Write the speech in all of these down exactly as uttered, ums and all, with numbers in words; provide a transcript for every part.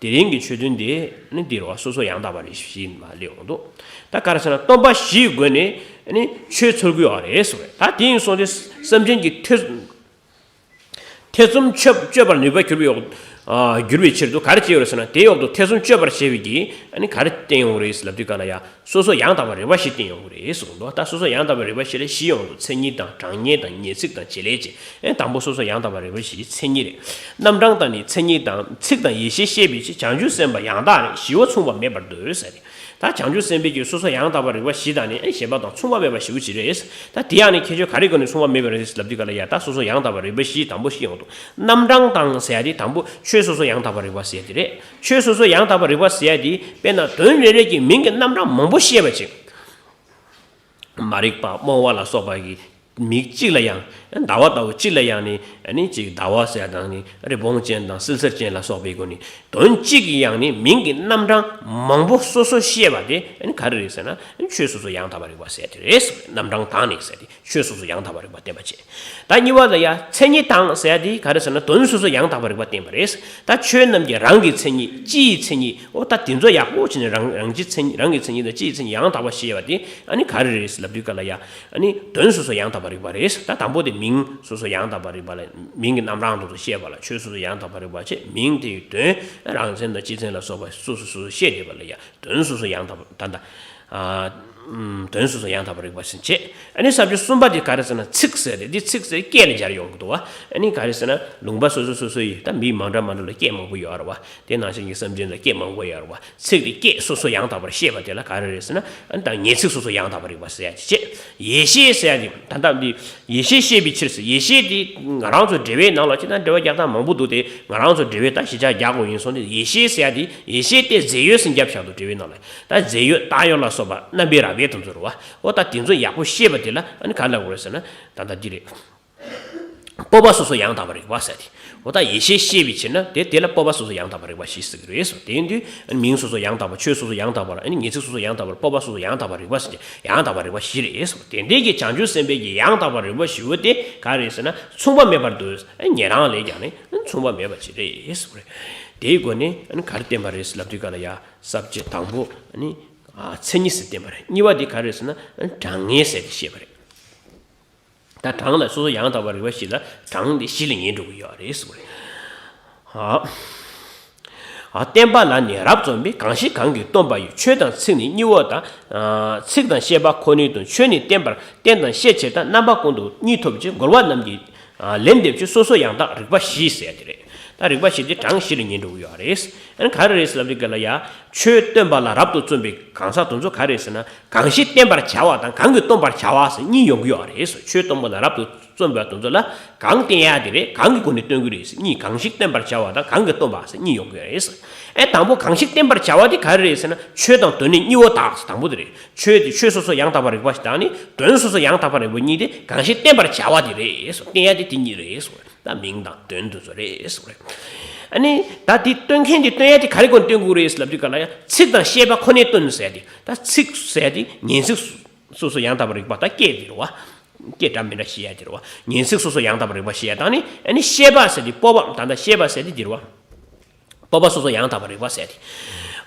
དེ་རིང་གི་ཆོས་ཐུན་དེ་ནི་འདིར་བ་སོ་སོ་ཡང་དག་པ་རིག་པ་བཞི་མ་སླེབས་འོང་འདུག་ད་ག་རེ་ཟེར་ན་སྟོན་པ་བཞིའི་སྒོ་ནས་ནི་ཆོས་འཚོལ་དགོས་པ་རེད་ཟེར་བས། ད་དེ་ཡིན་སོང་སྟེ་སེམས་ཅན་གྱི་ཐེ་ཐེ་ཚོམ་གཅོད་གཅོད་པར་ནུས་པ་གྱུར་པའི་འོག་ཨ་གྱུར་པའི་ཕྱིར་དུ་ག་རེ་བྱས་ཡོད་རེད་ཟེར་ན། དེའི་འོག་ཏུ་ཐེ་ཚོམ་གཅོད་པར་བྱེད་པའི་གི་ཨ་ནི་ག་རེ་བསྟན་ཡོང་རེད་ལབ་དུས་ག་ལ་ཡ། སོ་སོ་ཡང་དག་པའི་རིག་པ་བཞི་བསྟན་ཡོང་གི་རེད་གསུངས་འདུག་ད་སོ་སོ་ཡང་དག་པའི་རིག་པ་བཞི་ལ་བཞི་ཡོང་འདུག་མཚན་ཉིད་དང་གྲངས་ངེས་དང་ངེས་ཚིག་དང་བྱེད་ལས་ཀྱི། ཨེ་དང་པོ་སོ་སོ་ཡང་དག་པའི་རིག་པ་བཞི་མཚན་ཉིད་རེད། རྣམ་གྲངས་དང་ནི་མཚན་ཉིད་དང་ཚིག་དང་ཡེ་ཤེས་ཤེས་པའི་ཕྱིར་བྱང་ཆུབ་སེམས་དཔའ་ཡང་དག་རིག་བཞི་བོ་མཚུངས་པ་མེད་པར་འདོད་ཟེར་ཏེ། ད་བྱང་ཆུབ་སེམས་དཔའི་གི་སོ་སོ་ཡང་དག་པའི་རིག་པ་བཞི་དང་ནི་ཨེ་གཞན་པ་དང་མཚུངས་པ་མེད་པ་བཞི་བོ་ཅི་རེད། ད་དེ་ཡང་ནི་ཁྱད་ཆོས་ག་རེ་སྒོ་ནས་མཚུངས་པ་མེད་པ་རེད་ལབ་དུས་ག་ལ་ཡ། ད་སོ་སོ་ཡང་དག་པའི་རིག་པ་བཞི་དང་པོ་བཞི་ཡོང་འདུག་རྣམ་གྲངས་དང་ཟེར་ཡ་དེ་དང་པོ་ཆོས་སོ་སོ་ཡང་དག་པའི་རིག་པ་ཟེར་ཡ་དེ་རེད། ཆོས་སོ་སོ་ཡང་དག་པར་རིག་པ་ཟེར་ཡ་དེ་དཔེར་ན་དོན་རེ་རེ་གི་མིང་གི་རྣམ་གྲངས་མང་པོ་ཤེས་པ་ཅིག་མ་རིག་པ་རྨོངས་པ་ལ་སོགས་པ་གི་མིང་གཅིག་ལ་ཡང་ཟླ་བ་ལྟ་བུ་གཅིག་ལ་ཡང་ནི་ཨ་ནི་ཅིག་ཟླ་བ་ཟེར་ཡ་དང་ནི་རི་བོང་ཅན་དང་བསིལ་ཟེར་ཅན་ལ་སོགས་པའི་སྒོ་ནས་དོན་གཅིག་གི་ཡང་ནི་མིང་གི་རྣམ་གྲངས་མང་པོ་སོ་སོ་ཤེས་པ་དེ་ཨ་ནི་ག་རེ་རེད་ཟེར་ན། ཨ་ནི་ཆོས་སོ་སོ་ཡང་དག་པར་རིག་པ་ཟེར་ཡ་དེ་རེད་ཟེར། རྣམ་གྲངས་དང་ནི་ཟེར་ཏེ། ཆོས་སོ་སོ་ཡང་དག་པར་རིག་པ་བསྟན་པ་བྱས། ད་གཉིས་པ་ལ་ཡ་མཚན་ཉིད་དང་ཟེར་ཡ་དེ་ག་རེ་ཟེར་ན། དོན་སོ་སོ་ཡང་དག་པར་རིག་པ་བསྟན་པ་རེད། ད་ཆོས་རྣམས་ཀྱི་རང་གི་མཚན་ཉིད་སྤྱི་ཡི་མཚན་ཉིད། འོ་ད་དེ་ཚོ་ཡག་པོ་བྱས་ནས་རང་རང་གི་མཚན་ཉིད་རང་གི་མཚན་ཉིད་དང་སྤྱི་ཡི་མཚན་ཉིད་ཡང་དག་པ་ཤེས་པ་དེ་ཨ་ནི་ག་རེ་རེད་ལབ་དུས་ག་ལ་ཡ། ཨ་ནི་དོན་སོ་སོ་ཡང་དག་པར་རིག་པ་རེད། ད་དང་པོ་དེ་མིང་སོ་སོ་ཡང་དག་པར་རིག་པ་ལ་མིང་གི་རྣམ་གྲངས་དེ་ཚོ་ཤེས་པ་ལ་ཆོས་སོ་སོ་ཡང་དག་པར་རིག་པ་བྱས། མིང་དེ་ཡི་དོན་རང་མཚན་དང་སྤྱི་མཚན་ལ་སོགས་པ་སོ་སོ་སོ་སོ་ཤེས་བསྡད་པ་ལ་ཡ། དོན་སོ་སོ་ཡང་དག་པ་ད་ལྟ། ཨ་ཨམ་དོན་སོ་སོ་ཡང་དག་པར་རིག་པ་ཟེར་བྱས། ཨ་ནི་ས་བཅད་གསུམ་པ་དེ་ག་རེ་ཟེར་ན། ཚིག་ཟེར་ཏེ། འདི་ཚིག་ཟེར་སྐད་ལ་སྦྱར་ཡོང་གི་འདུག་བ། ཨ་ནི་ག་རེ་ཟེར་ན། ལུང་པ་སོ་སོ་སོ་སོ་ཡི་ད་མི་མང་འདྲ་མང་འདྲ་ལ་སྐད་མང་པོ་ཡོད་རེད་བ། དེ་ནང་བཞིན་གྱི་སེམས་ཅན་ལ་སྐད་མང་པོ་ཡོད་རེད་བ། ཚིག་དེ་སྐད་སོ་སོ་ཡང་དག་པར་ཤེས་པ་དེ་ལ་ག་རེ་རེད་ཟེར་ན། ཨ་ནི་ད་ངེས་ཚིག་སོ་སོ་ཡང་དག་པར་རིག་པ་ཟེར་ཡ་དེ་བྱས། ཡེ་ཤེས་ཟེར་ཡ་དེ་ད་ལྟ་འདི། ཡེ་ཤེས་ཤེས་པའི་ཕྱིར་ཟེར། ཡེ་ཤེས་དེ་ང་རང་ཚོ་འགྲེལ་པའི་ནང་ལ་ཅི་ད་འགྲེལ་པ་རྒྱག་སྟངས་མང་པོ་འདུག་སྟེ། ང་རང་ཚོ་འགྲེལ་པའི་ད་ཞིབ་ཆ་རྒྱག་དགོས་ཡིན་སོང་སྟེ། ཡེ་ཤེས་ཟེར་ཡ་དེ་ཡེ་ཤེས་དེ་རྫས་ཡོད་ཟེར་རྒྱབ་བཞག་འདུག་འགྲེལ་པའི་ནང་ལ། ད་རྫས་ཡོད་བཏགས་ཡོད་ལ་སོགས་པ་རྣམ་པའི་རབ་དབྱེ་དེ་ཚོ་རེད་བ། འོ་ད་དེ་ཚོ་ཡག་པོ་ཤེས་པ་དེ་ལ་ཨ་ནི་ག་ལབ་དགོས་རེད་ཟེར་ན། ད་ལྟ་འདི་རེད། སྤོབས་པ་སོ་སོ་ཡང་དག་པར་རིག་པ་ཟེར་ཏེ། འོ་ད་ཡེ་ཤེས་ཤེས་པའི་ཕྱིར་ན་དེ་དེ་ལ་སྤོབས་པ་སོ་སོ་ཡང་དག་པར་རིག་པ་ཞེས་ཟེར་གྱི་རེད་ཟེར། དེ་ཡིན་དུས་ཨ་ནི་མིང་སོ་སོ་ཡང་དག་པ། ཆོས་སོ་སོ་ཡང་དག་པ། ཨ་ནི་ངེས་ཚིག་སོ་སོ་ཡང་དག་པ། སྤོབས་པ་སོ་སོ་ཡང་དག་པར་རིག་པ་ཟེར་ཏེ་ཡང་དག་པར་རིག་པ་བཞི་རེད་ཟེར། དེ་འདྲའི་གི་བྱང་ཆུབ་སེམས་དཔའི་གི་ཡང་དག་པར་རིག་པ་བཞི་པོ་དེ་ག་རེད་ཟེར་ན། མཚུངས་པ་མེད་པར་འདོད། ཨ་ནི་ཉན་རང་ལས་ཀྱང་ནི་མཚུངས་པ་མེད་པ་ཅིག་རེད་ཟེར་བ་རེད། དེའི་སྒོ་ནས་ཨ་ནི་ག་རེ་བསྟན་པ་རེད་ཟེར་ལབ་དུས་ག་ལ་ཡ། ས་བཅད་དང་པོ་ཨ་ནི་ཨ་མཚན་ཉིད་ཟེར་བསྟན་པ་རེད། གཉིས་པ་དེ་ག་རེད་ཟེར་ན། ཨ་ནི་གྲངས་ངེས་ཟེར་ཏེ་བཤད་པ་རེད། ད་གྲངས་ལ་སོ་སོ་ཡང་དག་པར་རིག་པ་བཞི་ལ་གྲངས་དེ་བཞི་ལ་ངེས་འགྲོ་གི་ཡོད་རེད་ཟེར་བ་རེད། ཨ། ཨ། བསྟན་པ་ལ་ནི་རབ་རྩོམ་པའི། གང་ཞིག་གང་གིས་སྟོན་པ་ཡི། ཆོས་དང་ཚིག་ནི་གཉིས་པོ་དག་ཨ། ཚིག་དང་བཤད་པ་ཁོ་ནའི་དོན། ཆོས་ནི་བསྟན་པར་བསྟན་དང་བཤད་ཕྱིར་དང་། རྣམ་པ་ཀུན་ཏུ་གཉིས་ཐོབ་ཕྱིར། རྒོལ་བ་རྣམས་ཀྱིས་ཨ། ལན་འདེབས་ཕྱིར། སོ་སོ་ཡང་དག་རིག་པ་བཞི་ཟེར་ཡ་དེ་རེད། ད་རིག་པ་བཞི་དེ་གྲངས་བཞི་ལ་ངེས་འགྲོ་གི་ཡོད་རེད། ཨ་ནི་ག་རེ་རེད་ཟེར་ལབ་དུས་ག་ལ་ཡ། ཆོས་སྟོན་པ་ལ་རབ་ཏུ་བརྩོན་པའི་གང་ཟག་དེ་ཚོ་ག་རེ་རེད་ཟེར་ན། གང་ཞིག་བསྟན་པར་བྱ་བ་དང་གང་གིས་སྟོན་པར་བྱ་བ་ཟེར་གཉིས་ཡོང་གི་ཡོད་རེད། ཆོས་སྟོན་པ་ལ་རབ་ཏུ་བརྩོན་པ་དེ་ཚོ་ལ་གང་བསྟན་ཡ་དེ་རེད། གང་གི་སྒོ་ནས་སྟོན་གྱི་རེད་ཟེར་གཉིས། གང་ཞིག་བསྟན་པར་བྱ་བ་དང་གང་གིས་སྟོན་པ་ཟེར་གཉིས་ཡོང་གི་ཡོད་རེད། ཨེ་དང་པོ་གང་ཞིག་བསྟན་པར་བྱ་བ་དེ་ག་རེ་རེད་ཟེར་ན། ཆོས་དང་དོན་ནི་གཉིས་པོ་དག་ཟེར་དང་པོ་དེ་རེད། ཆོས་དེ་ཆོས་སོ་སོ་ཡང་དག་པར་རིག་པ་ཞིག་དང་ནི་དོན་སོ་སོ་ཡང་དག་པར་རིག་པ་གཉིས་དེ་གང་ཞིག་བསྟན་པར་བྱ་བ་དེ་རེད་ཟེར། བསྟན་ཡ་དེ་དེ་གཉིས་རེད་ཟེར། ད་མིང་དང་དོན་དེ་ཚོ་རེད་ཟེར་བ་རེད། ཨ་ནི་ད་དེ་སྟོན་མཁན་དེ་སྟོན་ཡ་དེ་ག་རེ་སྒོ་ནས་སྟོན་དགོས་རེད་ལབ་དུས་ག་ལ་ཡ། ཚིག་དང་བཤད་པ་ཁོ་ནས་སྟོན་ཟེར་ཡ་དེ། ད་ཚིག་ཟེར་ཡ་དེ་ངེས་ཚིག་སོ་སོ་ཡང་དག་པར་རིག་པ། ད་སྐད་དེ་རེད་བ། སྐད་འདྲ་མི་འདྲ་བཤད་ཡ་དེ་རེད་བ། ངེས་ཚིག་སོ་སོ་ཡང་དག་པར་རིག་པ་བཤད་ཡ་དང་ནི། ཨ་ནི་བཤད་པ་ཟེར་དེ་སྤོབས་པ། ད་ལྟ་བཤད་པ་ཟེར་དེ་དེ་རེད་བ། སྤོབས་པ་སོ་སོ་ཡང་དག་པར་རིག་པ་ཟེར་ཏེ།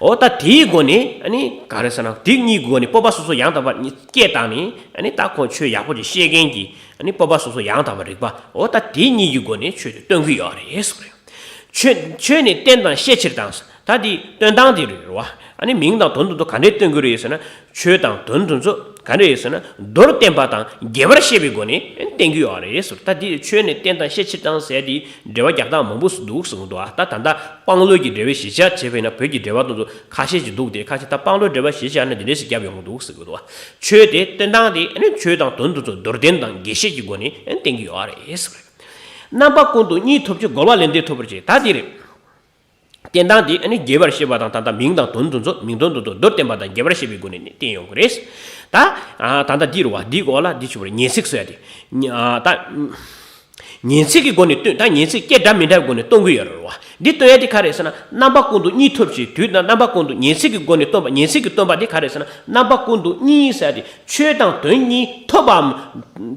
འོ་ད་དེའི་སྒོ་ནས་ཨ་ནི་ག་རེ་ཟེར་ན། དེ་གཉིས་ཀྱི་སྒོ་ནས་སྤོབས་པ་སོ་སོ་ཡང་དག་པ་གཉིས་སྐད་བཏང་ནས། ཨ་ནི་ད་ཁོང་ཆོས་ཡག་པོ་ཅིག་ཤེས་མཁན་གྱི་ཨ་ནི་སྤོབས་པ་སོ་སོ་ཡང་དག་པར་རིག་པ། འོ་ད་དེ་གཉིས་ཀྱི་སྒོ་ནས་ཆོས་དེ་སྟོན་གྱི་ཡོད་རེད་ཟེར་བ་རེད། ཆོས་ཆོས་ནི་བསྟན་དང་བཤད་ཕྱིར་དང་། ད་དེ་སྟོན་སྟངས་དེ་རེད་བ། ཨ་ནི་མིང་དང་དོན་དེ་ཚོ་ག་འདྲས་སྟོན་གྱི་རེད་ཟེར་ན། ཆོས་དང་དོན་དེ་ཚོ་ག་འདྲ་ཡོད་ཟེར་ན། མདོར་བསྟན་པ་དང་རྒྱས་པར་བཤད་པའི་སྒོ་ནས་བསྟན་གྱི་ཡོད་རེད་ཟེར། ད་འདི་ཆོས་ནི་བསྟན་དང་བཤད་ཕྱིར་དང་ཟེར་དེ་འགྲེལ་པ་རྒྱག་སྟངས་མང་པོ་འདུག་ཟེར་གྱི་འདུག་ཨ་ད་ད་ལྟ་དཔང་ལོ་གི་འགྲེལ་པའི་གཞི་ཆ་བྱས་པས་ན། བོད་ཀྱི་འགྲེལ་པ་དེ་ཚོ་ཁ་ཤས་ཅིག་འདུག་སྟེ། ཁ་ཤས་ད་དཔང་ལོའི་འགྲེལ་པ་གཞི་ཆ་ནི་འདི་འདྲས་ཞིག་བརྒྱབ་ཡོང་གི་འདུག་ཟེར་གྱི་འདུག་ཨ་ཆོས་དེ་བསྟན་སྟངས་དེ་ཨ་ནི་ཆོས་དང་དོན་དེ་ཚོ་མདོར་བསྟན་དང་རྒྱས་བཤད་ཀྱི་སྒོ་ནས་བསྟན་གྱི་ཡོད་རེད་ཟེར། རྣམ་པ་ཀུན་ཏུ་གཉིས་ཐོབ་ཕྱིར། རྒོལ་བ་ལན་འདེབས་ཐོབ་པར་བྱེད། ད་འདི་རེད། བསྟན་སྟངས་འདི་ཨ་ནི་རྒྱས་པར་བཤད་པ་དང་། ད་ལྟ་མིང་དང་དོན་དེ་ཚོ། མིང་དོན་དེ་ཚོ་མདོར་བསྟན་པ་དང་རྒྱས་པར་བཤད་པའི་སྒོ་ནས་ནི་བསྟན་ཡོང་གི་རེད། ད་ཨ་ད་ལྟ་འདི་རུ་བ་འདི་གོ་ལ་འདི་ཆུ་བར་ངེས་ཚིག་ཟེར་ཡ་དེ། ཨ་ད་ངེས་ཚིག་གི་སྒོ་ནས་སྟོན། ད་ངེས་ཚིག་སྐད་འདྲ་མི་འདྲ་བའི་སྒོ་ནས་སྟོན་གྱི་ཡོད་རེད་བ། འདི་སྟོན་ཡ་དེ་ག་རེ་ཟེར་ན། རྣམ་པ་ཀུན་ཏུ་གཉིས་ཐོབ་ཅིང་། དུས་དང་རྣམ་པ་ཀུན་ཏུ་ཉན་ཚིག་གི་སྒོ་ནས་སྟོན་པ། ཉན་ཚིག་གི་སྟོན་པ་དེ་ག་རེ་ཟེར་ན། རྣམ་པ་ཀུན་ཏུ་གཉིས་ཟེར་ཏེ། ཆོས་དང་དོན་གཉིས་ཐོབ་པའམ།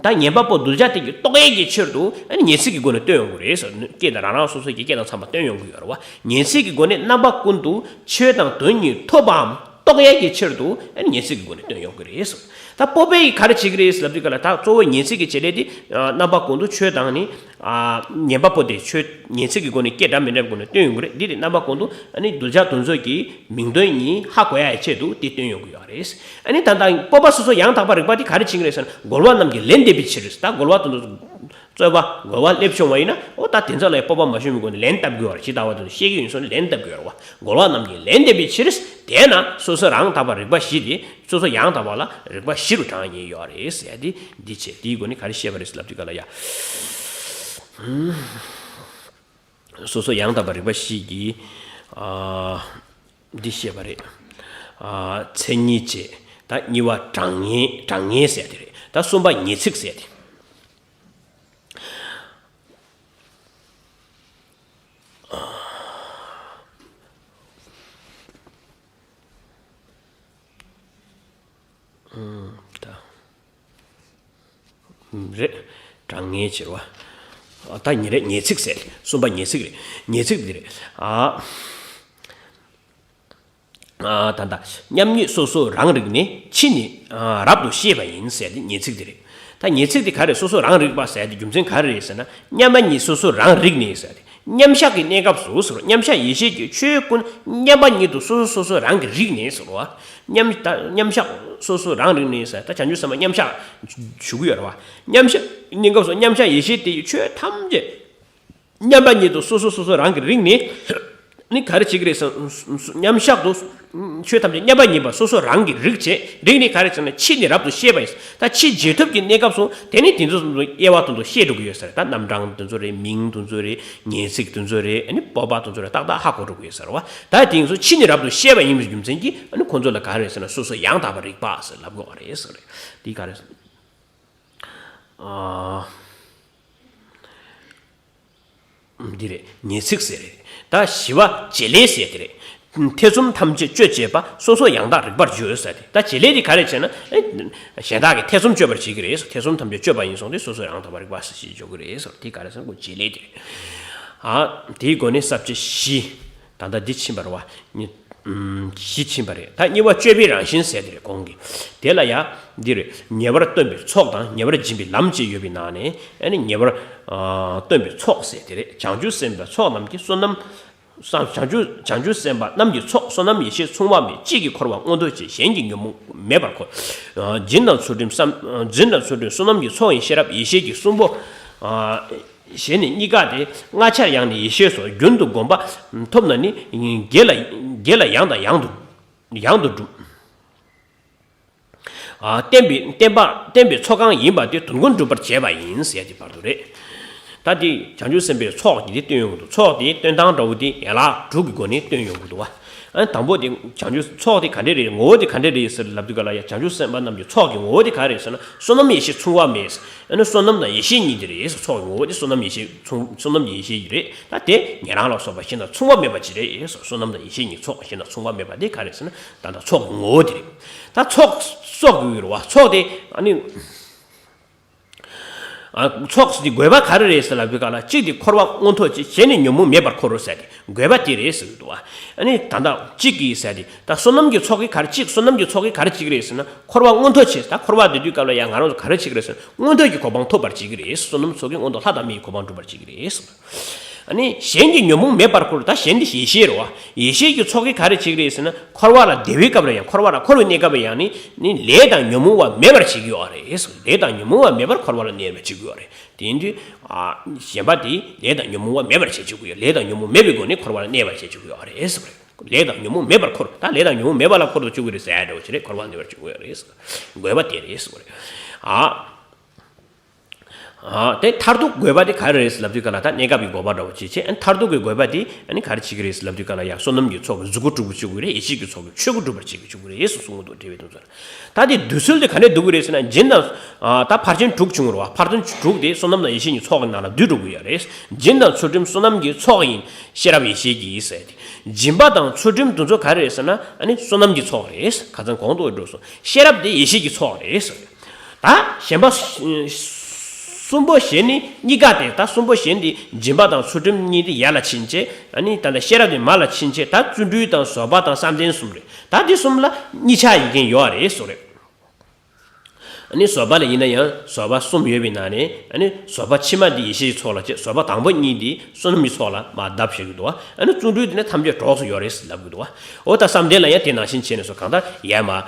ད་ཉན་པ་པོ་གདུལ་བྱ་དེ་གིས་རྟོགས་ཡས་ཀྱི་ཕྱིར་དུ་ཨ་ནི་ཉན་ཚིག་གི་སྒོ་ནས་སྟོན་ཡོང་གི་རེད་ཟེར། སྐད་དང་རང་རང་སོ་སོ་གི་སྐད་དང་འཚམ་པ་སྟོན་ཡོང་གི་ཡོད་རེད་བ། ཉན་ཚིག་གི་སྒོ་ནས་རྣམ་པ་ཀུན་ཏུ་ཆོས་དང་དོན་གཉིས་ཐོབ་པའམ། རྟོགས་ཡས་ཀྱི་ཕྱིར་དུ་ཨ་ནི་ཉན་ཚིག་གི་སྒོ་ནས་སྟོན་ཡོང་གི་རེད་ཟེར། ད་སྤོབས་པས་ག་རེ་བྱེད་ཀྱི་རེད་ལབ་དུས་ག་ལ། ད་གཙོ་བོ་ཉན་ཚིག་གི་བྱེད་ལས་དེ་རྣམ་པ་ཀུན་ཏུ་ཆོས་དང་ནི། ཉན་པ་པོ་དེ་ཆོས་ཉན་ཚིག་གི་སྒོ་ནས་སྐྱེ་འདྲ་མི་འདྲ་སྒོ་ནས་སྟོན་ཡོང་གི་རེད། འདི་དེ་རྣམ་པ་ཀུན་ཏུ་ཨ་ནི་གདུལ་བྱ་དེ་ཚོ་གི་མིང་དོན་གཉིས་ཧ་གོ་ཡ་ཡི་ཆེད་དུ་དེ་སྟོན་ཡོང་གི་ཡོད་རེད། ཨ་ནི་ད་ལྟ་སྤོབས་པ་སོ་སོ་ཡང་དག་པར་རིག་པ་དེ་ག་རེ་བྱེད་ཀྱི་རེད་ཟེར་ན། རྒོལ་བ་རྣམས་ཀྱིས་ལན་འདེབས་པའི་ཕྱིར། ད་རྒོལ་བ་དེ་ཚོ་རྩོད་པ་རྒོལ་བ་སླེབས་བྱུང་བ་ཡིན་ན། འོ་ད་དེ་ཚོ་ལ་སྤོབས་པ་མ་ཞུམ་པའི་སྒོ་ནས་ལན་བཏབ་དགོས་པ་རེད། ཇི་ལྟ་བ་དེ་ཚོ་བཤད་ཀྱི་ཡིན་སོགས་ནས་ལན་བཏབ་དགོས་རེད་བ། རྒོལ་བ་རྣམས་ཀྱིས་ལན་འདེབས་པའི་ཕྱིར། དེས་ན་སོ་སོ་རང་དག་པར་རིག་པ་བཞི་དེ། སོ་སོ་ཡང་དག་པ་ལ་རིག་པ་བཞི་རུ་གྲངས་ངེས་ཡོད་རེད་ཟེར་ཏེ། འདི་བྱས་དེའི་སྒོ་ནས་ག་རེ་བཤད་པ་རེད་ལབ་དུས་ག་ལ་ཡ། སོ་སོ་ཡང་དག་པ་རིག་པ་བཞི་གི་ཨ་འདི་བཤད་པ་རེད། ཨ་མཚན་ཉིད་བྱས། ད་གཉིས་པ་གྲངས་ངེས། གྲངས་ངེས་ཟེར་དེ་རེད། ད་གསུམ་པ་ཉེ་ཚིག་ཟེར་དེ། ཨུམ། ད། ཨུམ། རེད། གྲངས་ངེས་བྱེད་པ། ཨ། ད་ཉེ་རེད། ཉེ་ཚིག་ཟེར། གསུམ་པ་ཉེ་ཚིག་རེད། ཉེ་ཚིག་འདི་རེད། ཨ། ཨ། ད་ལྟ་མཉམ་ཉིད་སོ་སོ་རང་རིག་ནས། ཕྱི་ནི་ཨ་རབ་ཏུ་ཤེས་པ་ཡིན་ཟེར་ཏེ་ཉེ་ཚིག་འདི་རེད། ད་ཉེ་ཚིག་འདི་ག་རེ། སོ་སོ་རང་རིག་པ་ཟེར་ཏེ་རྒྱུ་མཚན་ག་རེ་རེད་ཟེར་ན། མཉམ་པ་ཉིད་སོ་སོ་རང་རིག་ནས་ཟེར་ཏེ། མཉམ་གཞག་གི་གནས་སྐབས་སུ་ཟེར། མཉམ་གཞག་ཡེ་ཤེས་ཀྱི་ཆོས་ཀུན་མཉམ་པ་ཉིད་དུ་སོ་སོ་སོ་སོ་རང་གིས་རིག་ནས་ཟེར་བ། མཉམ། ད་མཉམ་གཞག་སོ་སོ་རང་རིག་ནས་ཟེར། ད་བྱང་ཆུབ་སེམས་དཔའ་མཉམ་གཞག་ཞུ་གི་ཡོད་རེད་བ། མཉམ་གཞག་གནས་སྐབས་སུ་མཉམ་གཞག་ཡེ་ཤེས་དེ་ཡི་ཆོས་ཐམས་ཅད་མཉམ་པ་ཉིད་དུ་སོ་སོ་སོ་སོ་རང་གིས་རིག་ནས། ནི་ག་རེ་བྱེད་ཀྱི་རེད་ཟེར། མཉམ་གཞག་ཏུ་ཆོས་ཐམས་ཅད་མཉམ་པ་ཉིད་པ་སོ་སོ་རང་གིས་རིག་བྱས། རིག་ནས་ག་རེ་བྱས་ན། ཕྱི་ནི་རབ་ཏུ་ཤེས་པ་ཡིན། ད་ཕྱི་རྗེས་ཐོབ་ཀྱི་གནས་སྐབས་སུ་དེ་ནི་དེ་ཚོ་དབྱེ་བ་དོན་དུ་ཤེས་འགྲོ་གི་ཡོད་ཟེར། ད་རྣམ་གྲངས་དེ་ཚོ་རེད། མིང་དེ་ཚོ་རེད། ཉེ་ཚིག་དེ་ཚོ་རེད། ཨ་ནི་སྤོབས་པ་དེ་ཚོ་རེད། ཏག་ཏག་ཧ་གོ་འགྲོ་གི་ཡོད་ཟེར་བ། ད་དེ་ཚོ་ཕྱི་ནི་རབ་ཏུ་ཤེས་པ་ཡིན་པའི་རྒྱུ་མཚན་གྱིས། ཨ་ནི་ཁོང་ཚོ་ལ་ག་རེ་ཟེར་ན། སོ་སོ་ཡང་དག་པར་རིག་པ་ཟེར་ལབ་དགོས་པ་རེད་ཟེར། དེ་ག་རེ་ཟེར། ཨ། འདི་རེད། ཉེ་ཚིག་ཟེར་རེད། ད་བཞི་པ་བྱེད་ལས་ཟེར་དེ་རེད། ཐེ་ཚོམ་ཐམས་ཅད་གཅོད་བྱེད་པ། སོ་སོ་ཡང་དག་རིག་པར་འགྱུར་ཟེར་ཏེ། ད་བྱེད་ལས་དེ་ག་རེ་བྱས་ན། ཨེ། གཞན་དག་གི་ཐེ་ཚོམ་གཅོད་པར་བྱེད་ཀྱི་རེད། ཐེ་ཚོམ་ཐམས་ཅད་གཅོད་པ་ཡིན་གསུངས་ཏེ། སོ་སོ་ཡང་དག་པར་རིག་པ་ཟེར་ཞེས་འཇོག་གི་རེད་ཟེར། དེ་ག་རེ་ཟེར་ན། ཁོ་བྱེད་ལས་དེ་རེད། ཨ། དེའི་སྒོ་ནས་ས་བཅད་བཞི། ད་ལྟ་འདི་ཕྱིན་པ་རེད་བ། གཉིས། ཨུམ། བཞི་ཕྱིན་པ་རེད། ད་གཉིས་པ་དཔྱོད་པའི་རང་བཞིན་ཟེར་དེ་རེད། གོང་གི་དེ་ལ་ཡ་འདི་རེད། ཉེ་བར་སྟོན་པའི་ཚོགས་དང་། ཉེ་བར་འབྱིན་པའི་ལམ་བཅས་ཡོད་པའི་ནང་ནས། ཨ་ནི་ཉེ་བར་ཨ་སྟོན་པའི་ཚོགས་ཟེར་དེ་རེད། བྱང་ཆུབ་སེམས་དཔའི་ཚོགས་རྣམས་ཀྱིས། བསོད་ནམས། བྱང་ཆུབ། བྱང་ཆུབ་སེམས་དཔའ་རྣམས་ཀྱི་ཚོགས། བསོད་ནམས་ཡེ་ཤེས་མཚུངས་པ་མེད། གཅིག་གིས་འཁོར་བ་མངོན་མཐོ་བྱེད། གཞན་གྱིས་ཉོན་མོངས་མེད་པར་འཁོར། ཨ། སྦྱིན་དང་ཚུལ་ཁྲིམས་བསམ། ཨ། སྦྱིན་དང་ཚུལ་ཁྲིམས་བསོད་ནམས་ཀྱི་ཚོགས་ཡིན། ཤེས་རབ་ཡེ་ཤེས་ཀྱི་གསུམ་པོ། ཨ། ཞེས་ནི་གཉིས་ཀ་སྟེ། ལྔ་ཆར་ཡང་ནི་ཡེ་ཤེས་སོ། རྒྱུན་དུ་བསྒོམ་པ་ཐོབ་ན་ནི། དགེ་ལ། དགེ་ལ་ཡང་དང་ཡང་དུ། ཡང་དུ་སྒྲུབ། ཨ། བསྟན་པའི། བསྟན་པ། བསྟན་པའི་ཚོགས་གང་ཡིན་པ་དེ་དོན་ཀུན་འགྲུབ་པར་བྱེད་པ་ཡིན་ཟེར་ཡ་དེ་བར་དུ་རེད། ད་དེ་བྱང་ཆུབ་སེམས་དཔའི་ཚོགས་ཀྱི་དེ་སྟོན་ཡོང་གི་འདུག་ཚོགས་དེ་སྟོན་སྟངས་འདྲ་བོ་དེ་ཡན་ལག་དྲུག་གི་སྒོ་ནས་སྟོན་ཡོང་གི་འདུག་བ། ཨ། དང་པོ་དེ་བྱང་ཆུབ་ཚོགས་དེ་ག་འདྲས་རེད། ངོ་བོ་དེ་ག་འདྲས་རེད་ཟེར་ལབ་དུས་ག་ལ་ཡ། བྱང་ཆུབ་སེམས་དཔའ་རྣམས་ཀྱི་ཚོགས་ཀྱི་ངོ་བོ་དེ་ག་རེ་རེད་ཟེར་ན། བསོད་ནམས་ཡེ་ཤེས་མཚུངས་པ་མེད། ཨ་ནི་བསོད་ནམས་དང་ཡེ་ཤེས་གཉིས་དེ་རེད། ཚོགས་ཀྱི་ངོ་བོ་དེ་བསོད་ནམས་ཡེ་ཤེས་མཚུངས། བསོད་ནམས་ཀྱི་ཡེ་ཤེས་ཀྱི་རེད། ད་དེ་ཉན་རང་ལ་སོགས་པ་གཞན་དང་མཚུངས་པ་མེད་པ་ཅིག་རེད། བསོད་ནམས་དང་ཡེ་ཤེས་གཉིས་ཚོགས་གཞན་དང་མཚུངས་པ་མེད་པ་དེ་ག་རེ་ཟེར་ན། ད་ལྟ་ཚོགས་ཀྱི་ངོ་བོ་དེ་རེད། ད་ཚོགས་སོགས་ཀྱི་ཡོད་རེད་བ། ཚོགས་དེ་ཨ་ནི། ཨ། ཚོགས་ཀྱི་དགོས་པ་ག་རེ་རེད་ཟེར་ལབ་པའི་སྐབས་ལ། གཅིག་དེ་འཁོར་བ་མངོན་མཐོ་བྱེད། གཞན་ནི་ཉོན་མོངས་མེད་པར་འཁོར་རོ་ཟེར་ཏེ། དགོས་པ་དེ་རེད་ཟེར་གྱི་འདུག་བ། ཨ་ནི་ད་ལྟ་གཅིག་གིས་ཟེར་ཏེ། ད་བསོད་ནམས་ཀྱི་ཚོགས་ཀྱིས་ག་རེ། གཅིག་བསོད་ནམས་ཀྱི་ཚོགས་ཀྱིས་ག་རེ་བྱེད་ཀྱི་རེད་ཟེར་ན། འཁོར་བ་མངོན་མཐོ་བྱེད། ད་འཁོར་བ་འདས་དུས་སྐབས་ལ་ཡང་ང་རང་ཚོ་ག་རེ་བྱེད་ཀྱི་རེད་ཟེར་ན། མངོན་མཐོ་གི་གོ་འཕང་ཐོབ་པར་བྱེད་ཀྱི་རེད། བསོད་ནམས་ཚོགས་ཀྱིས་མངོན་མཐོ་ལྷ་དང་མིའི་གོ་འཕང་འགྲུབ་པར་བྱེད་ཀྱི་རེད། ཨ་ནི་གཞན་གྱིས་ཉོན་མོངས་མེད་པར་འཁོར། ད་གཞན་དེ་ཡེ་ཤེས་རེད་བ། ཡེ་ཤེས་ཀྱི་ཚོགས་ཀྱིས་ག་རེ་བྱེད་ཀྱི་རེད་ཟེར་ན། འཁོར་བ་ལ་བདེ་བའི་སྐབས་ལ་ཡང་། འཁོར་བ་ལ་འཁོར་བའི་གནས་སྐབས་ལ་ཡང་ནི། ནི་ལས་དང་ཉོན་མོངས་པ་མེད་པར་བྱེད་ཀྱི་ཡོད་རེད། ལས་དང་ཉོན་མོངས་པ་མེད་པར་འཁོར་བ་ལ་གནས་པར་བྱེད་ཀྱི་ཡོད་རེད། དེ་ཡིན་དུས། ཨ། གཞན་པ་དེ་ལས་དང་ཉོན་མོངས་པ་མེད་པར་བྱེད་བཅུག་གི་ཡོད། ལས་དང་ཉོན་མོངས་མེད་པའི་སྒོ་ནས་འཁོར་བ་ལ་གནས་པར་བྱེད་བཅུག་གི་ཡོད་རེད་ཟེར་བ་རེད། ལས་དང་ཉོན་མོངས་མེད་པར་འཁོར། ད་ལས་དང་ཉོན་མོངས་མེད་པ་ལ་འཁོར་དུ་བཅུག་གི་རེད་ཟེར་འདྲ་བོ་ཅིག་རེད། འཁོར་བ་ལ་གནས་པར་བཅུག་གི་ཡོད་རེད་ཟེར། དགོས་པ་དེ་རེད་ཟེར་བ་རེད། ཨ། ཨ་དེ་མཐར་ཐུག་དགོས་པ་དེ་ག་རེ་རེད་ལབ་དུས་ག་ལ། ད་གནས་སྐབས་ཀྱི་དགོས་པ་འདྲ་བོ་ཅིག་བྱས། ཨ་ནི་མཐར་ཐུག་གི་དགོས་པ་དེ་ཨ་ནི་ག་རེ་བྱེད་ཀྱི་རེད་ལབ་དུས་ག་ལ། ཡང་བསོད་ནམས་ཀྱི་ཚོགས་ཀྱིས་གཟུགས་སྐུ་སྤྲུལ་སྐུ་བྱེད་དགོས་རེད། ཡེ་ཤེས་ཀྱི་ཚོགས་ཀྱིས་ཆོས་སྐུ་སྒྲུབ་པར་བྱེད་དགོས་རེད་ཟེར་གསུང་གི་འདུག་དེ་བས་དུས་ཚོད་ད་དེ་འདུས་ཚུལ་དེ་ག་ནས་འདུས་ཀྱི་རེད་ཟེར་ན། སྦྱིན་དང་། ཨ་ད་ཕར་ཕྱིན་དྲུག་བྱུང་བ་རེད་བ། ཕར་ཕྱིན་དྲུག་དེ་བསོད་ནམས་དང་ཡེ་ཤེས་ཀྱི་ཚོགས་ཀྱི་ནང་ལ་འདུས་འགྲོ་གི་ཡོད་རེད། སྦྱིན་དང་ཚུལ་ཁྲིམས་བསོད་ནམས་ཀྱི་ཚོགས་ཡིན། ཤེས་རབ་ཡེ་ཤེས་ཀྱི་ཟེར་ཏེ། སྦྱིན་པ་དང་ཚུལ་ཁྲིམས་དེ་ཚོ་ག་རེ་རེད་ཟེར་ན། ཨ་ནི་བསོད་ནམས་ཀྱི་ཚོགས་རེད། ཁ་སང་གོང་དུ་འགྲོ་སོང་། ཤེས་རབ་དེ་ཡེ་ཤེས་ཀྱི་ཚོགས་རེད། ད་གཞན་པ་གསུམ་པོ་གཞན་ནི་གཉིས་ཀ་དེ། ད་གསུམ་པོ་གཞན་དེ་སྦྱིན་པ་དང་ཚུལ་ཁྲིམས་གཉིས་དེ་ཡར་ལ་ཕྱིན་བྱས། ཨ་ནི་ད་ལྟ་ཤེས་རབ་དེ་མར་ལ་ཕྱིན་བྱས། ད་བརྩོན་འགྲུས་དང་བཟོད་པ་དང་བསམ་གཏན་གསུམ་རེད། ད་དེ་གསུམ་ལ་གཉིས་ཆ་ཡིན་མཁན་ཡོད་རེད་ཟེར་རེད། ཨ་ནི་བཟོད་པ་ལ་ཡིན་ན་ཡང་བཟོད་པ་གསུམ་ཡོད་པའི་ནང་ནས། ཨ་ནི་བཟོད་པ་ཕྱི་མ་འདི་ཡེ་ཤེས་ཀྱི་ཚོགས་ལ་བྱེད། བཟོད་པ་དང་པོ་གཉིས་འདི་བསོད་ནམས་ཀྱི་ཚོགས་ལ་མར་བརྡབ་བཞག་གི་འདུག་ཨ་ནི་བརྩོན་འགྲུས་འདི་ནི་ཐམས་ཅད་གྲོགས་སུ་ཡོད་རེད་ལབ་གི་འདུག་འོ་ད་བསམ་གཏན་ལ་ཡང་དེ་ནང་བཞིན་བྱས་ནས་སོ། གང་ལྟར་ཡར་མར་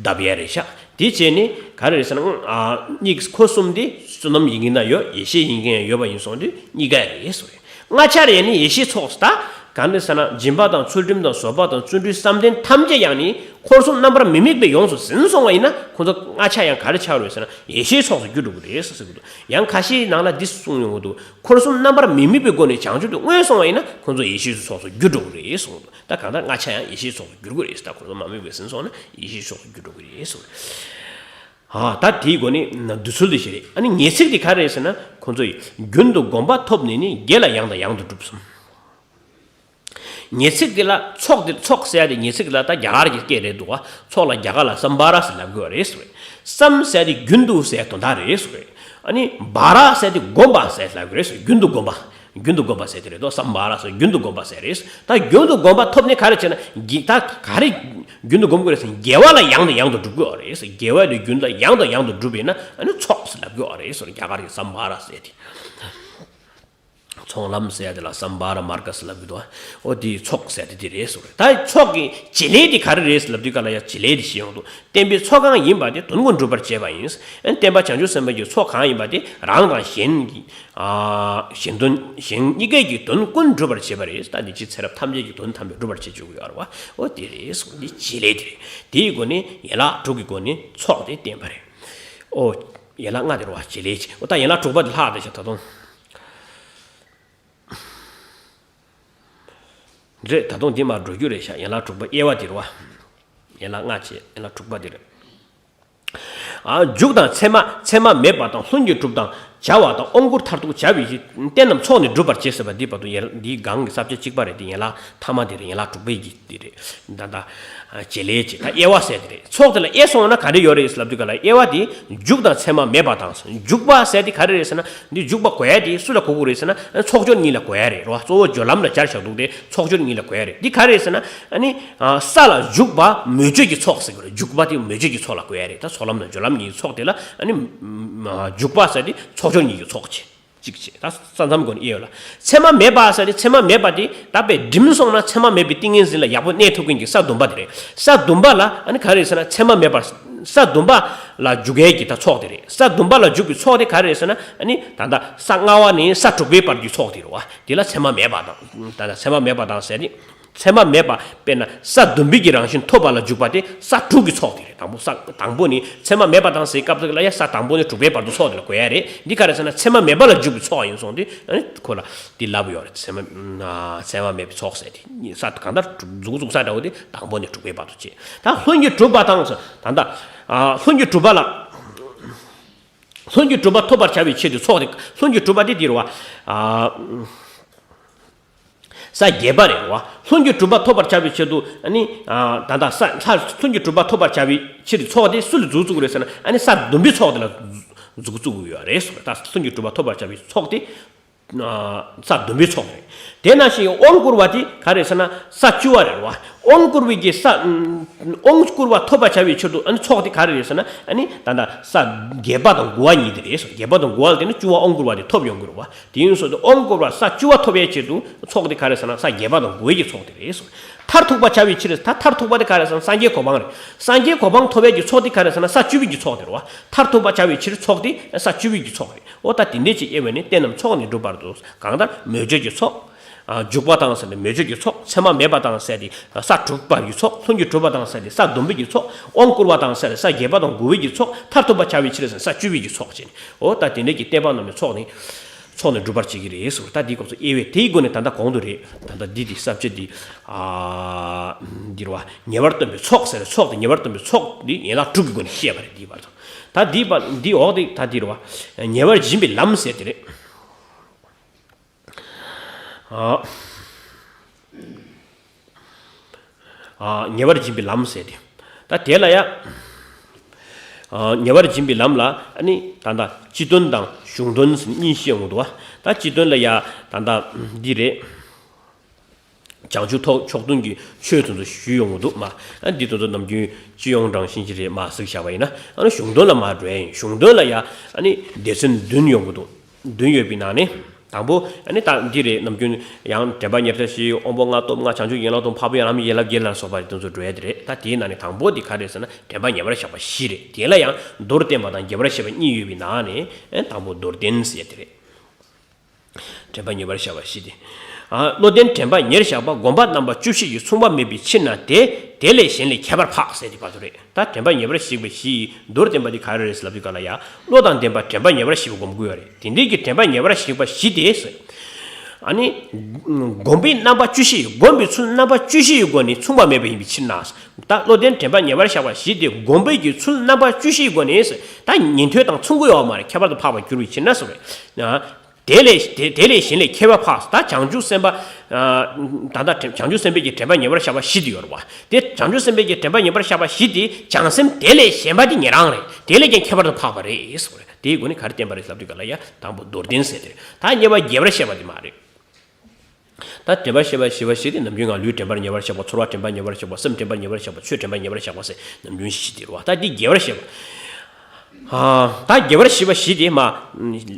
བརྡབ་ཡས་རེད་ཤག་དེ་བྱས་ནས་ག་རེ་རེད་ཟེར་ན། ཨ་གཉིས་ཁོ་གསུམ་འདི་བསོད་ནམས་ཡིན་གྱི་ན་ཡོད། ཡེ་ཤེས་ཡིན་གྱི་ཡང་ཡོད་པ་ཡིན་སོང་དུས་གཉིས་ཀ་རེད་ཟེར་རེད། ལྔ་ཆར་ཡང་ནི་ཡེ་ཤེས་ཚོགས་སུ། ད་གང་འདྲ་ཟེར་ན། སྦྱིན་པ་དང་ཚུལ་ཁྲིམས་དང་བཟོད་པ་དང་བརྩོན་འགྲུས་བསམ་གཏན་ཐམས་ཅད་ཡང་ནི་འཁོར་གསུམ་རྣམ་པར་མི་དམིགས་པས་ཡོངས་སུ་ཟིན་སོང་བ་ཡིན་ན། ཁོ་ཚོ་ལྔ་ཆ་ཡང་ག་རེ་ཆགས་རེད་ཟེར་ན། ཡེ་ཤེས་ཚོགས་སུ་འགྱུར་འགྲོ་གི་རེད་ཟེར་གི་འདུག་ཡང་ཁ་ཤས་ནང་ལ་འདི་གསུངས་ཡོང་གི་འདུག་འཁོར་གསུམ་རྣམ་པར་མི་དམིགས་པའི་སྒོ་ནས་བྱང་ཆུབ་ཏུ་མངོན་སོང་བ་ཡིན་ན། ཁོ་ཚོ་ཡེ་ཤེས་ཚོགས་སུ་འགྱུར་འགྲོ་གི་རེད་གསུངས་འདུག་ད་གང་ལྟར་ལྔ་ཆ་ཡང་ཡེ་ཤེས་ཚོགས་སུ་འགྱུར་གི་རེད་ཟེར། ད་འཁོར་གསུམ་མ་དམིགས་པས་ཟིན་སོང་ན་ཡེ་ཤེས་ཚོགས་སུ་འགྱུར་འགྲོ་གི་རེད་གསུངས། ཨ་ད་དེའི་སྒོ་ནས་འདུས་ཚུལ་དེ་ཞིག་རེད། ཨ་ནི་ངེས་ཚིག་དེ་ག་རེ་རེད་ཟེར་ན། ཁོ་ཚོ་ཡིས་རྒྱུན་དུ་གོམས་པ་ཐོབ་ནས་ནི། དགེ་ལ་ཡང་དང་ཡང་དུ་སྒྲུབ་གསུངས། ངེས་ཚིག་དེ་ལ་ཚོགས་དེ། ཚོགས་ཟེར་ཡ་དེ་ངེས་ཚིག་ལ་ད་རྒྱ་གར་གྱི་སྐད་རེད་འདུག་བ། ཚོགས་ལ་རྒྱ་གར་ལ་སམ་བྷ་ར་ཟེར་ལབ་དགོས་པ་རེད་ཟེར་བས། སམ་ཟེར་ཡ་དེ་རྒྱུན་དུ་ཟེར་དོན་དག་རེད་ཟེར་བས། ཨ་ནི་བྷ་ར་ཟེར་ཡ་དེ་གོམས་པ་ཟེར་ལབ་དགོས་རེད་ཟེར། རྒྱུན་དུ་གོམས་པ། རྒྱུན་དུ་གོམས་པ་ཟེར་དེ་རེད་དོ། སམ་བྷ་ར་ཟེར་རྒྱུན་དུ་གོམས་པ་ཟེར་རེད། ད་རྒྱུན་དུ་གོམས་པ་ཐོབ་ནས་ག་རེ་བྱས་ན། དགེ་ད་ག་རེ་རྒྱུན་དུ་གོམས་དགོས་རེད་ཟེར། དགེ་བ་ལ་ཡང་དང་ཡང་དུ་སྒྲུབ་དགོས་པ་རེད་ཟེར། དགེ་བ་དེ་རྒྱུན་ལ་ཡང་དང་ཡང་དུ་སྒྲུབ་པས་ན། ཨ་ནི་ཚོགས་ཟེར་ལབ་དགོས་པ་རེད་ཟེར། རྒྱ་གར་གྱི་སམ་བྷ་ར་ཟེར་དེ། ཚོགས་ལམ་ཟེར་ཡ་དེ་ལ་སམ་བྷ་ར་མར་ག་ཟེར་ལབ་ཀྱི་འདུག་འོ་དེའི་ཚོགས་ཟེར་དེ་དེ་རེད་ཟེར། ད་ཚོགས་ཀྱི་བྱེད་ལས་དེ་ག་རེ་རེད་ཟེར་ལབ་དུས་ག་ལ་ཡ་བྱེད་ལས་དེ་ཤེས་ཡོང་དུས། བསྟན་པའི་ཚོགས་གང་ཡིན་པ་དེ་དོན་ཀུན་འགྲུབ་པར་བྱེད་པ་ཡིན། ཨ་ནི་བསྟན་པ་བྱང་ཆུབ་སེམས་དཔའི་གི་ཚོགས་གང་ཡིན་པ་དེ་རང་དང་གཞན་གྱི། ཨ་གཞན་དོན་གཞན་གཉིས་ཀའི་གི་དོན་ཀུན་འགྲུབ་པར་བྱེད་པ་རེད། ད་འདི་ཕྱི་ཚེ་རབས་ཐམས་ཅད་ཀྱི་དོན་ཐམས་ཅད་འགྲུབ་པར་བྱེད་བཅུག་གི་ཡོད་རེད་བ། འོ་དེ་རེད་ཟེར། འདི་བྱེད་ལས་དེ་རེད། དེའི་སྒོ་ནས་ཡན་ལག་དྲུག་གི་སྒོ་ནས་ཚོགས་དེ་བསྟན་པ་རེད། ཨོ། ཡན་ལག་ལྔ་དེ་རེད་བ། བྱེད་ལས་བྱེད། ཨོ་ད་ཡན་ལག་དྲུག་པ་དེ་ལྷག་བསྡད་ཤག་ད་དུང་། རེད། ད་དུང་འདི་མར་འགྲོ་རྒྱུ་རེད་ཤག་ཡན་ལག་དྲུག་པ་དབྱེ་བ་དེ་རེད་བ། ཡན་ལག་ལྔ་བྱས། ཡན་ལག་དྲུག་པ་དེ་རེད། ཨ་མཇུག་དང་མཚན་མ། མཚན་མ་མེད་པ་དང་ལྷུན་གྱིས་གྲུབ་དང་བྱ་བ་དང་དབང་བསྐུར་མཐར་ཐུག་བྱ་བའི་གཞི། རྟེན་རྣམས་ཚོགས་ནི་འགྲུབ་པར་བྱེད་ཟེར་བ་འདི་བར་དུ་ཡན་འདིའི་སྒང་གི་ས་བཅད་གཅིག་པ་རེད། དེ་ཡན་ལག་ཐ་མ་དེ་རེད། ཡན་ལག་དྲུག་པའི་གི་དེ་རེད། ད་ལྟ་བྱེད་ལས་བྱེད། ད་དབྱེ་བ་ཟེར་དེ་རེད། ཚོགས་དེ་ལ་དབྱེ་སོང་ན་ག་འདྲ་ཡོད་རེད་ལབ་དུས་ག་ལ། དབྱེ་བ་དེ་མཇུག་དང་མཚན་མ་མེད་པ་དང་། མཇུག་པ་ཟེར་དེ་ག་རེ་རེད་ཟེར་ན། འདི་མཇུག་པ་གོ་ཡ་དེ་སུ་ལ་གོ་དགོས་རེད་ཟེར་ན། ཚོགས་སྦྱོར་གཉིས་ལ་གོ་ཡ་རེད་རོ། གཙོ་བོ་སྦྱོར་ལམ་ལ་སྦྱར་བཞག་འདུག་སྟེ། ཚོགས་སྦྱོར་གཉིས་ལ་གོ་ཡ་རེད། འདི་ག་རེ་རེད་ཟེར་ན། ཨ་ནི་ས་ལ་འཇུག་པ་མོས་སྤྱོད་ཀྱི་ཚོགས་ཟེར་གི་རེད། འཇུག་པ་དེ་མོས་སྤྱོད་ཀྱི་ཚོགས་ལ་གོ་ཡ་རེད། ད་ཚོགས་ལམ་དང་སྦྱོར་ལམ་གཉིས་ཀྱི་ཚོགས་དེ་ལ། ཨ་ནི་འཇུག་པ་ཟེར་དེ་ཚོགས་སྦྱོར་གཉིས་ཀྱི་ཚོགས་བྱེད། གཅིག་བྱས། ད་ས་མཚམས་སྒོ་ནས་དབྱེ་ཡོད་ལ། མཚན་མ་མེད་པ་ཟེར་ཏེ། མཚན་མ་མེད་པ་དེ་ད་དཔེ་འགྲིམ་སོང་ན། མཚན་མ་མེད་པའི་ཏིང་ངེ་འཛིན་ལ་ཡག་པོ་གནས་ཐུབ་མཁན་གྱི་ས་བདུན་པ་དེ་རེད། ས་བདུན་པ་ལ་ཨ་ནི་ག་རེ་ཟེར་ན། མཚན་མ་མེད་པ། ས་བདུན་པ་ལ་འཇུག་ཡས་ཀྱི་ད་ཚོགས་དེ་རེད། ས་བདུན་པ་ལ་འཇུག་པའི་ཚོགས་དེ་ག་རེ་ཟེར་ན། ཨ་ནི་ད་ལྟ་ས་ལྔ་པ་ནས་ས་དྲུག་པའི་བར་གྱི་ཚོགས་དེ་རེད་བ། དེ་ལ་མཚན་མ་མེད་པ་དང་། ད་ལྟ་མཚན་མ་མེད་པ་དང་ཟེར་ནི། མཚན་མ་མེད་པ། དཔེར་ན་ས་བདུན་པའི་གི་རང་བཞིན་ཐོབ་པ་ལ་འཇུག་པ་དེ་ས་དྲུག་གི་ཚོགས་དེ་རེད། དང་པོ་ས་དང་པོ་ནི། མཚན་མ་མེད་པ་དང་ཟེར་སྐབས་དེ་ལ་ཡ་ས་དང་པོ་ནས་དྲུག་པའི་བར་དུ་ཚོགས་དེ་ལ་གོ་ཡ་རེད། འདི་ག་རེ་ཟེར་ན། མཚན་མ་མེད་པ་ལ་འཇུག་པའི་ཚོགས་ཡིན་སོང་དུས། ཨ་ནི་ཁོ་ལ་འདི་ལབ་ཡོད་རེད། མཚན་མ་མཚན་མ་མེད་པའི་ཚོགས་ཟེར་དེ། ས་གང་ལྟར་འཛུགས་འཛུགས་ས་འདྲ་བོ་དེ་དང་པོ་ནས་དྲུག་པའི་བར་དུ་བྱེད། ད་ལྷུན་གྱིས་གྲུབ་པ་དང་ཟེར། ད་ལྟ་ལྷུན་གྱིས་གྲུབ་པ་ལ། ལྷུན་གྱིས་གྲུབ་པ་ཐོབ་པར་བྱ་བའི་ཆེད་དུ་ཚོགས་དེ། ལྷུན་གྱིས་གྲུབ་པ་དེ་འདི་རེད་བ། ས་བརྒྱད་པ་རེད་བ། ལྷུན་གྱིས་གྲུབ་པ་ཐོབ་པར་བྱ་བའི་ཆེད་དུ། ཨ་ནི་ད་ལྟ་ས་ལྷ་ལྷུན་གྱིས་གྲུབ་པ་ཐོབ་པར་བྱ་བའི་ཕྱིར་ཚོགས་དེ་སུ་ལ་འཛུགས་བཙུགས་རེད་ཟེར་ན། ཨ་ནི་ས་བདུན་པའི་ཚོགས་དེ་ལ་འཛུགས་བཙུགས་ཡོད་རེད་ཟེར། ད་ལྷུན་གྱིས་གྲུབ་པ་ཐོབ་པར་བྱ་བའི་ཚོགས་དེ་ས་བདུན་པའི་ཚོགས་རེད། དེ་ནང་བཞིན་དབང་བསྐུར་བ་དེ་ག་རེད་ཟེར་ན། ས་བཅུ་པ་རེད་བ། དབང་བསྐུར་བའི་གི་ས་དབང་བསྐུར་བ་ཐོབ་པར་བྱ་བའི་ཕྱིར་དུ། ཨ་ནི་ཚོགས་དེ་ག་རེ་རེད་ཟེར་ན། ཨ་ནི་ད་ལྟ་ས་བརྒྱད་པ་དང་དགུ་པ་གཉིས་དེ་རེད་ཟེར། བརྒྱད་པ་དང་དགུ་པ་ལ་དེ་ནི་བཅུ་པ་དབང་བསྐུར་བ་དེ་ཐོབ་ཡོང་གི་རེད་བ། དེ་ཡིན་སོང་དུས་དབང་བསྐུར་བ་ས་བཅུ་པ་ཐོབ་པའི་ཆེད་དུ་ཚོགས་དེ་ག་རེ་ཟེར་ན། ས་བརྒྱད་པ་དང་དགུ་པའི་གི་ཚོགས་དེ་རེད་ཟེར། མཐར་ཐུག་པ་བྱ་བའི་ཕྱིར། ད་མཐར་ཐུག་པ་དེ་ག་རེ་ཟེར་ན། སངས་རྒྱས་གོ་འཕང་རེད། སངས་རྒྱས་གོ་འཕང་ཐོབ་པའི་གི་ཚོགས་དེ་ག་རེ་ཟེར་ན། ས་བཅུ་པའི་གི་ཚོགས་དེ་རེད་བ། མཐར་ཐུག་པ་བྱ་བའི་ཕྱིར་ཚོགས་དེ་ས་བཅུ་པའི་གི་ཚོགས་རེད། འོ་ད་དེ་འདྲས་ཅིག་དབྱེ་བས་ནི། རྟེན་རྣམས་ཚོགས་ནི་འགྲུབ་པར་འདོད། གང་ལྟར་མོས་སྤྱོད་ཀྱི་ཚོགས། འཇུག་པ་དང་ཟེར་ནས་མེ་མཆོད་ཀྱི་ཚོགས། མཚན་མ་མེད་པ་དང་ཟེར་ཏེ་ས་དྲུག་པ་གི་ཚོགས། ལྷུན་གྱིས་གྲུབ་པ་དང་ཟེར་ཏེ་ས་བདུན་པའི་གི་ཚོགས། དབང་བསྐུར་བ་དང་ཟེར་ཏེ་ས་བརྒྱད་པ་དང་དགུ་པའི་གི་ཚོགས། མཐར་ཐུག་པ་བྱ་བའི་ཕྱིར་ཟེར་ནས་ས་བཅུ་པའི་གི་ཚོགས་བྱས་ནས། འོ་ད་དེ་འདྲའི་གི་བསྟན་པ་རྣམས་ནི་ཚོགས་ནི་ཚོགས་ནས་སྒྲུབ་པར་བྱེད་ཀྱི་རེད་ཟེར། ད་འདིའི་སྐབས་སུ་དབྱེ་བས་དེའི་སྒོ་ནས་ད་ལྟ་གོང་དུ་རེད། ད་ལྟ་འདི་དེ་ས་བཅད་འདི་འདིར་བ་ཉེ་བར་སྟོན་པའི་ཚོགས་ཟེར་ཚོགས་དེ་ཉེ་བར་སྟོན་པའི་ཚོགས་འདི་ཡན་ལག་དྲུག་གི་སྒོ་ནས་བཤད་པ་རེད། འདིའི་བར་དུ་ད་འདིའི་བར་འདིའི་འོག་དེ་ད་འདིར་བ་ཉེ་བར་སྦྱིན་པའི་ལམ་ཟེར་དེ་རེད། ཉེ་བར་སྦྱིན་པའི་ལམ་ཟེར་ཏེ། ད་དེ་ལ་ཡ། ཉེ་བར་སྦྱིན་པའི་ལམ་ལ་ཨ་ནི་ད་ལྟ་སྤྱི་དོན་དང་གཞུང་དོན་གཉིས་བཤད་ཡོང་གི་འདུག་བ། ད་སྤྱི་དོན་ལ་ཡ་ད་ལྟ་འདི་རེད། བྱང་ཆུབ་ཐོག་མཆོག་ཐུན་གྱི་ཆོས་དེ་ཚོ་ཞུས་ཡོང་གི་འདུག་མ། ཨ་འདི་དེ་ཚོ་ནམ་རྒྱུན་སྤྱི་ཡོངས་དྲང་བཞིན་གྱི་རེད་མ་ཟིག་བཞག་པ་ཡིན་ན། ཨ་ནི་གཞུང་དོན་ལ་མ་འགྲོ་ཡ་ཡིན། གཞུང་དོན་ལ་ཡ་ཨ་ནི་སྡེ་ཚན་བདུན་ཡོང་གི་འདུག་བདུན་ཡོད་པའི་ནང་ནས་དང་པོ་ཨ་ནི་ད་འདི་རེད། ནམ་རྒྱུན་ཡང་དྲན་པ་ཉེར་བཞག་བཞི། དབང་པོ་ལྔ་སྟོབས་ལྔ། བྱང་ཆུབ་ཡན་ལག་དང་འཕགས་པའི་ལམ་ཡན་ལག་བརྒྱད་ལ་སོགས་པ་དེ་ཚོ་འགྲོ་ཡ་དེ་རེད། ད་དེའི་ནང་ནས་དང་པོ་དེ་ག་རེད་ཟེར་ན་དྲན་པ་ཉེ་བར་བཞག་པ་བཞི་རེད། དེ་ལ་ཡང་མདོར་བསྟན་པ་དང་རྒྱས་པར་བཤད་པ་གཉིས་ཡོད་པའི་ནང་ནས་ཨ་དང་པོ་མདོར་བསྟན་ཟེར་ཡ་དེ་རེད། དྲན་པ་ཉེ་བར་བཞག་པ་བཞི་སྟེ། ཨ་བློ་ལྡན་དྲན་པ་ཉེར་བཞག་པ། སྒོམ་པ་རྣམ་པ་བཅུ་བཞི་ཡིས། མཚུངས་པ་མེད་པའི་ཕྱིར་ན་དེ། དེ་ལས་གཞན་ལས་ཁྱད་པར་འཕགས་ཟེར་དེ་བར་དུ་རེད། ད་དྲན་པ་ཉེ་བར་བཞག་པ་བཞི་ཡི་མདོར་བསྟན་པ་དེ་ག་རེ་རེད་ཟེར་ལབ་དུས་ག་ལ་ཡ། བློ་དང་ལྡན་པ་དྲན་པ་ཉེ་བར་བཞག་པ་སྒོམ་དགོས་ཡོད་རེད། དེ་འདྲའི་གི་དྲན་པ་ཉེ་བར་བཞག་པ་བཞི་དེ་ཟེར། ཨ་ནི། སྒོམ་པའི་རྣམ་པ་བཅུ་བཞི་ཡི། སྒོམ་པའི་ཚུལ་རྣམ་པ་བཅུ་བཞི་ཡི་སྒོ་ནས་མཚུངས་པ་མེད་པ་ཡིན་པའི་ཕྱིར་ན། ད་བློ་ལྡན་དྲན་པ་ཉེ་བར་བཞག་པ་བཞི་དེ་སྒོམ་པའི་གི་ཚུལ་རྣམ་པ་བཅུ་བཞི་ཡི་སྒོ་ནས་ཟེར། ད་ཉན་ཐོས་དང་མཚུངས་ཀྱི་ཡོད་མ་རེད། ཁྱད་པར་དུ་འཕགས་པར་གྱུར་པའི་ཕྱིར་ན་ཟེར་བས། དེ་ལས་དེ་དེ་ལས་གཞན་ལས་ཁྱད་པར་འཕགས། ད་བྱང་ཆུབ་སེམས་དཔའ། ད་ལྟ་བྱང་ཆུབ་སེམས་དཔའི་གི་དྲན་པ་ཉེ་བར་བཞག་པ་བཞི་དེ་ཡོད་རེད་བ། དེ་བྱང་ཆུབ་སེམས་དཔའི་གི་དྲན་པ་ཉེ་བར་བཞག་པ་བཞི་དེ་བྱང་སེམས་དེ་ལས་གཞན་པ་དེ་ཉན་རང་རེད། དེ་ལས་ཀྱང་ཁྱད་པར་དུ་འཕགས་པ་རེད་ཟེར་བ་རེད། དེའི་སྒོ་ནས་ག་རེ་བསྟན་པ་རེད་ལབ་དུས་ག་ལ་ཡ། དང་པོ་མདོར་བསྟན་ཟེར་དེ་རེད། ད་ཉེ་བར་རྒྱས་པར་བཤད་པ་དེ་མ་རེད། ད་དྲན་པ་བཤད་པ་བཞི་པ་བཞི་དེ་ནམ་རྒྱུན་ང་ལུས་དྲན་པ་ཉེ་བར་བཞག་པ། ཚོར་བ་དྲན་པ་ཉེ་བར་བཞག་པ། སེམས་དྲན་པ་ཉེ་བར་བཞག་པ། ཆོས་དྲན་པ་ཉེ་བར་བཞག་པ་ཟེར་ནམ་རྒྱུན་བཞི་བཞི་དེ་རེད་བ། ད་འདི་རྒྱས་པར་བཤད་པ། ད་རྒྱས་པར་བཤད་པ་བཞི་དེ་མ་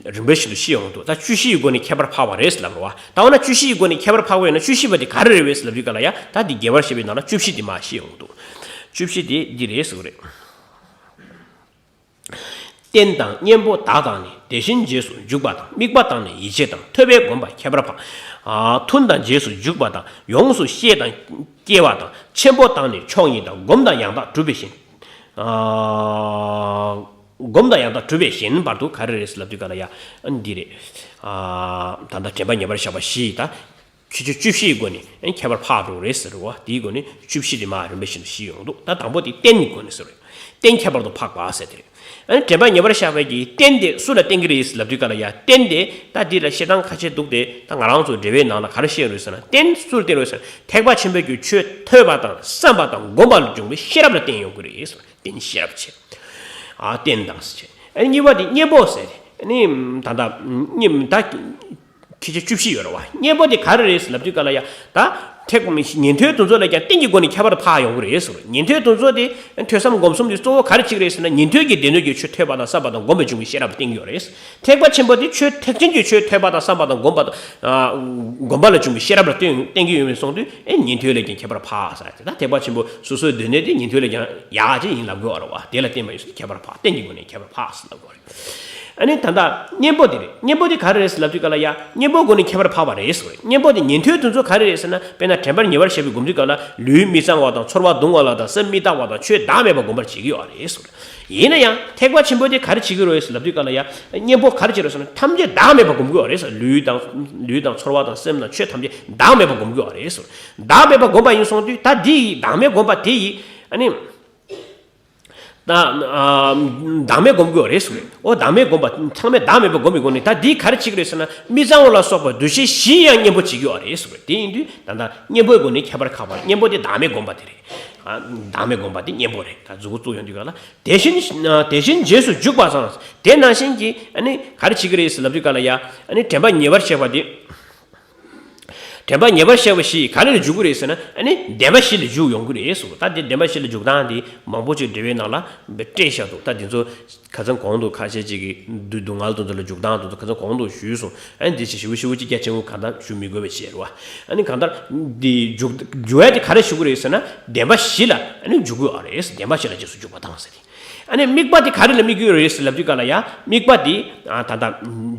རིམ་པ་བཞིན་དུ་བཤད་ཡོང་གི་འདུག་ད་བཅུ་བཞི་ཡི་སྒོ་ནས་ཁྱད་པར་འཕགས་པ་རེད་ལབ་རེད་བ། ད་འོ་ན་བཅུ་བཞི་ཡི་སྒོ་ནས་ཁྱད་པར་འཕགས་པ་ཡིན་ན་བཅུ་བཞི་པ་དེ་ག་རེ་རེད་བས་ལབ་དུས་ག་ལ་ཡ། ད་འདི་རྒྱས་པར་བཤད་པའི་ནང་ལ་བཅུ་བཞི་དེ་མ་བཤད་ཡོང་གི་འདུག་བཅུ་བཞི་དེ་འདི་རེད་ཟེར་གི་རེད། རྟེན་དང་གཉེན་པོ་བདག་དང་ནི། དེ་བཞིན་རྗེས་སུ་འཇུག་པ་དང་། དམིགས་པ་དང་ནི་ཡིད་བྱེད་དང་། ཐོས་པས་བསྒོམས་པ་ཁྱད་པར་འཕགས། ཨ་ཐུན་དང་རྗེས་སུ་འཇུག་པ་དང་། ཡོངས་སུ་ཤེས་དང་སྐྱེ་བ་དང་། ཆེན་པོ་དང་ནི་མཆོག་ཉིད་དང་། བསྒོམ་དང་ཡང་དག་གྲུབ་པའི་གཞན། ཨ་བསྒོམ་དང་ཡང་དག་གྲུབ་པའི་གཞན་བར་དུ་ག་རེ་རེད་ལབ་དུས་ག་ལ་ཡ། འདི་རེད། ད་ལྟ་དྲན་པ་ཉེ་བར་བཞག་པ་བཞི་ཡི་ད། ཁྱད་ཆོས་བཅུ་བཞི་ཡི་སྒོ་ནས་ཁྱད་པར་འཕགས་འགྲོ་རེད་ཟེར་བ། དེའི་སྒོ་ནས་བཅུ་བཞི་དེ་མ་རིམ་པ་བཞིན་དུ་བཤད་ཡོང་འདུག་ད་དང་པོ་དེ་རྟེན་གྱི་སྒོ་ནས་ཟེར་བས། རྟེན་ཁྱད་པར་དུ་འཕགས་པ་ཟེར་དེ་རེད། ཨ་ནི་དྲན་པ་ཉེ་བར་བཞག་པའི་གི་རྟེན་དེ་སུ་ལ་བརྟེན་གྱི་རེད་ལབ་དུས་ག་ལ་ཡ། རྟེན་དེ་ད་འདི་ལ་བཤད་སྟངས་ཁ་ཤས་འདུག་སྟེ། ད་ང་རང་ཚོ་འགྲེལ་པའི་ནང་ལ་ག་རེ་བཤད་རེད་ཟེར་ན། རྟེན་སུ་ལ་བརྟེན་རེད་ཟེར་ན། ཐེག་པ་ཆེན་པོའི་གི་ཆོས་ཐོས་པ་དང་བསམ་པ་དང་སྒོམ་པ་ལ་འབྱུང་བའི་ཤེས་རབ་ལ་བརྟེན་ཡོང་གི་རེད་ཟེར་བ། རྟེན་ཤེས་རབ་བྱེད། ཨ་རྟེན་དང་ཟེར་བྱེད། ཨ་ནི་གཉིས་པ་དེ་གཉེན་པོ་ཟེར་ཏེ། ཨ་ནི་ད་ལྟ་གཉེན་ད། ཁྱད་ཆོས་བཅུ་བཞི་ཡོད་རེད་བ། གཉེན་པོ་དེ་ག་རེ་རེད་ལབ་དུས་ག་ལ་ཡ། ད་ཐེག་ཉན་ཐོས་དེ་ཚོ་ལ་ཀྱང་རྟེན་གྱི་སྒོ་ནས་ཁྱད་པར་དུ་འཕགས་ཡོང་གི་རེད་ཟེར། ཉན་ཐོས་དེ་ཚོ་དེ་ཐོས་བསམ་སྒོམ་གསུམ་དེ་གཙོ་བོ་ག་རེ་གཅིག་རེད་ཟེར་ན། ཉན་ཐོས་ཀྱི་སྡེ་སྣོད་ཀྱི་ཆོས་ཐོས་པ་དང་བསམ་པ་དང་སྒོམ་པ་འབྱུང་བའི་ཤེས་རབ་བརྟེན་གྱི་ཡོད་རེད། ཐེག་པ་ཆེན་པོ་དེ་ཆོས་ཐེག་ཆེན་གྱི་ཆོས་ཐོས་པ་དང་བསམ་པ་དང་སྒོམ་པ་དང་། ཨ་སྒོམ་པ་ལ་འབྱུང་བའི་ཤེས་རབ་ལ་བརྟེན་བརྟེན་གྱི་ཡོད་པའི་སོང་དུས། ཨེ་ཉན་ཐོས་ལས་ཀྱང་ཁྱད་པར་འཕགས་ཟེར་ཏེ། ད་ཐེག་པ་ཆེན་པོ་སོ་སོའི་སྡེ་སྣོད་དེ་ཉན་ཐོས་ལས་ཀྱང་ཡག་ཅིག་ཡིན་ལབ་དགོས་པ་རེད་བ། དེ་ལ་བརྟེན་པ་ཡིན་ཟེར་ཏེ་ཁྱད་པར་འཕགས། རྟེན་གྱི་སྒོ་ནས་ཁྱད་པར་འཕགས་ཟེར་ལབ་དགོས་པ་རེད། ཨ་ནི་ད་ལྟ་གཉེན་པོ་དེ་རེད། གཉེན་པོ་དེ་ག་རེ་རེད་ཟེར་ལབ་དུས་ག་ལ་ཡ། གཉེན་པོའི་སྒོ་ནས་ཁྱད་པར་འཕགས་པ་རེད་ཟེར་བ་རེད། གཉེན་པོ་དེ་ཉན་ཐོས་དེ་ཚོ་ག་རེ་རེད་ཟེར་ན། དཔེར་ན་དྲན་པ་ཉེ་བར་བཞག་པའི་སྒོམ་དུས་ག་ལ་ལུས་མི་གཙང་བ་དང་། ཚོར་བ་གདུང་བ་ལ་དང་། སེམས་མི་རྟག་པ་དང་། ཆོས་བདག་མེད་པ་སྒོམ་པར་བྱེད་ཀྱི་ཡོད་རེད་ཟེར་བ་རེད། ཡིན་ན་ཡང་ཐེག་པ་ཆེན་པོ་དེ་ག་རེ་བྱེད་ཀྱི་རེད་ཟེར་ལབ་དུས་ག་ལ་ཡ། གཉེན་པོ་ག་རེ་བྱེད་རེད་ཟེར་ན། ཐམས་ཅད་བདག་མེད་པ་སྒོམ་གྱི་ཡོད་རེད་ཟེར། ལུས་དང་ལུས་དང་ཚོར་བ་དང་སེམས་དང་ཆོས་ཐམས་ཅད་བདག་མེད་པ་སྒོམ་གྱི་ཡོད་རེད་ཟེར། བདག་མེད་པ་སྒོམ་པ་ཡིན་སོང་དུས། ད་འདི་ཡི་བདག་མེད་སྒོམ་པ་དེ་ཡི། ཨ་ནི། ད་ཨ་བདག་མེད་སྒོམ་དགོས་རེད་ཟེར་བས། འོ་བདག་མེད་སྒོམ་པ་ཚང་མས་བདག་མེད་པ་སྒོམ་པའི་སྒོ་ནས། ད་འདི་ག་རེ་བྱེད་ཀྱི་རེད་ཟེར་ན། མི་གཙང་བ་ལ་སོགས་པ་འདུ་ཤེས་བཞི་ཡང་གཉེན་པོ་བྱེད་ཀྱི་ཡོད་རེད་ཟེར་བས། དེ་ཡིན་དུས་ད་ལྟ་གཉེན་པོའི་སྒོ་ནས་ཁྱད་པར་འཕགས་པ། གཉེན་པོ་དེ་བདག་མེད་སྒོམ་པ་དེ་རེད། ཨ་བདག་མེད་སྒོམ་པ་དེ་གཉེན་པོ་རེད། ད་མཛུབ་གུ་བཙུགས་ཡོང་དུས་ག་ལ། དེ་བཞིན་དེ་བཞིན་རྗེས་སུ་འཇུག་པ་སང་། དེ་ནང་བཞིན་གྱི་ཨ་ནི་ག་རེ་བྱེད་ཀྱི་རེད་ཟེར་ལབ་དུས་ག་ལ་ཡ། ཨ་ནི་དྲན་པ་ཉེ་བར་བཞག་པ་དེ། དྲན་པ་ཉེ་བར་བཞག་པ་བཞི་ག་རེ་ལ་འཇུག་གི་རེད་ཟེར་ན། ཨ་ནི་བདེན་པ་བཞི་ལ་འཇུག་ཡོང་གི་རེད་ཟེར། ད་དེ་བདེན་པ་བཞི་ལ་འཇུག་སྟངས་དེ་མང་པོ་ཅིག་འགྲེལ་པའི་ནང་ལ་སྤྲད་བཞག་འདུག་ད་དེ་ཚོ་ཁ་སང་གོང་དུ་ཁ་ཤས་ཅིག་གིས་སྡུག་སྡུག་བསྔལ་དེ་ཚོ་ལ་འཇུག་སྟངས་དེ་ཚོ་ཁ་སང་གོང་དུ་ཞུས་སོང་། ཨ་ནི་འདི་ཆེ་ཞེ་པོ་ཞེ་པོ་ཅིག་རྒྱ་ཆེན་པོ་གང་ལྟར་ཞུ་མི་དགོས་པའི་ཕྱིར་རོ། ཨ་ནི་གང་ལྟར་འདི་འཇུག་འཇུག་ཡ་དེ་ག་རེ་ཞུ་གི་རེད་ཟེར་ན། བདེན་པ་བཞི་ལ་ཨ་ནི་འཇུག་གི་ཡོད་རེད། བདེན་པ་བཞི་ལ་རྗེས་སུ་འཇུག་པ་དང་ཟེར་ཏེ། ཨ་ནི་དམིགས་པ་དེ་ག་རེ་ལ་དམིགས་ཀྱི་ཡོད་རེད་ཟེར་ལབ་དུས་ག་ལ་ཡ། དམིགས་པ་དེ་ཨ་ད་ལྟ་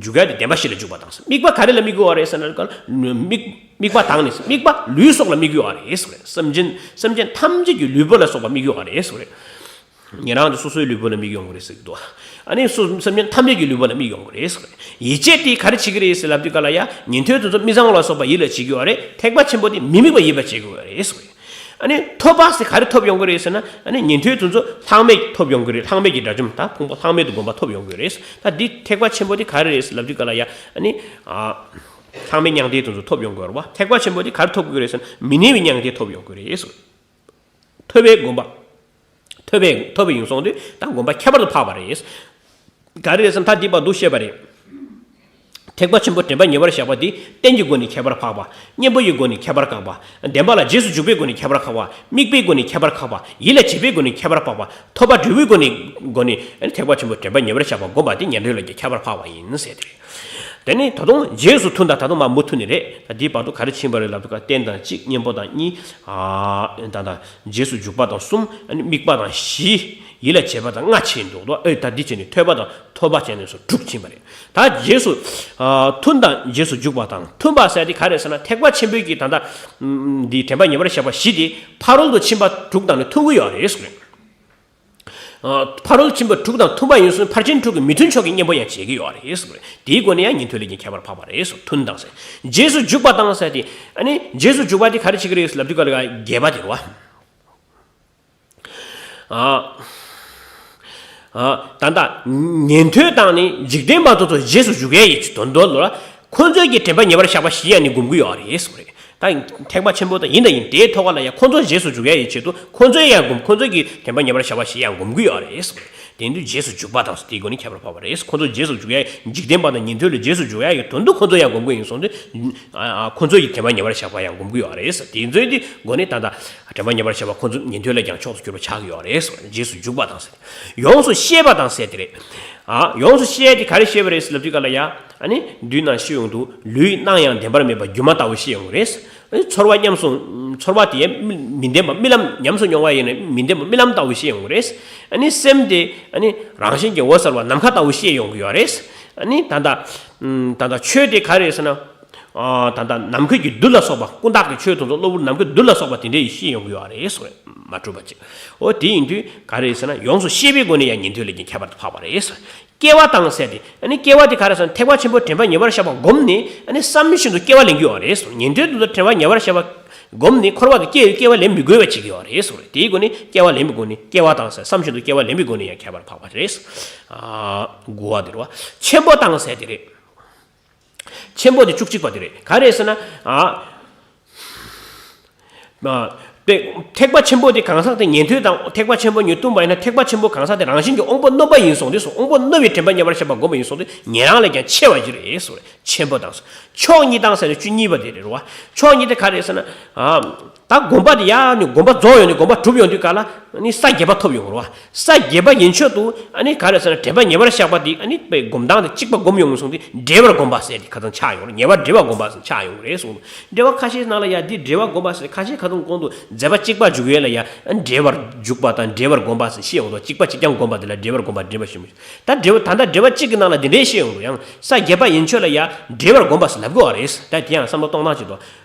འཇུག་ཡ་དེ་བདེན་པ་བཞི་ལ་འཇུག་པ་དང་། དམིགས་པ་ག་རེ་ལ་དམིགས་ཀྱི་ཡོད་རེད་ཟེར་ན་ག་ལ་དམིགས་དམིགས་པ་དང་ནི། དམིགས་པ་ལུས་སོགས་ལ་དམིགས་ཀྱི་ཡོད་རེད་ཟེར་རེད། སེམས་ཅན་སེམས་ཅན་ཐམས་ཅད་ཀྱི་ལུས་པོ་ལ་སོགས་པ་དམིགས་ཀྱི་ཡོད་རེད་ཟེར་རེད། ཉན་རང་དེ་སོ་སོའི་ལུས་པོ་ལ་དམིགས་ཡོང་གི་རེད་ཟེར་གྱི་འདུག་ཨ་ནི་སོ་སེམས་ཅན་ཐམས་ཅད་ཀྱི་ལུས་པོ་ལ་དམིགས་ཡོང་གི་རེད་ཟེར། ཡིད་ཆེས་དེ་ག་རེ་བྱེད་ཀྱི་རེད་ཟེར་ལབ་དུས་ག་ལ་ཡ། ཉན་ཐོས་དེ་ཚོ་མི་གཙང་བ་ལ་སོགས་པ་ཡིད་ལ་བྱེད་ཀྱི་ཡོད་རེད། ཐེག་པ་ཆེན་པོ་དེ་མི་དམིགས་པ་ཡིད་ལ་བྱེད་ཀྱི་ཡོད་རེད་ཟེར། ཨ་ནི་ཐོབ་པ་ཟེར་ག་རེ་ཐོབ་ཡོང་གི་རེད་ཟེར་ན། ཨ་ནི་ཉན་ཐོས་དེ་ཚོ་ལྷག་མེད་ཐོབ་ཡོང་གི་རེད། ལྷག་མེད་ཀྱི་དགྲ་བཅོམ་དང་ཕུང་པོ་ལྷག་མེད་དུ་བསྒོམ་པ་ཐོབ་ཡོང་གི་རེད། ད་འདི་ཐེག་པ་ཆེན་པོ་དེ་ག་རེ་རེད་ཟེར་ལབ་དུས་ག་ལ་ཡ། ཨ་ནི་ཨ་ལྷག་མེད་མྱང་འདས་དེ་ཚོ་ཐོབ་ཡོང་གི་ཡོད་རེད་བ། ཐེག་པ་ཆེན་པོ་དེ་ག་རེ་ཐོབ་དགོས་རེད་ཟེར་ན། མི་གནས་པའི་མྱང་འདས་ཐོབ་ཡོང་གི་རེད། ཐོབ་པའི་སྒོམ་པ། ཐོབ་པའི་ཐོབ་པའི་ཡིན་སོང་དུས་ད་སྒོམ་པ་ཁྱད་པར་དུ་འཕགས་པ་རེད། ག་རེ་རེད་ཟེར་ན་ད་འདི་བར་དུ་བཤད་པ་རེད། ཐེག་པ་ཆེན་པོ་དྲན་པ་ཉེ་བར་བཞག་པ་འདི་རྟེན་གྱི་སྒོ་ནས་ཁྱད་པར་འཕགས་པ། གཉེན་པོ་ཡི་སྒོ་ནས་ཁྱད་པར་འཕགས་པ། བདེན་པ་ལ་རྗེས་སུ་འཇུག་པའི་སྒོ་ནས་ཁྱད་པར་འཕགས་པ། དམིགས་པའི་སྒོ་ནས་ཁྱད་པར་འཕགས་པ། ཡིད་ལ་བྱེད་པའི་སྒོ་ནས་ཁྱད་པར་འཕགས་པ། ཐོབ་པ་སྒྲུབ་པའི་སྒོ་ནས་སྒོ་ནས་ཐེག་པ་ཆེན་པོ་དྲན་པ་ཉེ་བར་བཞག་པ་སྒོམ་པ་འདི་ཉན་ཐོས་ལ་ཁྱད་པར་འཕགས་པ་ཡིན་ཟེར་ཏེ། དེ་ནས་ད་དུང་རྗེས་སུ་མཐུན་དང་། ད་དུང་མ་མུ་མཐུད་ནས་རེད། ད་འདིའི་བར་དུ་ག་རེ་ཕྱིན་པ་རེད་ལབ་དུས་ཀ་རྟེན་དང་གཅིག་གཉེན་པོ་དང་གཉིས། ཨ་ད་ད་རྗེས་སུ་འཇུག་པ་དང་གསུམ། ཨ་ནི་དམིགས་པ་དང་བཞི། ཡིད་ལ་བྱེད་པ་དང་ལྔ་ཕྱིན་འདུག་དོ། ཨེ་ད་འདི་བྱས་ནས་ཐོས་པ་དང་ཐོབ་པ་བྱས་ནས་སོ་དྲུག་ཕྱིན་པ་རེད། ད་རྗེས་སུ་ཨ་མཐུན་དང་རྗེས་སུ་འཇུག་པ་དང་མཐུན་པ་ཟེར་དེ་ག་རེ་ཟེར་ན། ཐེག་པ་ཆེན་པོའི་གི་ད་ད་འདི་དྲན་པ་ཉེ་བར་བཞག་པ་བཞི་དེ་ཕ་རོལ་ཏུ་ཕྱིན་པ་དྲུག་དང་ནི་མཐུན་གྱི་ཡོད་རེད་ཟེར། ཨ་ཕ་རོལ་ཕྱིན་པ་དྲུག་དང་མཐུན་པ་ཡིན་ཙང་ཕར་ཕྱིན་དྲུག་གི་མི་མཐུན་ཕྱོགས་ཀྱི་གཉེན་པོ་ཡང་བྱེད་ཀྱི་ཡོད་རེད་ཟེར། དེའི་སྒོ་ནས་ཡང་ཉན་ཐོས་ལས་ཀྱང་ཁྱད་པར་འཕགས་པ་རེད་ཟེར། མཐུན་དང་ཟེར། རྗེས་སུ་འཇུག་པ་དང་ཟེར་ཏེ། ཨ་ནི་རྗེས་སུ་འཇུག་པ་དེ་ག་རེ་བྱེད་ཀྱི་རེད་ཟེར་ལབ་དུས་ག་ལ་དགེ་བ་དེ་རེད་བ། ཨ་ཨ་ད་ལྟ་ཉན་ཐོས་དང་ནི་འཇིག་རྟེན་པ་དེ་ཚོ་རྗེས་སུ་འཇུག་ཡས་ཡིན་དོན་དོན་ལ། ཁོ་ཚོས་ཀྱི་དྲན་པ་ཉེ་བར་བཞག་པ་བཞི་ཡང་ནི་སྒོམ་གྱི་ཡོད་རེད་ཟེར་བ་རེད། ད་ཐེག་པ་ཆེན་པོ་དང་ཡིན་དང་ཡིན་དེའི་ཐོག་ལ་ཡང་ཁོ་ཚོ་རྗེས་སུ་འཇུག་ཡ་ཡི་ཆེད་དུ་ཁོ་ཚོས་ཡང་སྒོམ། ཁོ་ཚོས་ཀྱི་དྲན་པ་ཉེ་བར་བཞག་པ་བཞི་ཡང་སྒོམ་གྱི་ཡོད་རེད་ཟེར་བ་རེད། དེ་དུས་རྗེས་སུ་འཇུག་པ་དང་དེའི་སྒོ་ནས་ཁྱད་པར་འཕགས་པ་རེད། ཁོ་ཚོ་རྗེས་སུ་འཇུག་ཡ་འཇིག་རྟེན་པ་དང་ཉན་ཐོས་ལ་རྗེས་སུ་འཇུག་ཡ་ཡི་དོན་དུ་ཁོ་ཚོ་ཡང་སྒོམ་གྱི་ཡིན་སོང་དུས། ཨ་ཨ་ཁོ་ཚོ་ཡི་དྲན་པ་ཉེ་བར་བཞག་པ་ཡང་སྒོམ་གྱི་ཡོད་རེད་ཟེར། དེ་ཚོའི་དེ་སྒོ་ནས་ད་ལྟ་དྲན་པ་ཉེ་བར་བཞག་པ་ཁོ་ཚོ་ཉན་ཐོས་ལ་ཀྱང་མཆོག་ཏུ་གྱུར་པ་ཆགས་ཀྱི་ཡོད་རེད་ཟེར། རྗེས་སུ་འཇུག་པ་དང་ཟེར། ཡོངས་སུ་ཤེས་པ་དང་ཟེར་དེ་རེད། ཨ་ཡོངས་སུ་ཤེས་དེ་ག་རེ་ཤེས་པ་རེད་ཟེར་ལབ་དུས་ག་ལ་ཡ། ཨ་ནི་མདུན་ན་ཤེས་ཡོང་དུས་ལུས་སྣང་ཡང་བདེན་པར་མེད་པ་སྒྱུ་མ་ལྟ་བུ་ཤེས་ཡོང་གི་རེད། ཨ་ནི་ཚོར་བ་ཉམས་སུ་ཚོར་བ་དེ་མི་བདེན་པ་རྨི་ལམ་ཉམས་སུ་མྱོང་བ་ཡིན་ན་མི་བདེན་པ་རྨི་ལམ་ལྟ་བུ་ཤེས་ཡོང་གི་རེད། ཨ་ནི་སེམས་དེ་ཨ་ནི་རང་བཞིན་གྱིས་འོད་གསལ་བ་ནམ་མཁའ་ལྟ་བུ་ཤེས་ཡོང་གི་ཡོད་རེད། ཨ་ནི་ད་ལྟ་ད་ལྟ་ཆོས་དེ་ག་རེ་རེད་ཟེར་ན། ད་ལྟ་ནམ་མཁའ་གི་རྡུལ་ལ་སོགས་པ། ཀུན་བརྟགས་ཀྱི་ཆོས་དེ་ཚོ་གློ་བུར་ནམ་མཁའི་རྡུལ་ལ་སོགས་པ་དེ་འདྲ་ཡི་ཤེས་ཡོང་གི་ཡོད་རེད་ཟེར། མ་གྲུབ་པ་ཅིག་འོ་དེ་ཡིན་དུས་ག་རེ་ཟེར་ན་ཡོངས་སུ་ཤེས་པའི་སྒོ་ནས་ཡང་ཉན་ཐོས་ལས་ཀྱང་ཁྱད་པར་དུ་འཕགས་པ་རེད་ཟེར། སྐྱེ་བ་དང་ཟེར་ཏེ། ཨ་ནི་སྐྱེ་བ་དེ་ག་རེ་ཟེར་ན་ཐེག་པ་ཆེན་པོའི་དྲན་པ་ཉེ་བར་བཞག་པ་བསྒོམས་ནས། ཨ་ནི་བསམ་བཞིན་དུ་སྐྱེ་བ་ལེན་གྱི་ཡོད་རེད་ཟེར། ཉན་ཐོས་དེ་ཚོ་དྲན་པ་ཉེ་བར་བཞག་པ་བསྒོམས་ནས་འཁོར་བ་དུ་སྐྱེ་བའི་སྐྱེ་བ་ལེན་མི་དགོས་པ་བྱེད་ཀྱི་ཡོད་རེད་ཟེར། དེའི་སྒོ་ནས་སྐྱེ་བ་ལེན་པའི་སྒོ་ནས་སྐྱེ་བ་དང་ཟེར། བསམ་བཞིན་དུ་སྐྱེ་བ་ལེན་པའི་སྒོ་ནས་ཡང་ཁྱད་པར་འཕགས་པ་རེད། ཨ་དགུ་བ་དེ་རེད་བ། ཆེན་པོ་དང་ཟེར་དེ་རེད། ཆེན་པོ་དེ་བཅུ་གཅིག་པ་དེ་རེད། ག་རེ་ཟེར་ན། ཨ་ཨ་པའི་ཐེག་པ་ཆེན་པོ་དེ་གང་ཟག་དེ་ཉན་ཐོས་དང་ཐེག་པ་ཆེན་པོ་གཉིས་མཐུན་པ་ཡིན་ན། ཐེག་པ་ཆེན་པོ་གང་ཟག་དེ་རང་བཞིན་གྱིས་དབང་པོ་རྣོན་པ་ཡིན་སོང་དུས་སོ། དབང་པོ་རྣོ་བའི་དྲན་པ་ཉེ་བར་བཞག་པ་བསྒོམས་པ་ཡིན་སོང་དུས་ཉན་རང་ལས་ཀྱང་ཆེ་བ་ཞིག་རེད་ཟེར། ཆེན་པོ་དང་ཟེར། མཆོག་གཉིས་དང་ཟེར་ནས་བཅུ་གཉིས་པ་དེ་རེད་བ། མཆོག་གཉིས་དེ་ག་རེ་ཟེར་ན། ཨ་ད་སྒོམ་པ་དེ་ཡང་ནི་སྒོམ་པ་རྫོགས་ཡོང་ནས་སྒོམ་པ་གྲུབ་ཡོང་དུས་ག་ལ་ནི་ས་བརྒྱད་པ་ཐོབ་ཡོང་རེད་བ། ས་བརྒྱད་པ་ཡན་ཆོད་དུ་ཨ་ནི་ག་རེ་ཟེར་ན་དྲན་པ་ཉེ་བར་བཞག་པ་དེ་ཨ་ནི་དཔེ་སྒོམ་སྟངས་དེ་གཅིག་པ་སྒོམ་ཡོང་སོང་དུས་བསྒྲལ་བར་བསྒོམ་པ་ཟེར་དེ་ཁ་ཚང་ཆགས་ཡོང་རེད། ཉེ་བར་བསྒྲལ་བར་བསྒོམ་པ་ཟེར་ཆགས་ཡོང་རེད་གསུངས། འགྲེལ་པ་ཁ་ཤས་ནང་ལ་ཡ་འདི་བསྒྲལ་བར་བསྒོམ་པ་ཟེར་ཁ་ཤས་ཁ་ཚང་གོང་དུ་མཛད་པ་གཅིག་པ་འཇུག་ཡས་ལ་ཡ་བསྒྲལ་བར་འཇུག་པ་དང་བསྒྲལ་བར་བསྒོམ་པ་ཟེར་བཤད་ཡོང་དུས་གཅིག་པ་གཅིག་རྐྱང་བསྒོམ་པ་དེ་ལ་བསྒྲལ་བར་བསྒོམ་པ་འགྲེལ་པ་ཞིག་མི་འདུག་ད་འགྲེལ་པ་ད་ལྟ་འགྲེལ་པ་གཅིག་གི་ནང་ལ་འདི་འདྲའི་བཤད་ཡོང་དུས་ཡང་ས་བརྒྱད་པ་ཡན་ཆོད་ལ་ཡ་བསྒྲལ་བར་བསྒོམ་པ་ཟེར་ལབ་དགོས་པ་རེད། ད་དེ་ཡང་བསམ་བློ་གཏོང་སྟངས་ཅིག་འདུག་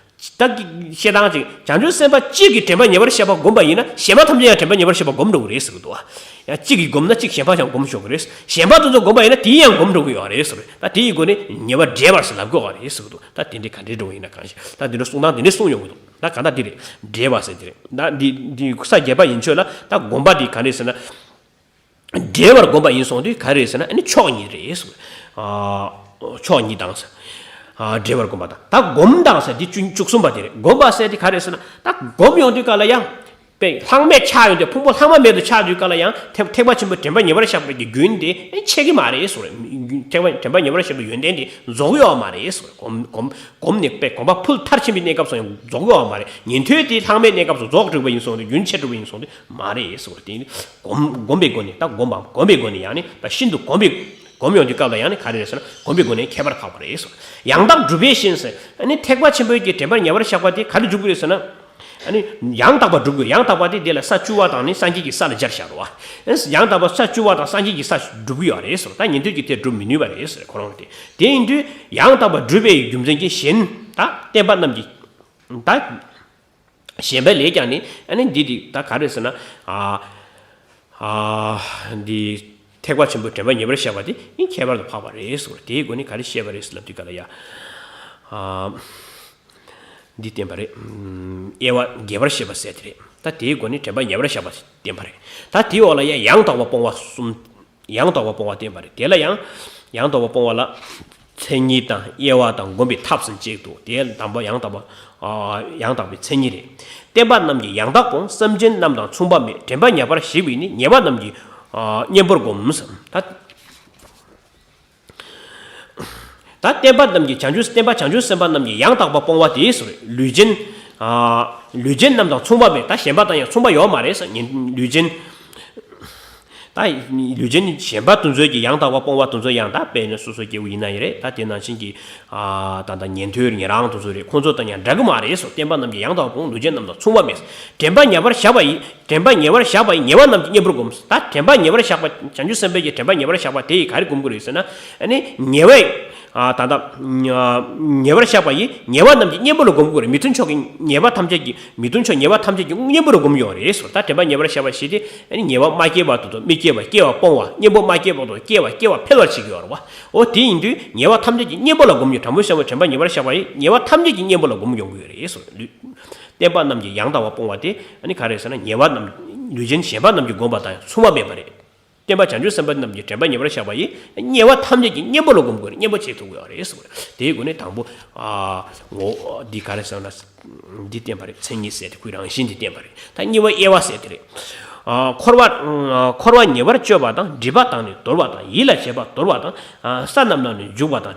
ད་གི་བཤད་སྟངས་ཅིག་བྱང་ཆུབ་སེམས་དཔའ་གཅིག་གིས་དྲན་པ་ཉེ་བར་བཞག་པ་བསྒོམས་པ་ཡིན་ན་གཞན་པ་ཐམས་ཅད་ཡང་དྲན་པ་ཉེ་བར་བཞག་པ་བསྒོམ་འགྲོ་གི་རེད་ཟེར་གི་འདུག་ཡང་གཅིག་གིས་བསྒོམས་ན་གཅིག་གཞན་པ་ཡང་བསྒོམ་ཆོག་གི་རེད། གཞན་པ་དེ་ཚོ་བསྒོམས་པ་ཡིན་ན་དེ་ཡང་བསྒོམ་འགྲོ་གི་ཡོད་རེད་ཟེར། ད་དེ་ཡི་སྒོ་ནས་ཉེ་བར་བསྒྲལ་བར་ཟེར་ལབ་དགོས་པ་རེད་ཟེར་གི་འདུག་ད་དེ་འདྲའི་ག་འདྲའི་འགྲོ་བ་ཡིན་ན་གང་ཞིག་ད་དེ་འདྲ་གསུང་སྟངས་དེ་འདྲ་གསུང་ཡོང་གི་འདུག་ད་ག་ད་དེ་རེད། བསྒྲལ་བ་ཟེར་དེ་རེད། ད་འདི་འདི་ས་བརྒྱད་པ་ཡན་ཆོད་ལ་ད་བསྒོམ་པ་འདི་ག་རེ་ཟེར་ན། བསྒྲལ་བར་བསྒོམ་པ་ཡིན་སོང་དུས་ག་རེ་ཟེར་ན་ཨ་ནི་མཆོག་གཉིས་རེད་གསུངས། ཨ་མཆོག་གཉིས་དང་ཟེར། ཨ་བསྒྲལ་བར་བསྒོམ་པ་དང་ད་སྒོམ་དང་ཟེར་འདི་བཅུ་བཅུ་གསུམ་པ་དེ་རེད། བསྒོམ་པ་ཟེར་དེ་ག་རེ་ཟེར་ན་ད་སྒོམ་ཡོང་དུས་ག་ལ་ཡང་། དཔེ་ལྷག་མེད་ཆགས་ཡོང་དུས་ཕུང་པོ་ལྷག་མ་མེད་དུ་ཆགས་དུས་ག་ལ་ཡང་ཐེག་ཐེག་པ་ཆེན་པོའི་དྲན་པ་ཉེ་བར་བཞག་པའི་གི་རྒྱུན་དེ་ཨེ་ཆད་ཀྱི་མ་རེད་གསུངས་རེད། ཐེག་པ་དྲན་པ་ཉེ་བར་བཞག་པའི་ཡོན་ཏན་དེ་རྫོགས་ཡོད་མ་རེད་གསུངས་རེད། སྒོམ་སྒོམ་སྒོམ་ནས་དཔེ་སྒོམ་པ་ཕུལ་མཐར་ཕྱིན་པའི་གནས་སྐབས་སུ་ཡང་རྫོགས་ཡོད་མ་རེད། ཉན་ཐོས་དེ་ལྷག་མེད་གནས་སྐབས་སུ་རྫོགས་གྲུབ་པ་ཡིན་སོང་དུས་རྒྱུན་ཆད་གྲུབ་པ་ཡིན་སོང་དུས། མ་རེད་ཟེར་བ་དེ་ནི་སྒོམ་སྒོམ་པའི་སྒོ་ནས་ད་སྒོམ་པའམ་སྒོམ་པའི་སྒོ་ནས་ཡང་ནི་ད་ཤིན་ཏུ་སྒོམ་པའི་སྒོམ་ཡོང་དུས་སྐབས་ལ་ཡང་ནི་ག་རེ་རེད་ཟེར་ན་སྒོམ་པའི་སྒོ་ནས་ཁྱད་པར་འཕགས་པ་རེད་ཟེར། ཡང་དག་སྒྲུབ་པའི་ཞིང་ཟེར་ཨ་ནི་ཐེག་པ་ཆེན་པོའི་གི་དྲན་པ་ཉེ་བར་བཞག་པ་དེ་ག་རེ་འཇུག་གི་རེད་ཟེར་ན། ཨ་ནི་ཡང་དག་པ་སྒྲུབ་དགོས། ཡང་དག་པ་དེ་དེ་ལ་ས་བཅུ་པ་དང་ནི་སངས་རྒྱས་ཀྱི་ས་ལ་སྦྱར་བཞག་རེད་བ། ཡང་དག་པ་ས་བཅུ་པ་དང་སངས་རྒྱས་ཀྱི་ས་སྒྲུབ་ཀྱི་ཡོད་རེད་ཟེར། ད་ཉན་ཐོས་ཀྱི་དེ་སྒྲུབ་མི་ནུས་པ་རེད་ཟེར། ཁོ་རང་དེ་དེ་ཡིན་དུས་ཡང་དག་པ་སྒྲུབ་པའི་རྒྱུ་མཚན་གྱིས་གཞན་ད་བསྟན་པ་རྣམས་ཀྱི་ད་གཞན་པ་ལས་ཀྱང་ནི་ཨ་ནི་འདི་འདི་ད་ག་རེ་ཟེར་ན། ཨ་ཨ་འདི་ཐེག་པ་ཆེན་པོའི་དྲན་པ་ཉེ་བར་བཞག་པ་དེ་ནི་ཁྱད་པར་དུ་འཕགས་པ་རེད་ཟེར། དེའི་སྒོ་ནས་ག་རེ་བཤད་པ་རེད་ཟེར་ལབ་དུས་ག་ལ་ཡ། ཨ་འདི་བསྟན་པ་རེད། དབྱེ་བ་རྒྱས་པར་བཤད་པ་ཟེར་དེ་རེད། ད་དེའི་སྒོ་ནས་དྲན་པ་ཉེ་བར་བཞག་པ་བསྟན་པ་རེད། ད་དེའི་འོག་ལ་ཡ་ཡང་དག་པ་སྤོང་བ་གསུམ། ཡང་དག་པ་སྤོང་བ་བསྟན་པ་རེད། དེ་ལ་ཡང་ཡང་དག་པ་སྤོང་བ་ལ་མཚན་ཉིད་དང་དབྱེ་བ་དང་སྒོམ་པའི་ཐབས་སུ་བཅས་འདུག་དེ་དང་པོ་ཡང་དག་པ། ཨ་ཡང་དག་པའི་མཚན་ཉིད་རེད། བསྟན་པ་རྣམས་ཀྱི་ཡང་དག་སྤོང་། སེམས་ཅན་རྣམས་དང་མཚུངས་པ་མེད། དྲན་པ་ཉེ་བར་ཞིག་པས་ནི་ཉེས་པ་རྣམས་ཀྱི་ཨ་གཉེན་པོར་བསྒོམ། ད་ད་བསྟན་པ་རྣམས་ཀྱི་བྱང་ཆུབ་བསྟན་པ་བྱང་ཆུབ་སེམས་དཔའ་རྣམས་ཀྱི་ཡང་དག་པ་སྤོང་བ་དེ་ཟེར། ལུས་ཅན། ཨ་ལུས་ཅན་རྣམས་དང་མཚུངས་པ་མེད། ད་གཞན་པ་དང་ཡང་མཚུངས་པ་ཡོད་མ་རེད་ཟེར། ཉན་ལུས་ཅན། ད་ལུས་ཅན་གཞན་པ་དེ་ཚོའི་གི་ཡང་དག་པ་སྤོང་བ་དེ་ཚོ་ཡང་ད་དཔེར་ན་སོ་སོ་སྐྱེ་བོ་ཡིན་ན་ཡང་རེད། ད་དེ་ནང་བཞིན་གྱི་ཨ་ད་ད་ཉན་ཐོས་ཉན་རང་དེ་ཚོ་རེད། ཁོང་ཚོ་དང་ཡང་འདྲ་གི་མ་རེད་ཟེར། བསྟན་པ་རྣམས་ཀྱི་ཡང་དག་པ་སྤོང་། ལུས་ཅན་རྣམས་དང་མཚུངས་པ་མེད། དྲན་པ་ཉེ་བར་བཞག་པ་ཡིས། དྲན་པ་ཉེ་བར་བཞག་པ་ཡིས་ཉེས་པ་རྣམས་ཀྱི་གཉེན་པོར་བསྒོམ། ད་དྲན་པ་ཉེ་བར་བཞག་པ་བྱང་ཆུབ་སེམས་དཔའི་གི་དྲན་པ་ཉེ་བར་བཞག་པ་དེ་ཡིས་ག་རེ་བསྒོམ་དགོས་རེད་ཟེར་ན། ཨ་ནི་ཉེ་བའི་ཨ་ད་ལྟ་ཉེ་བར་བཞག་པ་ཡིས་ཉེས་པ་རྣམས་ཀྱི་གཉེན་པོ་ལ་བསྒོམ་དགོས་རེད། མི་མཐུན་ཕྱོགས་ཀྱི་ཉེས་པ་ཐམས་ཅད་ཀྱི་མི་མཐུན་ཕྱོགས་ཉེས་པ་ཐམས་ཅད་ཀྱི་གཉེན་པོ་ལ་བསྒོམ་ཡོད་རེད་ཟེར། ད་དྲན་པ་ཉེ་བར་བཞག་པ་ཞེས་ཏེ་ཨ་ནི་ཉེས་པ་མ་སྐྱེས་པ་དེ་ཚོ་མི་སྐྱེ་བ་སྐྱེ་བ་སྤོང་བ། གཉེན་པོ་མ་སྐྱེས་པ་དེ་ཚོ་སྐྱེ་བ་སྐྱེ་བ་འཕེལ་བར་བྱེད་ཀྱི་ཡོད་རེད་བ། འོ་དེ་ཡིན་དུས་ཉེས་པ་ཐམས་ཅད་ཀྱི་གཉེན་པོ་ལ་བསྒོམ་ཡོད། དྲང་པོ་བཤད་པ་དྲན་པ་ཉེ་བར་བཞག་པ་ཡིས་ཉེས་པ་ཐམས་ཅད་ཀྱི་གཉེན་པོ་ལ་བསྒོམ་ཡོང་གི་ཡོད་རེད་ཟེར། བསྟན་པ་རྣམས་ཀྱི་ཡང་དག་པ་སྤོང་བ་དེ་ཨ་ནི་ག་རེ་ཟེར་ན། ཉེས་པ་རྣམས་ལུས་ཅན་གཞན་པ་རྣམས་ཀྱིས་བསྒོམས་པ་དང་མཚུངས་པ་མེད་པ་རེད། བསྟན་པ་བྱང་ཆུབ་སེམས་དཔའ་རྣམས་ཀྱི་དྲན་པ་ཉེ་བར་བཞག་པ་ཡིས་ཉེས་པ་ཐམས་ཅད་ཀྱི་གཉེན་པོ་ལ་བསྒོམ་དགོས་རེད། གཉེན་པོ་བྱེད་ཐུབ་དགོས་རེད་ཟེར་བ་རེད། དེའི་སྒོ་ནས་དང་པོ་ཨ་ངོ་འདི་ག་རེ་ཟེར་ན། འདི་བསྟན་པ་རེད། མཚན་ཉིད་ཟེར་དེ་ཁོའི་རང་བཞིན་དེ་བསྟན་པ་རེད། ད་གཉིས་པ་དབྱེ་བ་ཟེར་དེ་རེད། ཨ་འཁོར་བ་ཨ་འཁོར་བ་ཉེ་བར་སྤྱོད་པ་དང་། སྒྲིབ་པ་དང་ནི་དོར་བ་དང་། ཡིད་ལ་བྱེད་པ་དོར་བ་དང་། ཨ་ས་རྣམས་ལ་ནི་འཇུག་པ་དང་། ཨ་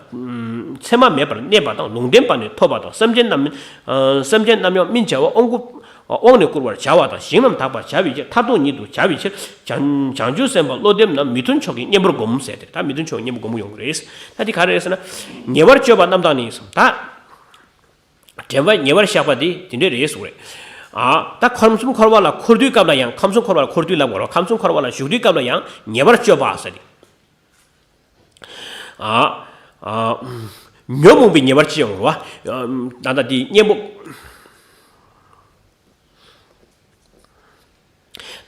མཚན་མ་མེད་པར་གནས་པ་དང་། ལུང་བསྟན་པ་ནི་ཐོབ་པ་དང་། སེམས་ཅན་རྣམས་ཨ་སེམས་ཅན་རྣམས་ཡང་སྨིན་བྱ་བ། དབང་བསྐུར་དབང་ནི་བསྐུར་བར་བྱ་བ་དང་། ཞིང་རྣམས་དག་པར་བྱ་བའི་ཕྱིར། མཐར་ཐུག་ཉིད་དུ་བྱ་བའི་ཕྱིར། བྱང་བྱང་ཆུབ་སེམས་དཔའ་བློ་ལྡན་རྣམས་མི་མཐུན་ཕྱོགས་ཀྱི་གཉེན་པོར་བསྒོམ་ཟེར་ཏེ། ད་མི་མཐུན་ཕྱོགས་གཉེན་པོ་བསྒོམ་ཡོང་གི་རེད། ད་འདི་ག་རེ་རེད་ཟེར་ན། ཉེ་བར་སྤྱོད་པ་རྣམས་དང་ནི་ད། དྲན་པ་ཉེ་བར་བཞག་པ་འདི་དེ་འདྲས་རེད་གསུངས་རེད། ཨ་ད་ཁམས་གསུམ་འཁོར་བ་ལ་འཁོར་དུས་སྐབས་ལ་ཡང་། ཁམས་གསུམ་འཁོར་བ་ལ་འཁོར་དུས་ལབ་དགོས་རེད། ཁམས་གསུམ་འཁོར་བ་ལ་བཞུགས་དུས་སྐབས་ལ་ཡང་ཉེ་བར་སྤྱོད་པ་ཟེར་ཏེ། ཨ་ཨ་ཉོན་མོངས་པའི་ཉེ་བར་སྤྱོད་ཡོང་རེད་བ། ད་ལྟ་འདི་གཉེན་པོ།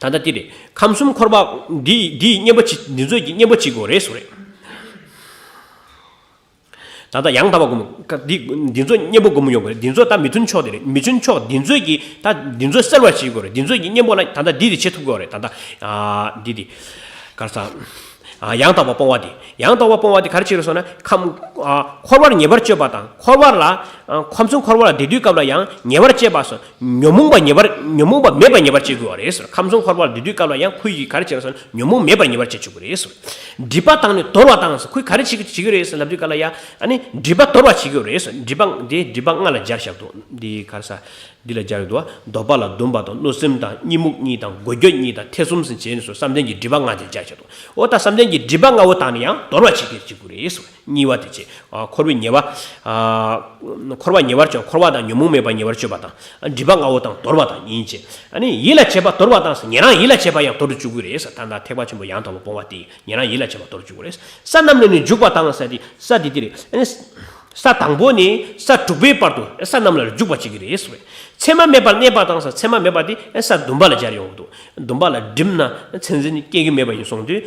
ད་ལྟ་འདི་རེད། ཁམས་གསུམ་འཁོར་བ་འདི་འདིའི་གཉེན་པོ་བྱེད། འདི་ཚོས་ཀྱི་གཉེན་པོ་བྱེད་དགོས་རེད་གསུངས་རེད། ད་ལྟ་ཡང་དག་པ་སྒོམ། འདི་འདི་ཚོ་གཉེན་པོ་སྒོམ་ཡོང་གི་རེད། འདི་ཚོ་ད་མི་མཐུན་ཕྱོགས་དེ་རེད། མི་མཐུན་ཕྱོགས་འདི་ཚོས་ཀྱི་ད་འདི་ཚོ་སེལ་བར་བྱེད་དགོས་རེད། འདི་ཚོས་ཀྱི་གཉེན་པོ་ལ་ད་ལྟ་འདི་དེ་བྱེད་ཐུབ་དགོས་རེད། ད་ལྟ་ཨ་འདི་དེ་ག་རེ་ཟ། ཨ་ཡང་དག་པ་སྤོང་བ་དེ། ཡང་དག་པ་སྤོང་བ་དེ་ག་རེ་བྱེད་རེད་ཟེར་ན། ཁམས་ཨ་འཁོར་བར་ཉེ་བར་སྤྱོད་པ་དང་། འཁོར་བ་ལ་ཨ་ཁམས་གསུམ་འཁོར་བ་ལ་བསྡད་དུས་སྐབས་ལ་ཡང་ཉེ་བར་སྤྱོད་པ་སོགས། ཉོན་མོངས་པ་ཉེ་བར་ཉོན་མོངས་པ་མེད་པར་ཉེ་བར་སྤྱོད་དགོས་པ་རེད་ཟེར། ཁམས་གསུམ་འཁོར་བར་སྡོད་དུས་སྐབས་ལ་ཡང་ཁོ་ཡིས་ག་རེ་བྱེད་ཟེར་ན། ཉོན་མོངས་མེད་པར་ཉེ་བར་སྤྱོད་བཅུག་གི་རེད་ཟེར། སྒྲིབ་པ་དང་ནི་དོར་བ་དང་ཟེར། ཁོས་ག་རེ་བྱེད་ཀྱི་བྱེད་ཀྱི་རེད་ཟེར་ལབ་དུས་སྐབས་ལ་ཡ། ཨ་ནི་སྒྲིབ་པ་དོར་བ་བྱེད་ཀྱི་རེད་ཟེར། སྒྲིབ་པ་འདི་སྒྲིབ་པ་ལྔ་ལ་སྦྱར་བཞག་འདུག་འདི་ག་རེ་ཟ། འདི་ལ་སྦྱར་འདུག་འདོད་པ་ལ་འདུན་པ་དང་། གནོད་སེམས་དང་། གཉིད་རྨུགས་གཉིས་དང་། འགོག་སྐྱོབ་གཉིས་དང་། ཐེ་ཚོམ་ཟེར་བྱས་ནས་སོ། བསམ་གཏན་གྱི་སྒྲིབ་པ་ལྔ་དེ་སྦྱར་བཞག་འདུག་འོ་ད་བསམ་གཏན་གྱི་སྒྲིབ་པ་ལྔ་བོ་དག་ནི་ཡང་དོར་བ་བྱེད་ཀྱི་བཅུག་གི་རེད་ཟེར། གཉིས་པ་དེ་བྱས། ཨ་འཁོར་བའི་ཉེ་བ། ཨ་འཁོར་བ་ཉེ་བར་སྤྱོད། འཁོར་བ་དང་ཉོན་མོངས་མེད་པར་ཉེ་བར་སྤྱོད་པ་དང་། ཨ་སྒྲིབ་པ་ལྔ་བོ་དང་དོར་བ་དང་གཉིས་བྱས། ཨ་ནི་ཡིད་ལ་བྱེད་པ་དོར་བ་དང་ཟེར། ཉན་རང་ཡིད་ལ་བྱེད་པ་ཡང་དོར་དུ་བཅུག་གི་རེད་ཟེར། ད་ལྟ་ཐེག་པ་ཆེན་པོ་ཡང་དག་པར་སྤོང་བ་དེ་ཉན་རང་ཡིད་ལ་བྱེད་པ་དོར་བཅུག་གི་རེད། ས་རྣམས་ལ་ནི་འཇུག་པ་དང་ཟེར་ཏེ། ས་དེ་དེ་རེད། ཨ་ནི་ས་དང་པོ་ནས་ས་དྲུག་པའི་བར་དུ་ས་རྣམས་ལ་འཇུག་པ་བྱེད་ཀྱི་རེད་ཟེར། མཚན་མ་མེད་པར་གནས་པ་དང་ཟེར། མཚན་མ་མེད་པ་དེ་ས་བདུན་པ་ལ་སྦྱར་ཡོང་གི་འདུག་འདུན་པ་ལ་སྒྲིབ་ན་མཚན་འཛིན་སྐྱེ་གི་མེད་པ་ཡིན་སོང་དུས།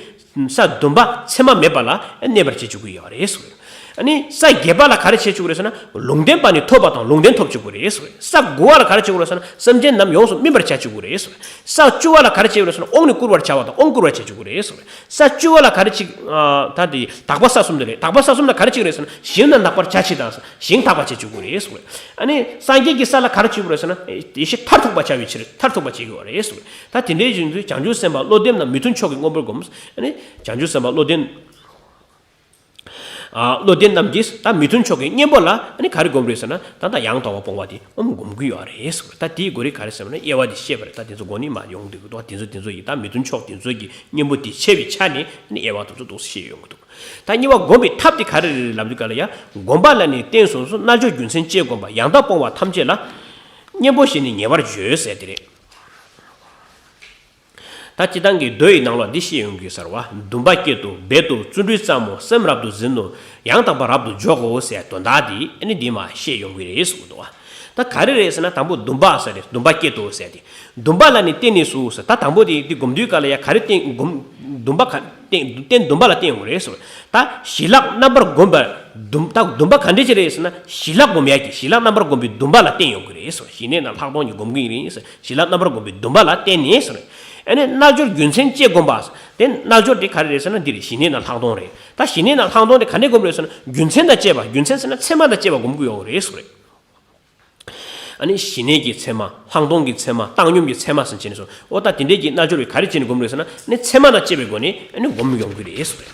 ས་བདུན་པ་མཚན་མ་མེད་པ་ལ་གནས་པར་བྱེད་བཅུག་གི་ཡོད་རེད་ཟེར། ཨ་ནི་ས་བརྒྱད་པ་ལ་ག་རེ་བྱེད་བཅུག་གི་རེད་ཟེར་ན། ལུང་བསྟན་པ་ནི་ཐོབ་པ་དང་། ལུང་བསྟན་ཐོབ་བཅུག་གི་རེད་ཟེར། ས་དགུ་པ་ལ་ག་རེ་བྱེད་དགོས་རེད་ཟེར་ན། སེམས་ཅན་རྣམས་ཡོངས་སུ་སྨིན་པར་བྱ་བཅུག་གི་རེད་ཟེར། ས་བཅུ་པ་ལ་ག་རེ་བྱེད་དགོས་རེད་ཟེར་ན། དབང་ནི་བསྐུར་བར་བྱ་བ་དང་། དབང་བསྐུར་བར་བྱེད་བཅུག་གི་རེད་ཟེར། ས་བཅུ་པ་ལ་ག་རེ་བྱེད། ཨ་ད་དེ་དག་པ་ས་གསུམ་དེ་རེད། དག་པ་ས་གསུམ་ལ་ག་རེ་བྱེད་ཀྱི་རེད་ཟེར་ན། ཞིང་རྣམས་དག་པར་བྱ་ཕྱིར་དང་ཟེར། ཞིང་དག་པ་བྱེད་བཅུག་གི་རེད་ཟེར། ཨ་ནི་སངས་རྒྱས་ཀྱི་ས་ལ་ག་རེ་བྱེད་དགོས་རེད་ཟེར་ན། ཡེ་ཤེས་མཐར་ཐུག་པ་བྱ་བའི་ཕྱིར། མཐར་ཐུག་པ་བྱེད་དགོས་རེད་ཟེར། ད་དེ་འདྲའི་བཞིན་དུ་བྱང་ཆུབ་སེམས་དཔའ་བློ་ལྡན་རྣམས་མི་མཐུན་ཕྱོགས་ཀྱི་གཉེན་པོར་བསྒོམ། ཨ་ནི་བྱང་ཆུབ་སེམས་དཔའ་བློ་ལྡན། ཨ་བློ་ལྡན་རྣམས་ཀྱིས་ད་མི་མཐུན་ཕྱོགས་ཀྱི་གཉེན་པོ་ལ་ཨ་ནི་ག་རེ་སྒོམ་རེད་ཟེར་ན། ད་ལྟ་ཡང་དག་པ་སྤོང་བ་དེ་ཨོམ་སྒོམ་གྱི་ཡོད་རེད་ཟེར། ད་དེའི་སྒོ་རེད། ག་རེ་ཟེར་ན། དབྱེ་བ་དེ་བཤད་པ་རེད། ད་དེ་ཚོ་སྒོ་ནས་མ་ཡོང་འདུག་གི་འདུག་དེ་ཚོ་དེ་ཚོ་ཡིས་ད་མི་མཐུན་ཕྱོགས་དེ་ཚོ་གི་གཉེན་པོ་དེ་ཕྱེ་བའི་ཆ་ནས་ཨ་ནི་དབྱེ་བ་དེ་ཚོ་འདུག་སེ་བཤད་ཡོང་གི་འདུག་ད་གཉིས་པ་སྒོམ་པའི་ཐབས་དེ་ག་རེ་རེད་ལབ་དུས་ག་ལ་ཡ། སྒོམ་པ་ལ་ནི་རྟེན་གསུམ་སོགས། རྣལ་འབྱོར་རྒྱུ་མཚན་བཅས་བསྒོམ་པ། ཡང་དག་སྤོང་བ་ཐམས་ཅད་ལ། གཉེན་པོ་ཞེས་ནི་ཉེ་བར་བརྗོད་ཟེར་དེ་རེད། ད་སྤྱིར་བཏང་གི་མདོ་ཡི་ནང་ལོགས་འདི་བཤད་ཡོང་གི་ཡོད་ས་རེད་བ། འདུན་པ་བསྐྱེད་དོ། འབད་དོ། བརྩོན་འགྲུས་བརྩམ་མོ། སེམས་རབ་ཏུ་ཟིན་ནོ། ཡང་དག་པར་རབ་ཏུ་འཇོག་གོ་ཟེར་དོན་དག་འདི་ཨ་ནི་འདི་མ་བཤད་ཡོང་གི་རེད་གསུངས་འདུག་བ། ད་ག་རེ་རེད་ཟེར་ན། དང་པོ་འདུན་པ་ཟེར་རེད། འདུན་པ་བསྐྱེད་དོ་ཟེར་ཏེ། འདུན་པ་ལ་ནི་བརྟེན་ནས་སུ་ཟེར། ད་དང་པོ་དེ་འདི་སྒོམ་དུས་སྐབས་ལ་ཡ་ག་རེ་བརྟེན། སྒོམ། འདུན་པ་ག་བརྟེན། བརྟེན། འདུན་པ་ལ་བརྟེན་ཡོང་གི་རེད་ཟེར། ད་ཞི་ལྷག་རྣམ་པར་སྒོམ་པར་འདུན། ད་འདུན་པ་ག་འདྲ་ཅིག་རེད་ཟེར་ན། ཞི་ལྷག་སྒོམ་ཡ་གི། ཞི་ལྷག་རྣམ་པར་སྒོམ་པའི་འདུན་པ་ལ་བརྟེན་ཡོང་གི་རེད་ཟེར། ཞི་གནས་དང་ལྷག་མཐོང་གཉིས་སྒོམ་གྱི་ཡིན་ཟེར། ཞི་ལྷག་རྣམ་པར་སྒོམ་པའི་འདུན་པ་ལ་བརྟེན་ནས་ཟེར། ཨ་ནི་རྣལ་འབྱོར་རྒྱུ་མཚན་བཅས་བསྒོམ་པ་ཟེར། དེ་རྣལ་འབྱོར་དེ་ག་རེ་རེད་ཟེར་ན། འདི་རེད། ཞི་གནས་དང་ལྷག་མཐོང་རེད། ད་ཞི་གནས་དང་ལྷག་མཐོང་དེ་ག་འདྲ་སྒོམ་རེད་ཟེར་ན། རྒྱུ་མཚན་དང་བཅས་པ། རྒྱུ་མཚན་ཟེར་ན་ཚད་མ་དང་བཅས་པ་སྒོམ་གྱི་ཡོད་རེད་ཟེར། ཨ་ནི་ཞི་གནས་ཀྱི་ཚད་མ། ལྷག་མཐོང་གི་ཚད་མ། བཏང་སྙོམས་ཀྱི་ཚད་མ་ཟེར་བྱས་ནས་སོ། ཨོ་ད་དེ་འདྲས་ཀྱི་རྣལ་འབྱོར་བས་ག་རེ་བྱས་ནས་སྒོམ་རེད་ཟེར་ན། ཨ་ནི་ཚད་མ་དང་བཅས་པའི་སྒོ་ནས་ཨ་ནི་སྒོམ་ཡོང་གི་རེད་ཟེར།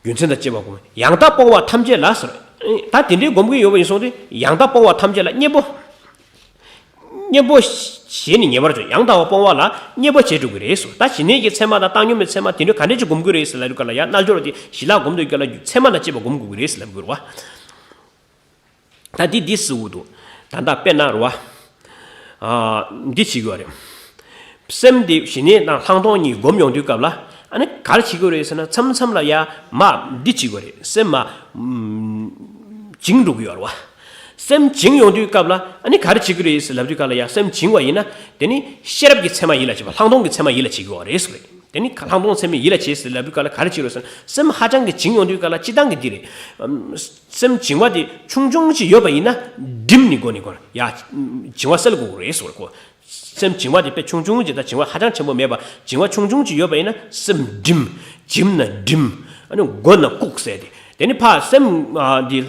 རྒྱུ་མཚན་དང་བཅས་པ་སྒོམ། ཡང་དག་སྤོང་བ་ཐམས་ཅད་ལ་ཟེར། ད་དེ་འདྲའི་སྒོམ་གྱི་ཡོད་པ་ཡིན་སོང་སྟེ། ཡང་དག་སྤོང་བ་ཐམས་ཅད་ལ། གཉེན་པོ། གཉེན་པོ་ཞེས་ནི་ཉེ་བར་བརྗོད། ཡང་དག་པར་སྤོང་བ་ལ་གཉེན་པོ་བྱས་འགྲོ་གི་རེད་ཟེར། ད་ཞི་གནས་ཀྱི་ཚད་མ་དང་བཏང་སྙོམས་ཀྱི་ཚད་མ་དེ་འདྲ་ག་འདྲས་ཅིག་སྒོམ་གྱི་རེད་ཟེར་ལབ་དུས་སྐབས་ལ་ཡ། རྣལ་འབྱོར་བ་དེ་ཞི་ལྷག་སྒོམ་དུས་སྐབས་ལ་ཚད་མ་དང་བཅས་པ་སྒོམ་དགོས་ཀྱི་རེད་ཟེར་ལབ་དགོས་རེད་བ། ད་འདི་འདི་ཟེར་གྱི་འདུག་ད་ལྟ་དཔེར་ན་རེད་བ། ཨ། འདི་བྱེད་དགོས་རེད། སེམས་དེ་ཞི་གནས་དང་ལྷག་མཐོང་གཉིས་སྒོམ་ཡོང་དུས་སྐབས་ལ། ཨ་ནི་ག་རེ་བྱེད་དགོས་རེད་ཟེར་ན། མཚམས་མཚམས་ལ་ཡ་མ་འདི་བྱེད་དགོས་རེད། སེམས་མ་བྱིང་འགྲོ་གི་ཡོད་རེད་བ། སེམས་བྱིང་ཡོང་དུས་སྐབས་ལ་ཨ་ནི་ག་རེ་བྱེད་ཀྱི་རེད་ཟེར་ལབ་དུས་སྐབས་ལ་ཡ། སེམས་བྱིང་བ་ཡིན་ན་དེ་ནི་ཤེས་རབ་ཀྱི་ཚད་མ་ཡིད་ལ་བྱེད་པ། ལྷག་མཐོང་གི་ཚད་མ་ཡིད་ལ་བྱེད་ཀྱི་ཡོད་རེད་ཟེར་རེད། དེ་ནི་ལྷག་མཐོང་ཚད་མ་ཡིད་ལ་བྱེད་ཟེར་ལབ་དུས་སྐབས་ལ་ག་རེ་བྱེད་རེད་ཟེར་ན། སེམས་ཧ་ཅང་གི་བྱིང་ཡོང་དུས་སྐབས་ལ་སྤྱིར་བཏང་གི་འདི་རེད། ཨམ། སེམས་བྱིང་བ་དེ་ཆུང་ཆུང་ཅིག་ཡོད་པ་ཡིན་ན་སྒྲིམ་ནས་སྒོ་ནས་སྒོ་ཡ་བྱིང་བ་སེལ་དགོས་རེད་ཟེར་གོ། སེམས་བྱིང་བ་དེ་དཔེ་ཆུང་ཆུང་ཅིག་དང་། བྱིང་བ་ཧ་ཅང་ཆེན་པོ་མེད་པ། བྱིང་བ་ཆུང་ཆུང་ཅིག་ཡོད་པ་ཡིན་ན་སེམས་སྒྲིམ། བྱིང་ན་སྒྲིམ། ཨ་ནི་སྒོ་ན་བཀུག་ཟེར་ཏེ། དེ་ནི་ཕར་སེམས། ཨ། འདི་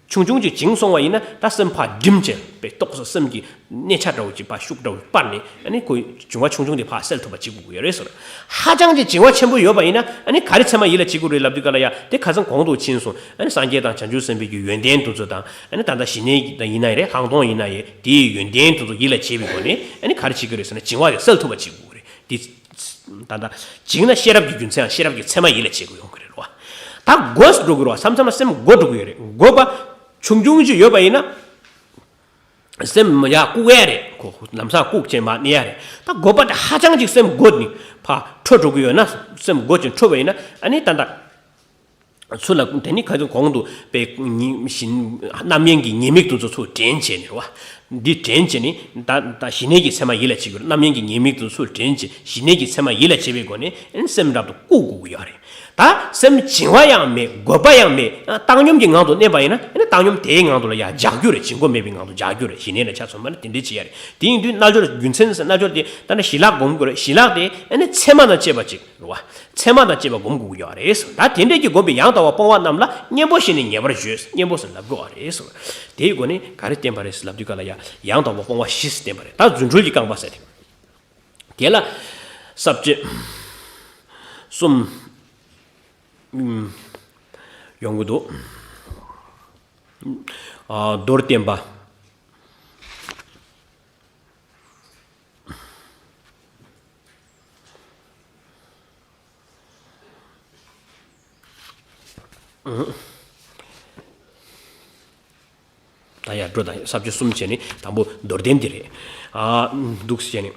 ཆུང་ཆུང་ཅིག་བྱིང་སོང་བ་ཡིན་ན་ད་སེམས་ཕར་སྒྲིམ་བྱས། དཔེ་ཏོག་ཙམ་སེམས་ཀྱི་གནས་ཆ་འདྲ་བོ་ཅིག་ཕར་ཤུགས་འདྲ་བོ་སྤར་ནས། ཨ་ནི་ཁོའི་བྱིང་བ་ཆུང་ཆུང་དེ་ཕར་སེལ་ཐུབ་པ་བྱེད་དགོས་ཀྱི་ཡོད་རེད་ཟེར། ཧ་ཅང་གི་བྱིང་བ་ཆེན་པོ་ཡོད་པ་ཡིན་ན་ཨ་ནི་ག་རེ་ཚད་མ་ཡིད་ལ་བྱེད་དགོས་རེད་ལབ་དུས་སྐབས་ལ་ཡ། དེ་ཁ་སང་གོང་དུ་ཕྱིན་སོང་། ཨ་ནི་སངས་རྒྱས་དང་བྱང་ཆུབ་སེམས་དཔའི་གི་ཡོན་ཏན་དེ་ཚོ་དང་། ཨ་ནི་ད་ལྟ་ཞི་གནས་དང་ཡིན་ན་ཡིན་རེད། ལྷག་མཐོང་ཡིན་ན་ཡིན། དེའི་ཡོན་ཏན་དེ་ཚོ་ཡིད་ལ་བྱེད་པའི་སྒོ་ནས་ཨ་ནི་ག་རེ་བྱེད་དགོས་རེད་ཟེར་ན། བྱིང་བ་དེ་སེལ་ཐུབ་པ་བྱེད་དགོས་རེད། དེ་ད་ལྟ་བྱིང་ན་ཤེས་རབ་ཀྱི་རྒྱུ་མཚན་ཡང་ཤེས་རབ་ཀྱི་ཚད་མ་ཡིད་ལ་བྱེད་དགོས་ཡོང་གི་རེད་བ། ད་སྒོ་འགྲོ་དགོས་རེད་བ། མཚམས་མཚམས་ལ་སེམས་སྒོ་འགྲོ་གི་ཡོད་རེད། སྒོ་པ་ཆུང་ཆུང་ཅིག་ཡོད་པ་ཡིན་ན། སེམས་ཡར་བཀུག་ཡ་རེད། ཁོ་ལམ་སང་བཀུག་བྱས་མར་གནས་ཡ་རེད། ད་སྒོ་པ་དེ་ཧ་ཅང་ཅིག་སེམས་སྒོ་ནས་ཕར་འཕྲོ་འགྲོ་གི་ཡོད་ན། སེམས་སྒོ་ཅིག་འཕྲོ་བ་ཡིན་ན། ཨ་ནི་ད་ལྟ་ཚུར་ལ་དེ་ནི་ཁ་སང་གོང་དུ་དཔེ་ཉི་བཞིན་རྣམ་གཡེང་གི་ཉེས་དམིགས་དེ་ཚོ་ཚུར་དྲན་བྱས་ནས་རེད་བ། འདི་དྲན་བྱས་ནས་ད་ད་ཞི་གནས་ཀྱི་ཚད་མ་ཡིད་ལ་བྱེད་དགོས་རེད། རྣམ་གཡེང་གི་ཉེས་དམིགས་དེ་ཚུར་དྲན་བྱས། ཞི་གནས་ཀྱི་ཚད་མ་ཡིད་ལ་བྱེད་པའི་སྒོ་ནས་ཨ་ནི་སེམས་རབ་ཏུ་བཀུག་དགོས་ཀྱི་ཡོད་རེད། ད་སེམས་བྱིང་བ་ཡང་མེད། རྒོད་པ་ཡང་མེད། བཏང་སྙོམས་ཀྱི་ངང་དུ་གནས་པ་ཡིན་ན། ཨ་ནི་བཏང་སྙོམས་དེའི་ངང་དུ་ལ་ཡང་འཇགས་རྒྱུ་རེད། བྱིང་རྒོད་མེད་པའི་ངང་དུ་འཇགས་རྒྱུ་རེད། ཞི་གནས་ལ་ཆ་མཚོན་པ་ན་དེ་འདྲས་བྱེད་ཡ་རེད། དེ་ཡིན་དུས་རྣལ་འབྱོར་རྒྱུ་མཚན་ཟེར། རྣལ་འབྱོར་དེ་ད་ནི་ཞི་ལྷག་སྒོམ་དགོས་རེད། ཞི་ལྷག་དེ་ཨ་ནི་ཚད་མ་དང་བཅས་པ་ཅིག་རེད་བ། ཚད་མ་དང་བཅས་པ་སྒོམ་དགོས་ཀྱི་ཡོད་རེད། ད་དེ་འདྲས་ཀྱི་སྒོམ་པའི་ཡང་དག་པར་སྤོང་བ་རྣམས་ལ་གཉེན་པོ་ཞེས་ནི་ཉེ་བར་བརྗོད། གཉེན་པོ་ཟེར་ལབ་དགོས་པ་རེད་ཟེར། དེའི་སྒོ་ནས་ག་རེ་བསྟན་པ་རེད་ཟེར་ལབ་དུས་སྐབས་ལ་ཡ། ཡང་དག་པར་སྤོང་བ་བཞི་ཟེར་བསྟན་པ་རེད། ད་རྫུ་འཕྲུལ་གྱི་རྐང་པ་ཟེར་ཏེ། དེ་ལ་ས་བཅད་གསུམ་ཡོང་གི་འདུག་ཨ། མདོར་བསྟན་པ། ད་ཡར་འགྲོ་དང་། ས་བཅད་གསུམ་བྱས་ནས་དང་པོ་མདོར་བསྟན་འདི་རེད། ཨ། འདུག་སེ་བྱས་ནས།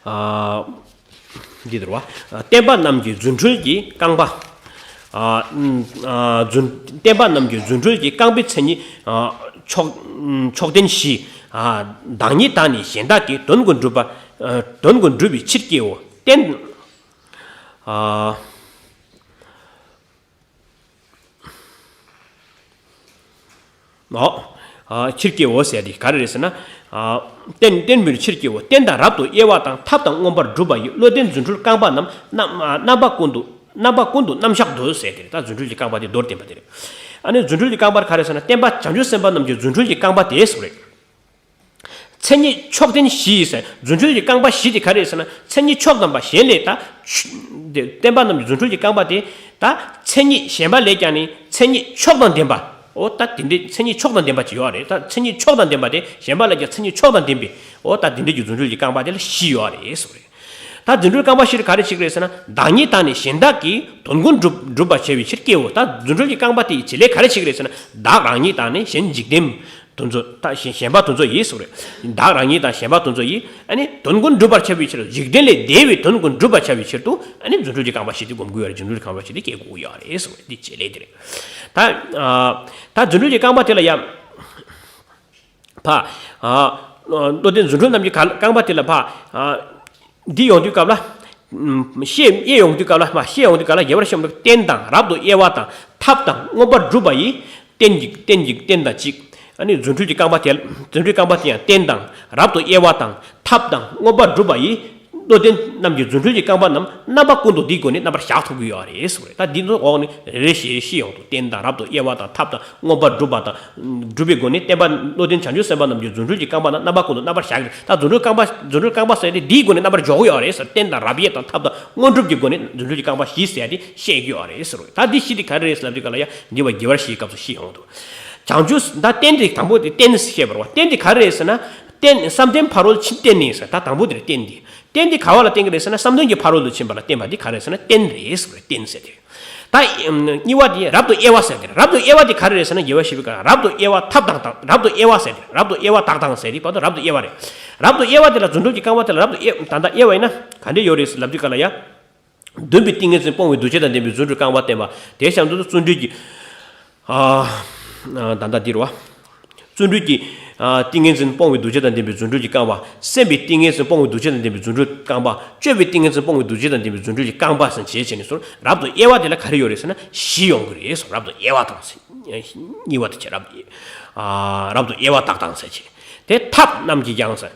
ཨ། འདི་ལྟར་བ། བསྟན་པ་རྣམས་ཀྱི་རྫུ་འཕྲུལ་གྱི་རྐང་པ། ཨ། ཨ། རྫུ། བསྟན་པ་རྣམས་ཀྱི་རྫུ་འཕྲུལ་གྱི་རྐང་པའི་མཚན་ཉིད། ཨ། ཕྱོགས། ཕྱོགས་ལྡན་བཞི། ཨ། བདག་ཉིད་དང་ནི་གཞན་དག་གི། དོན་ཀུན་སྒྲུབ་པ། ཨ། དོན་ཀུན་སྒྲུབ་པའི་ཕྱིར་སྐྱེའོ། བསྟན། ཨ། ཨོ། ཨ། ཕྱིར་སྐྱེའོ་ཟེར་དེ་ག་རེ་རེད་ཟེར་ན། ཨ། བསྟན། བསྟན་པའི་ཕྱིར་སྐྱེའོ། བསྟན་དང་རབ་ཏུ་དབྱེ་བ་དང་། ཐབས་དང་མངོན་པར་སྒྲུབ་པ་ཡི། བློ་ལྡན་རྫུ་འཕྲུལ་རྐང་པ་རྣམས། རྣམ། རྣམ་པ་ཀུན་ཏུ། རྣམ་པ་ཀུན་ཏུ་རྣམ་གཞག་ཏུ་ཟེར་དེ་རེད། ད་རྫུ་འཕྲུལ་གྱི་རྐང་པ་དེ་མདོར་བསྟན་པ་དེ་རེད། ཨ་ནི་རྫུ་འཕྲུལ་གྱི་རྐང་པར་ག་རེ་ཟེར་ན། བསྟན་པ་བྱང་ཆུབ་སེམས་དཔའ་རྣམས་ཀྱི་རྫུ་འཕྲུལ་གྱི་རྐང་པ་དེ་ཟེར་རེད། མཚན་ཉིད་ཕྱོགས་ལྡན་བཞི་ཟེར། རྫུ་འཕྲུལ་གྱི་རྐང་པ་བཞི་དེ་ག་རེ་ཟེར་ན། མཚན་ཉིད་ཕྱོགས་དང་པ་གཞན་ལས་ད། ཆུ། དེ་བསྟན་པ་རྣམས་ཀྱི་རྫུ་འཕྲུལ་གྱི་རྐང་པ་དེ་ད་མཚན་ཉིད་གཞན་པ་ལས་ཀྱང་ནི་མཚན་ཉིད་ཕྱོགས་དང་ལྡན་པ། ཨོ་ད་དེ་འདྲའི་མཚན་ཉིད་ཕྱོགས་དང་ལྡན་པ་ཅིག་ཡོད་རེད། ད་མཚན་ཉིད་ཕྱོགས་དང་ལྡན་པ་དེ་གཞན་པ་ལས་ཀྱང་མཚན་ཉིད་ཕྱོགས་དང་ལྡན་པའི། ཨོ་ད་དེ་འདྲའི་གི་རྫུ་འཕྲུལ་གྱི་རྐང་པ་དེ་ལ་བཞི་ཡོད་རེད་ཟེར་བ་རེད། ད་རྫུ་འཕྲུལ་རྐང་པ་བཞི་དེ་ག་རེ་བྱེད་ཀྱི་རེད་ཟེར་ན། བདག་ཉིད་དང་ནི་གཞན་དག་གི། དོན་ཀུན་སྒྲུབ། སྒྲུབ་པར་བྱ་བའི་ཕྱིར་སྐྱེའོ། ད་རྫུ་འཕྲུལ་གྱི་རྐང་པ་དེ་ཡི་བྱེད་ལས་ག་རེ་བྱེད་ཀྱི་རེད་ཟེར་ན། བདག་རང་ཉིད་དང་ནི་གཞན་འཇིག་རྟེན། དེ་ཚོ་ད་གཞན་གཞན་པ་དེ་ཚོ་ཡིན་ཟེར་བ་རེད། བདག་རང་ཉིད་དང་གཞན་པ་དེ་ཚོ་ཡིན། ཨ་ནི་དོན་ཀུན་སྒྲུབ་པར་བྱ་བའི་ཕྱིར། འཇིག་རྟེན་ལས་འདས་པའི་དོན་ཀུན་སྒྲུབ་པར་བྱ་བའི་ཕྱིར་དུ། ཨ་ནི་རྫུ་འཕྲུལ་གྱི་རྐང་པ་བཞི་དེ་སྒོམ་དགོས་ཡོད་རེད། རྫུ་འཕྲུལ་གྱི་རྐང་པ་བཞི་དེ་སྐྱེ་དགོས་ཀྱི་ཡོད་རེད་ཟེར་བ་རེད། འདི་བྱེད་ལས་དེ་རེད། ད་ཨ་ད་རྫུ་འཕྲུལ་གྱི་རྐང་པ་དེ་ལ་ཡང་ཕ་ཨ་བློ་ལྡན་རྫུ་འཕྲུལ་རྣམས་ཀྱི་ག་རྐང་པ་དེ་ལ་ཕ་ཨ་འདི་ཡོང་དུས་སྐབས་ལ། ཨམ། ཤེས་དབྱེ་ཡོང་དུས་སྐབས་ལ་མ་ཤེས་ཡོང་དུས་སྐབས་ལ་རྒྱས་པར་བཤད་པ་རྟེན་དང་རབ་ཏུ་དབྱེ་བ་དང་ཐབས་དང་མངོན་པར་སྒྲུབ་པ་ཡི། རྟེན་གྱི་རྟེན་གྱི་རྟེན་དང་གཅིག་ཨ་ནི་རྫུ་འཕྲུལ་གྱི་རྐང་པ་དེ། རྫུ་འཕྲུལ་རྐང་པ་དེ་ཡང་རྟེན་དང་རབ་ཏུ་དབྱེ་བ་དང་ཐབས་དང་མངོན་པར་སྒྲུབ་པ་ཡི། བློ་ལྡན་རྣམས་ཀྱི་རྫུ་འཕྲུལ་གྱི་རྐང་པ་རྣམས་རྣམ་པ་ཀུན་ཏུ་འདིའི་སྒོ་ནས་རྣམ་པར་གཞག་ཐུབ་ཀྱི་ཡོད་རེད་ཟེར་བ་རེད། ད་འདི་ཚོ་འོག་ནས་རེ་རེ་བཞིན་ཤེས་ཡོང་དུས་རྟེན་དང་རབ་ཏུ་དབྱེ་བ་དང་ཐབས་དང་མངོན་པར་སྒྲུབ་པ་དང་། སྒྲུབ་པའི་སྒོ་ནས་བསྟན་པ་བློ་ལྡན་བྱང་ཆུབ་སེམས་དཔའ་རྣམས་ཀྱི་རྫུ་འཕྲུལ་གྱི་རྐང་པ་རྣམས་རྣམ་པ་ཀུན་ཏུ་རྣམ་པར་གཞག་གི་རེད། ད་རྫུ་འཕྲུལ་རྐང་པ་རྫུ་འཕྲུལ་རྐང་པ་ཟེར་ཏེ་འདིའི་སྒོ་ནས་རྣམ་པར་འཇོག་གི་ཡོད་རེད་ཟེར། རྟེན་དང་རབ་དབྱེ་དང་ཐབས་དང་མངོན་སྒྲུབ་ཀྱི་སྒོ་ནས་རྫུ་འཕྲུལ་གྱི་རྐང་པ་བཞི་ཟེར་ཏེ་བཤད་ཀྱི་ཡོད་རེད་ཟེར་རོ། ད་འདི་བཞི་དེ་ག་རེ་རེད་ཟེར་ལབ་དུས་ག་ལ་ཡ་འདི་བ་རྒྱས་པར་བཤད་སྐབས་སུ་ཤེས་ཡོང་འདུག་བྱང་ཆུབ་ད་རྟེན་དེ་དང་པོ་དེ་རྟེན་ཟེར་བཤད་པ་རེད་བ། རྟེན་དེ་ག་རེ་རེད་ཟེར་ན། རྟེན་བསམ་གཏན་ཕ་རོལ་ཕྱིན་རྟེན་ནི་ཟེར། ད་དང་པོ་དེ་རེད་རྟེན་དེ། རྟེན་དེ་ག་བ་ལ་བརྟེན་གྱི་རེད་ཟེར་ན་བསམ་གཏན་གྱི་ཕ་རོལ་ཏུ་ཕྱིན་པ་ལ་བརྟེན་པ་འདི་ག་རེ་ཟེར་ན་རྟེན་རེད་ཟེར་བ་རེད། རྟེན་ཟེར་དེ། ད་གཉིས་པ་དེ་རབ་ཏུ་དབྱེ་བ་ཟེར་དེ་རེད། རབ་ཏུ་དབྱེ་བ་དེ་ག་རེ་རེད་ཟེར་ན་རྒྱས་པར་བཤད་པའི་སྐབས་རབ་ཏུ་དབྱེ་བ་ཐབས་དང་དང་རབ་ཏུ་དབྱེ་བ་ཟེར་དེ་རབ་ཏུ་དབྱེ་བ་དག་དང་ཟེར་དེ་བར་དུ་རབ་ཏུ་དབྱེ་བ་རེད། རབ་ཏུ་དབྱེ་བ་དེ་ལ་རྫུ་འཕྲུལ་གྱི་རྐང་པ་དེ་ལ་རབ་ཏུ་དབྱེ་ད་ལྟ་དབྱེ་བ་ཡིན་ན་ག་འདྲས་ཡོད་རེད་ཟེར་ལབ་དུས་ག་ལ་ཡ། འདུན་པའི་ཏིང་ངེ་འཛིན་སྤོང་བའི་འདུ་བྱེད་དང་ལྡན་པའི་རྫུ་འཕྲུལ་རྐང་པ་བསྟན་པ་དེ་བྱང་དུ་བརྩོན་འགྲུས་ཀྱི། ཨ། ད་ལྟ་འདིར་བ། བརྩོན་འགྲུས་ཀྱི། ཨ། ཏིང་ངེ་འཛིན་སྤོང་བའི་འདུ་བྱེད་དང་ལྡན་པའི་རྫུ་འཕྲུལ་གྱི་རྐང་པ། སེམས་པའི་ཏིང་ངེ་འཛིན་སྤོང་བའི་འདུ་བྱེད་དང་ལྡན་པའི་རྫུ་འཕྲུལ་རྐང་པ། སྤྱོད་པའི་ཏིང་ངེ་འཛིན་སྤོང་བའི་འདུ་བྱེད་དང་ལྡན་པའི་རྫུ་འཕྲུལ་གྱི་རྐང་པ་ཟེར་བྱས་བྱས་ནས་སོ། རབ་ཏུ་དབྱེ་བ་དེ་ལ་ག་རེ་ཡོད་རེད་ཟེར་ན་བཞི་ཡོང་གི་རེད་སོ། རབ་ཏུ་དབྱེ་བ་དང་ཟེར། གཉིས་པ་དེ་བྱས་རབ་ཏུ་དབྱེ། ཨ། རབ་ཏུ་དབྱེ་བ་དག་དང་ཟེར་བྱས། དེ་ཐབས་རྣམས་ཀྱིས་ཀྱང་ཟེར།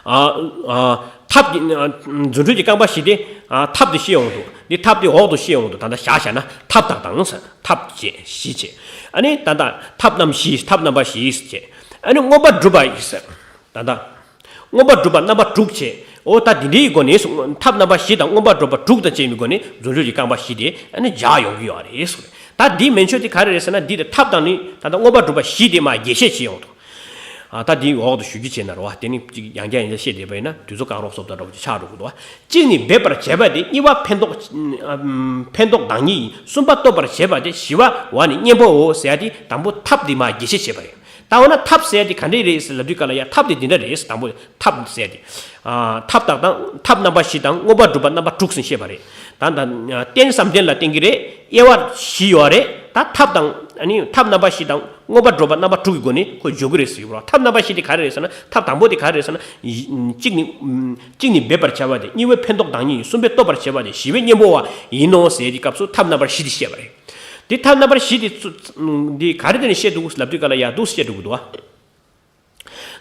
ཨ། ཨ། ཐབས་ཀྱི། ཨ། རྫུ་འཕྲུལ་གྱི་རྐང་པ་བཞི་དེ། ཨ། ཐབས་དེ་ཤེས་ཡོང་འདུག་འདི་ཐབས་དེ་འོག་ཏུ་ཤེས་ཡོང་འདུག་ད་ལྟ་བཞག་བཞག་ན་ཐབས་དག་དང་ཟེར། ཐབས་བཅས་བཞི་བཅས། ཨ་ནི་ད་ལྟ་ཐབས་རྣམས་བཞི། ཐབས་རྣམ་པ་བཞི་བཅས། ཨ་ནི་མངོན་པར་སྒྲུབ་པ་ཡི་ཟེར། ད་ལྟ་མངོན་པར་སྒྲུབ་པ་རྣམ་པ་དྲུག་བཅས། འོ་ད་འདི་འདྲའི་སྒོ་ནས་ཐབས་རྣམ་པ་བཞི་དང་མངོན་པར་སྒྲུབ་པ་དྲུག་དང་བཅས་པའི་སྒོ་ནས་རྫུ་འཕྲུལ་གྱི་རྐང་པ་བཞི་དེ་ཨ་ནི་སྦྱར་ཡོང་གི་ཡོད་རེད་ཟེར། ད་འདིའི་མན་ཆད་དེ་ག་རེ་རེད་ཟེར་ན་འདི་དེ་ཐབས་དང་ནི་ད་ལྟ་མངོན་པར་སྒྲུབ་པ་བཞི་དེ་མར་རྒྱས་བཤད་བྱས་ཡོང་འདུག་ཨ། ད་འདི་འོག་ཏུ་ཞུ་རྒྱུ་བྱས་ན་རེད་བ། དེ་ནི་གཅིག་ཡང་བསྐྱར་ཡང་བསྐྱར་བཤད་བསྡད་པ་ཡིན་ན་དུས་ཚོད་བཀག་རོགས་སོབ་ད་འདྲ་བོ་ཅིག་ཆགས་འགྲོ་གི་འདུག་བ། གཅིག་ནི་འབད་པར་བྱེད་པ་སྟེ། གཉིས་པ་ཕན་འདོགས། ཨམ། ཕན་འདོགས་བདག་ཉིད་ཡིན། གསུམ་པ་སྟོབ་པར་བྱེད་པ་སྟེ། བཞི་པ་བ་ནི་གཉེན་པོའོ་ཟེར་ཡ་དེ་དང་པོ་ཐབས་དེ་མར་རྒྱས་བཤད་བྱས་པ་རེད། ད་འོ་ན་ཐབས་ཟེར་ཡ་དེ་ག་འདྲས་རེད་ཟེར་ལབ་དུས་ག་ལ་ཡ་ཐབས་དེ་འདི་འདྲ་རེད་ཟེར། དང་པོ་ཐབས་ཟེར་ཡ་དེ། ཨ། ཐབས་དག་དང་ཐབས་རྣམ་པ་བཞི་དང་མངོན་པར་སྒྲུབ་པ་རྣམ་པ་དྲུག་ཟེར་བཤད་པ་རེད། ད་ད་རྟེན་བསམ་གཏན་ལ་བརྟེན་གྱི་རེད། དབྱེ་བ་བཞི་ཡོད་རེད། ད་ཐབས་དང་ཨ་ནི་ཐབས་རྣམ་པ་བཞི་དང་མངོན་པར་སྒྲུབ་པ་རྣམ་པ་དྲུག་གི་སྒོ་ནས་ཁོ་འཇོག་གི་རེད་ཟེར་གྱི་རེད། ཐབས་རྣམ་པ་བཞི་དེ་ག་རེ་རེད་ཟེར་ན། ཐབས་དང་པོ་དེ་ག་རེ་རེད་ཟེར་ན། གཅིག་ནི། གཅིག་ནི་འབད་པར་བྱ་བ་སྟེ། གཉིས་པའི་ཕན་འདོགས་བདག་ཉིད་ཡིན། གསུམ་པའི་སྟོབ་པར་བྱེད་པ་སྟེ། བཞི་པའི་གཉེན་པོ་བ་ཡིན་ནོ་ཟེར་གྱི་སྐབས་སུ་ཐབས་རྣམ་པ་བཞི་དེ་བཤད་པ་རེད། དེ་ཐབས་རྣམ་པ་བཞི་དེ་ཚུ་འདི་ག་རེ་དེ་ནས་བཤད་འདུག་ལབ་དུས་ག་ལ་ཡ་འདུག་བཤད་འགྲོ་གི་འདུག་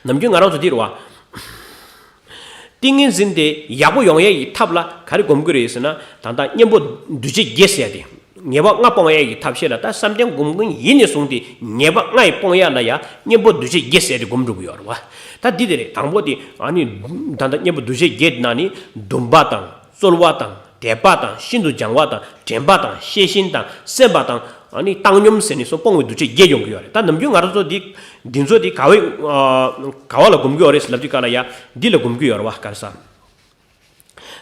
བ། ནམ་རྒྱུན་ང་རང་ཚོ་འདི་རེད་བ། ཏིང་ངེ་འཛིན་དེ་ཡག་པོ་ཡོང་ཡས་ཀྱི་ཐབས་ལ་ག་རེ་སྒོམ་གྱི་རེད་ཟེར་ན། ད་ལྟ་གཉེན་པོ་འདུ་བྱེད་བརྒྱད་ཟེར་ཡ་དེ། ཉེས་པ་ལྔ་སྤོང་ཡས་ཀྱི་ཐབས་ཤེས་ལ་ད་བསམ་གཏན་སྒོམ་མཁན་ཡིན་ནས་བཟུང་སྟེ་ཉེས་པ་ལྔ་ཡི་སྤོང་ཡ་ལ་ཡ་གཉེན་པོ་འདུ་བྱེད་བརྒྱད་ཟེར་ཡ་དེ་སྒོམ་འགྲོ་གི་ཡོད་རེད་བ། ད་འདི་དེ་རེད། དང་པོ་དེ་ཨ་ནི་ད་ལྟ་གཉེན་པོ་འདུ་བྱེད་བརྒྱད་ནང་ནས་འདུན་པ་དང་། རྩོལ་བ་དང་། དད་པ་དང་། ཤིན་ཏུ་སྦྱང་བ་དང་། དྲན་པ་དང་། ཤེས་བཞིན་དང་། སེམས་པ་དང་། ཨ་ནི་བཏང་སྙོམས་ཟེར་ནས་སོ་སྤོང་བའི་འདུ་བྱེད་བརྒྱད་ཡོང་གི་ཡོད་རེད། ད་ནམ་རྒྱུན་ང་རང་ཚོ་འདི་འདི་ཚོ་འདི་ག་བའི་ཨ་ག་བ་ལ་སྒོམ་གི་ཡོད་རེད་ཟེར་ལབ་དུས་ག་ལ་ཡ་འདི་ལ་སྒོམ་གི་ཡོད་རེད་བ། ག་རེ་ཟ།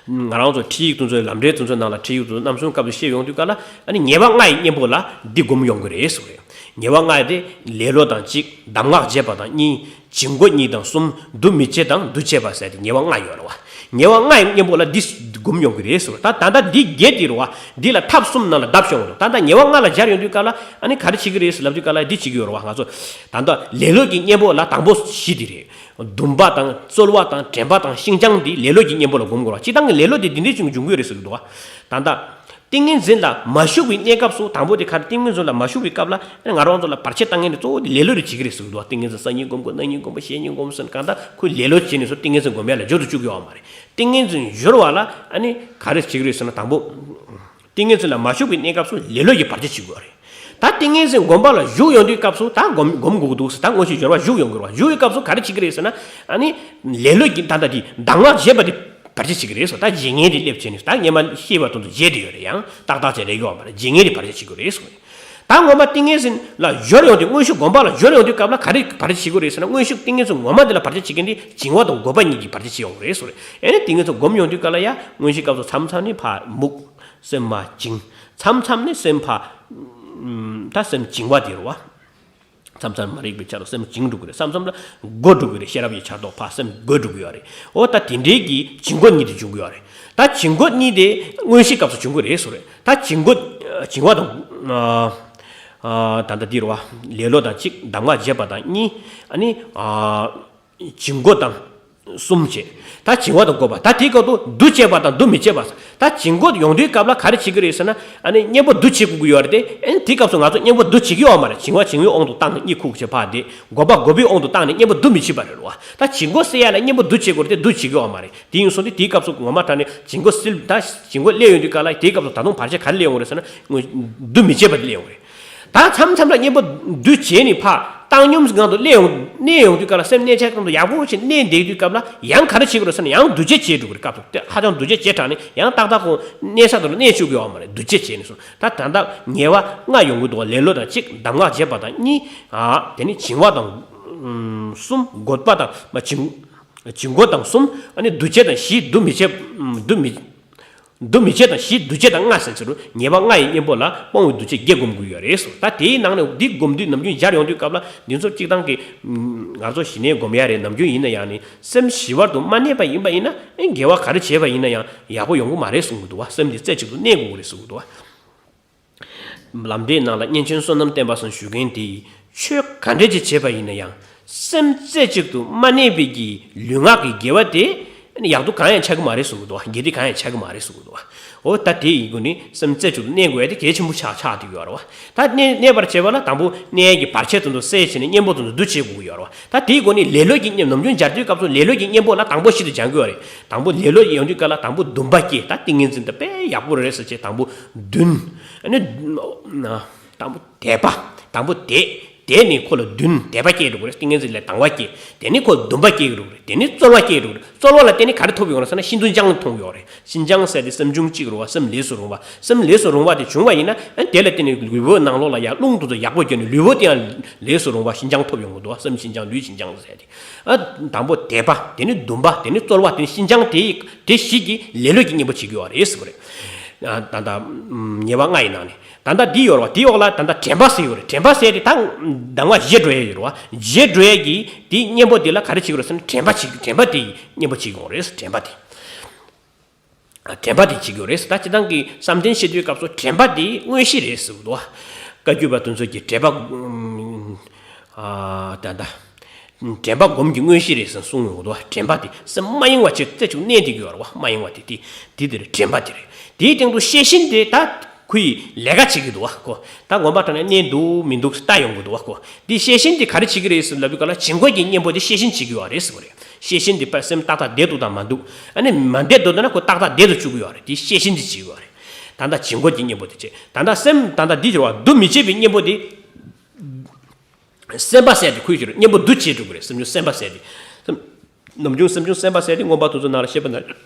ང་རང་ཚོ་ཁྲིད་ཡིག་དེ་ཚོའི་ལམ་འབྲས་དེ་ཚོའི་ནང་ལ་ཁྲིད་ཡིག་དེ་ཚོ་རྣམ་གསུམ་སྐབས་སུ་བཤད་ཡོང་དུས་ག་ལ་ཨ་ནི་ཉེས་པ་ལྔ་ཡི་གཉེན་པོ་ལ་འདི་སྒོམ་ཡོང་གི་རེད་ཟེར་བ་རེད། ཉེས་པ་ལྔ་དེ་ལེ་ལོ་དང་གཅིག་གདམས་ངག་བརྗེད་པ་དང་གཉིས། བྱིང་རྒོད་གཉིས་དང་གསུམ། འདུ་མི་བྱེད་དང་འདུ་བྱེད་པ་ཟེར་ཏེ་ཉེས་པ་ལྔ་ཡོད་རེད་བ། ཉེས་པ་ལྔ་ཡི་གཉེན་པོ་ལ་འདི་སྒོམ་ཡོང་གི་རེད་ཟེར་བ། ད་ད་ལྟ་འདི་བརྒྱད་དེ་རེད་བ། འདི་ལ་ཐབས་གསུམ་ནང་ལ་བརྡབ་ཤོང་རེད། ད་ལྟ་ཉེས་པ་ལྔ་ལ་སྦྱར་ཡོང་དུས་སྐབས་ལ་ཨ་ནི་ག་རེ་བྱེད་ཀྱི་རེད་ཟེར་ལབ་དུས་སྐབས་ལ་འདི་བྱེད་ཀྱི་ཡོད་རེད་བ། ང་ཚོ་ད་ལྟ་ལེ་ལོ་གི་གཉེན་པོ་ལ་དང་པོ་བཞི་དེ་རེད། འདུན་པ་དང་རྩོལ་བ་དང་དྲན་པ་དང་ཤིན་སྦྱངས་འདི་ལེ་ལོ་གི་གཉེན་པོ་ལ་སྒོམ་དགོས་རེད་བ། སྤྱིར་བཏང་གི་ལེ་ལོ་དེ་འདི་འདྲའི་ཅིག་འབྱུང་གི་ཡོད་རེད་ཟེར་གྱི་འདུག་བ། ད་ལྟ། ཏིང་ངེ་འཛིན་ལ་མ་ཞུགས་པའི་གནས་སྐབས་སུ་དང་པོ་དེ་ག་རེ། ཏིང་ངེ་འཛིན་ལ་མ་ཞུགས་པའི་སྐབས་ལ་ང་རང་ཚོ་ལ་བར་ཆད་བཏང་མཁན་དེ་གཙོ་བོ་དེ་ལེ་ལོ་རེ་བྱེད་ཀྱི་རེད་ཟེར་གྱི་འདུག་བ། ཏིང་ངེ་འཛིན་སང་ཉིན་སྒོམ་དགོས། གནངས་ཉིན་སྒོམ་དགོས། གཞེས་ཉིན་སྒོམ་ཟེར་གང་ལྟར་ཁོས་ལེ་ལོ་བྱས་ནས་སོ་ཏིང་ངེ་འཛིན་སྒོམ་ཡ་ལ་འབྱོར་དུ་བཅུག་གི་ཡོད་མ་རེད། ཏིང་ངེ་འཛིན་སྦྱོར་བ་ལ་ཨ་ནི་ག་རེ་བྱེད་ཀྱི་རེད་ཟེར་ན། དང་པོ་ཏིང་ངེ་འཛིན་ལ་མ་ཞུགས་པའི་གནས་སྐབས་སུ་ལེ་ལོ་ཡི་བར་ཆད་བྱེད་དགོས་རེད། ད་ཏིང་ངེ་འཛིན་སྒོམ་པ་ལ་ཞུགས་ཡོང་དུས་སྐབས་སུ་ད་སྒོམ་སྒོམ་དགོས་ཀྱི་འདུག་ཟེར། ད་དངོས་གཞི་སྦྱོར་བ་ཞུགས་ཡོང་གི་རེད་བ། ཞུགས་པའི་སྐབས་སུ་ག་རེ་བྱེད་ཀྱི་རེད་ཟེར་ན། ཨ་ནི་ལེ་ལོ་གི་ད་ལྟ་དེ་གདམས་ངག་བརྗེད་པ་དེ་བར་ཆད་བྱེད་ཀྱི་རེད་ཟེར། ད་བརྗེད་ངས་དེ་སླེབས་བྱས་ནས་ད་སྔོན་མ་ཤེས་པ་དེ་ཚོ་བརྗེད་དེ་ཡོད་རེད། ཡང་ཏག་ཏག་བྱས་རེད་ཡོད་མ་རེད། བརྗེད་ངས་དེ་བར་ཆད་བྱེད་ཀྱི་རེད་ཟེར། ད་སྔོན་མ་ཏིང་ངེ་འཛིན་ལ་སྦྱོར་ཡོང་དུས་དངོས་གཞི་སྒོམ་པ་ལ་སྦྱོར་ཡོང་དུས་སྐབས་ལ་ག་རེ་བར་ཆད་བྱེད་ཀྱི་རེད་ཟེར་ན། དངོས་གཞི་ཏིང་ངེ་འཛིན་ངོ་མ་དེ་ལ་བར་ཆད་བྱེད་མཁན་དེ་བྱིང་བ་དང་རྒོད་པ་གཉིས་ཀྱིས་བར་ཆད་བྱེད་ཡོང་གི་རེད་ཟེར། ཨེ་ནས་ཏིང་ངེ་འཛིན་སྒོམ་ཡོང་དུས་སྐབས་ལ་ཡ་དངོས་གཞིའི་སྐབས་སུ་མཚམས་མཚམས་ནས་ཕར་རྨུགས། སེམས་མ་བྱིང་། མཚམས་མཚམས་ནས་སེམས་ཕར་ད་སེམས་བྱིང་བ་དེ་རེད་བ། མཚམས་མཚམས་མ་རིག་པའི་ཆ་རུ་སེམས་བྱིང་འགྲོ་གི་རེད། མཚམས་མཚམས་ལ་རྒོད་འགྲོ་གི་རེད། ཤེས་རབ་ཀྱི་ཆར་གཏོགས་ཕར་སེམས་རྒོད་འགྲོ་གི་ཡོད་རེད། འོ་ད་དེ་འདྲའི་གི་བྱིང་རྒོད་གཉིས་དེ་འབྱུང་གི་ཡོད་རེད། ད་བྱིང་རྒོད་གཉིས་དེ་མངོན་ཤེས་སྐབས་སུ་འབྱུང་གི་རེད་ཟེར་རེད། ད་བྱིང་རྒོད་བྱིང་བ་དང་ད་ལྟ་འདི་རུ་བ་ལེ་ལོ་དང་གཅིག་གདམས་ངག་བྱེད་པ་དང་གཉིས། ཨ་ནི་བྱིང་རྒོད་དང་གསུམ་བྱས། ད་བྱིང་བ་དང་རྒོད་པ། ད་དེའི་སྐབས་སུ་འདུ་བྱེད་པ་དང་འདུ་མི་བྱེད་པ། ད་བྱིང་རྒོད་ཡོང་དུས་སྐབས་ལ་ག་རེ་བྱེད་ཀྱི་རེད་ཟེར་ན། ཨ་ནི་གཉེན་པོ་འདུ་བྱེད་དགོས་ཀྱི་ཡོད་རེད་དེ། ཨ་ནི་དེའི་སྐབས་སུ་ང་ཚོ་གཉེན་པོ་འདུ་བྱེད་ཀྱི་ཡོད་མ་རེད། བྱིང་བ་བྱིང་བའི་དབང་དུ་བཏང་ནས་གཉིད་ཁུག་བྱེད་ཕར་བསྡད། རྒོད་པ་རྒོད་པའི་དབང་དུ་བཏང་ནས་གཉེན་པོ་འདུ་མི་བྱེད་པ་རེད་ལོ། ད་བྱིང་རྒོད་སེལ་ཡ་ལ་གཉེན་པོ་འདུ་བྱེད་དགོས་རེད་དེ། འདུ་བྱེད་ཀྱི་ཡོད་མ་རེད། དེ་ཡིན་སོང་དུས་དེའི་སྐབས་སུ་ངོ་མ་དྲང་ནས་བྱིང་རྒོད་སེལ། ད་བྱིང་རྒོད་སླེབས་ཡོང་དུས་སྐབས་ལ་དེའི་སྐབས་སུ་ད་དུང་བར་ཆད་ག་རེ་སླེབས་ཡོང་རེད་ཟེར་ན། འདུ་མི་བྱེད་པ་དེ་སླེབས་ཡོང་རེད། ད་མཚམས་མཚམས་ལ་གཉེན་པོ་འདུ་བྱས་ནས་ཕར་བཏང་སྙོམས་ངང་དུ་སླེབས་ཡོང་གནས་ཡོང་དུས་སྐབས་ལ། སེམས་གནས་ཆགས་སྐབས་དུ་ཡག་པོ་ཞིག་གནས་བསྡད་དུས་སྐབས་ལ་ཡང་ག་རེ་བྱེད་དགོས་རེད་ཟེར་ན། ཡང་འདུ་བྱེད་བྱེད་འགྲོ་གི་རེད། སྐབས་དུ་དེ་ཧ་ཅང་འདུ་བྱེད་བྱེད་དྲགས་ནས་ཡང་ཏག་ཏག་ཁོ་གནས་ས་དུ་ལ་གནས་བཅུག་གི་ཡོད་མ་རེད། འདུ་བྱེད་བྱས་ནས་སོང་། ད་ད་ལྟ་ཉེས་པ་ལྔ་ཡོང་གི་འདུག་བ། ལེ་ལོ་དང་གཅིག་གདམས་ངག་བྱེད་པ་དང་གཉིས། ཨ་དེ་ནི་བྱིང་བ་དང་གསུམ། རྒོད་པ་དང་མ་བྱིང་བྱིང་རྒོད་དང་གསུམ། ཨ་ནི་འདུ་བྱེད་དང་བཞི། འདུ་མི་བྱེད་འདུ་མི་འདུ་མི་བྱེད་དང་བཞི། འདུ་བྱེད་དང་ལྔ་ཟེར་ཚུལ་ཉེས་པ་ལྔ་ཡི་གཉེན་པོ་ལ་སྤོང་བའི་འདུ་བྱེད་བརྒྱད་སྒོམ་དགོས་ཡོད་རེད་སོ། ད་དེའི་ནང་ནས་འདི་སྒོམ་དུས་ནམ་རྒྱུན་སྦྱར་ཡོང་དུས་སྐབས་ལ་འདི་ཚོ་སྤྱིར་བཏང་གི་ང་ཚོ་ཞི་གནས་སྒོམ་ཡ་རེད། ནམ་རྒྱུན་ཡིན་ན་ཡང་ནི་སེམས་ཞི་བར་དུ་མ་གནས་པ་ཡིན་པ་ཡིན་ན། ཨེ་དགེ་བ་ག་རེ་བྱས་པ་ཡིན་ན་ཡང་ཡག་པོ་ཡོང་གི་མ་རེད་གསུང་གི་འདུག་བ། སེམས་འདི་རྩེ་གཅིག་ཏུ་གནས་དགོས་ཀྱི་རེད་གསུང་གི་འདུག་བ། ལམ་འབྲས་ནང་ལ་གཉན་ཆེན་བསོད་ནམས་བསྟན་པ་སོགས་ཞུ་མཁན་དེ་ཡིས། ཆོས་ག་འདྲས་ཅིག་བྱས་པ་ཡིན་ན་ཡང་སེམས་རྩེ་གཅིག་ཏུ་མ་གནས་པའི་གི་ལུས་ངག་གི་དགེ་བ་དེ་ཡག་སྡུག་གང་ཡང་ཆགས་ཀྱི་མ་རེད་གསུང་གི་འདུག་བ། དགེ་སྡིག་གང་ཡང་ཆགས་ཀྱི་མ་རེད་གསུང་གི་འདུག་བ། འོ་ད་དེ་ཡི་སྒོ་ནས་སེམས་རྩེ་གཅིག་ཏུ་གནས་དགོས་ཡ་དེ་གལ་ཆེན་པོ་ཆགས་ཆགས་བསྡད་ཡོད་རེད་བ། ད་གནས་གནས་པར་བྱེད་པ་ལ་དང་པོ་གནས་ཡ་གི་བར་ཆད་དེ་ཚོ་སེལ་བྱས་ནས་གཉེན་པོ་དེ་ཚོ་འདུ་བྱེད་དགོས་ཀྱི་ཡོད་རེད་བ། ད་དེའི་སྒོ་ནས་ལེ་ལོ་གི་གཉེན་ནམ་རྒྱུན་སྦྱར་དུས་སྐབས་སུ་ལེ་ལོ་གི་གཉེན་པོ་ལ་དང་པོ་ཞིག་ཏུ་སྦྱང་དགོས་རེད། དང་པོ་ལེ་ལོ་ཡོང་དུས་སྐབས་ལ་དང་པོ་འདུན་པ་སྐྱེ། ད་ཏིང་ངེ་འཛིན་དེ་དཔེ་ཡག་པོ་རེད་ཟེར་བྱས་དང་པོ་འདུན། ཨ་ནི་དང་པོ་དད་པ། དང་པོ་དད། དད་ནི་ཁོ་ལ་འདུན། དད་པ་སྐྱེ་འགྲོ་གི་རེད། ཏིང་ངེ་འཛིན་ལས་དང་བ་སྐྱེ། དེ་ནི་ཁོ་འདུན་པ་སྐྱེ་འགྲོ་གི་རེད། དེ་ནི་རྩོལ་བ་སྐྱེ་འགྲོ་གི་རེད། རྩོལ་བ་ལ་བརྟེན་ནས་ག་རེ་ཐོབ་ཡོང་རེད་ཟེར་ན་ཤིན་ཏུ་སྦྱངས་མཐོང་ཡོད་རེད། ཤིན་སྦྱངས་ཟེར་དེ་སེམས་བྱུང་གཅིག་རུང་བ། སེམས་ལས་སུ་རུང་བ་དེ་བྱུང་བ་ཡིན་ན། ཨ་དེ་ལ་བརྟེན་ནས་ལུས་པོའི་ནང་ལོགས་ལ་ཡང་རླུང་དེ་ཚོ་ཡག་པོ་བསྐྱོད་ནས་ལུས་པོ་དེ་ཡང་ལས་སུ་རུང་བ་ཤིན་སྦྱངས་ཐོབ་ཡོང་གི་འདུག་བ། སེམས་ཤིན་སྦྱངས་ལུས་ཤིན་སྦྱངས་ཟེར་དེ། ཨ་དང་པོ་དད་པ། དེ་ནི་འདུན་པ། དེ་ནི་རྩོལ་བ། དེ་ནི་ཤིན་སྦྱངས། དེ་དེ་བཞི་གིས་ལེ་ལོ་གི་གཉེན་པོ་བྱེད་ཀྱི་ཡོད་རེད་ཟེར་བ་རེད། ཨ་ད་ལྟ་ཉེས་པ་ལྔ་ཡི་ནང་ནས། ད་ལྟ་འདི་ཡོད་རེད་བ། དེའི་འོག་ལ་ད་ལྟ་དྲན་པ་ཟེར་ཡོད་རེད། དྲན་པ་ཟེར་དེ་ད་གདམས་ངག་བརྗེད་འགྲོ་ཡ་ཡོད་རེད་བ། བརྗེད་འགྲོ་ཡ་གི་དེའི་གཉེན་པོ་དེ་ལ་ག་རེ་བྱེད་ཀྱི་རེད་ཟེར་ན། དྲན་པ་བྱེད། དྲན་པ་དེ་ཡི་གཉེན་པོ་བྱེད་ཀྱི་ཡོད་རེད། དྲན་པ་དེ། དྲན་པ་དེ་བྱེད་ཀྱི་ཡོད་རེད། ད་སྤྱིར་བཏང་གི་བསམ་གཏན་བཤད་དུས་སྐབས་སུ་དྲན་པ་དེ་དངོས་གཞི་རེད་ཟེར་གྱི་འདུག་བ། བཀའ་བརྒྱུད་པ་དེ་ཚོ་གིས་དྲན་པ། ཨ་ད་ལྟ། དྲན་པ་སྒོམ་གྱི་དངོས་གཞི་རེད་ཟེར་གསུངས་ཡོང་གི་འདུག་བ། དྲན་པ་དེ་སེམས་མ་ཡེངས་པ་བྱས་རྩེ་གཅིག་གནས་བསྡད་ཀྱི་ཡོད་རེད་བ། མ་ཡེངས་པ་དེ་དེ་དེ་དེ་རེད། དྲན་པ་དེ་རེད། དེའི་སྟེང་དུ་ཤེས་བཞིན་དེ་ད་ཁོ་ཡིས་ལས་ཀ་བྱེད་ཀྱི་འདུག་བ་ཁོ། ད་ངོ་མ་དྲང་ནས་གནས་འདུག་མི་འདུག་ལྟ་ཡོང་གི་འདུག་བ་ཁོ། དེ་ཤེས་བཞིན་དེ་ག་རེ་བྱེད་ཀྱི་རེད་ཟེར་ལབ་དུས་སྐབས་ལ་བྱིང་རྒོད་ཀྱི་གཉེན་པོ་དེ་ཤེས་བཞིན་བྱེད་ཀྱི་ཡོད་རེད་ཟེར་བ་རེད། ཤེས་བཞིན་དེ་དཔེ་སེམས་ཏག་ཏག་བསྡད་འདུག་དང་མ་འདུག་ཨ་ནི་མ་བསྡད་འདུག་ན་ཁོ་ཏག་ཏག་བསྡད་དུ་བཅུག་གི་ཡོད་རེད། དེ་ཤེས་བཞིན་དེ་བྱེད་ཀྱི་ཡོད་རེད། ད་ལྟ་བྱིང་རྒོད་ཀྱི་གཉེན་པོ་དེ་བྱེད། ད་ལྟ་སེམས་ད་ལྟ་འདི་བྱེད་བ་འདུ་མི་བྱེད་པའི་གཉེན་པོ་དེ། སེམས་པ་ཟེར་དེ་ཁོའི་ཕྱིར་གཉེན་པོ་འདུ་བྱེད་འགྲོ་གི་རེད། སེམས་བྱུང་སེམས་པ་ཟེར་དེ། སེམས། ནམ་རྒྱུན་སེམས་བྱུང་སེམས་པ་ཟེར་དེ་མངོན་པ་དེ་ཚོ་ནང་ལ་བཤད་པ་ན་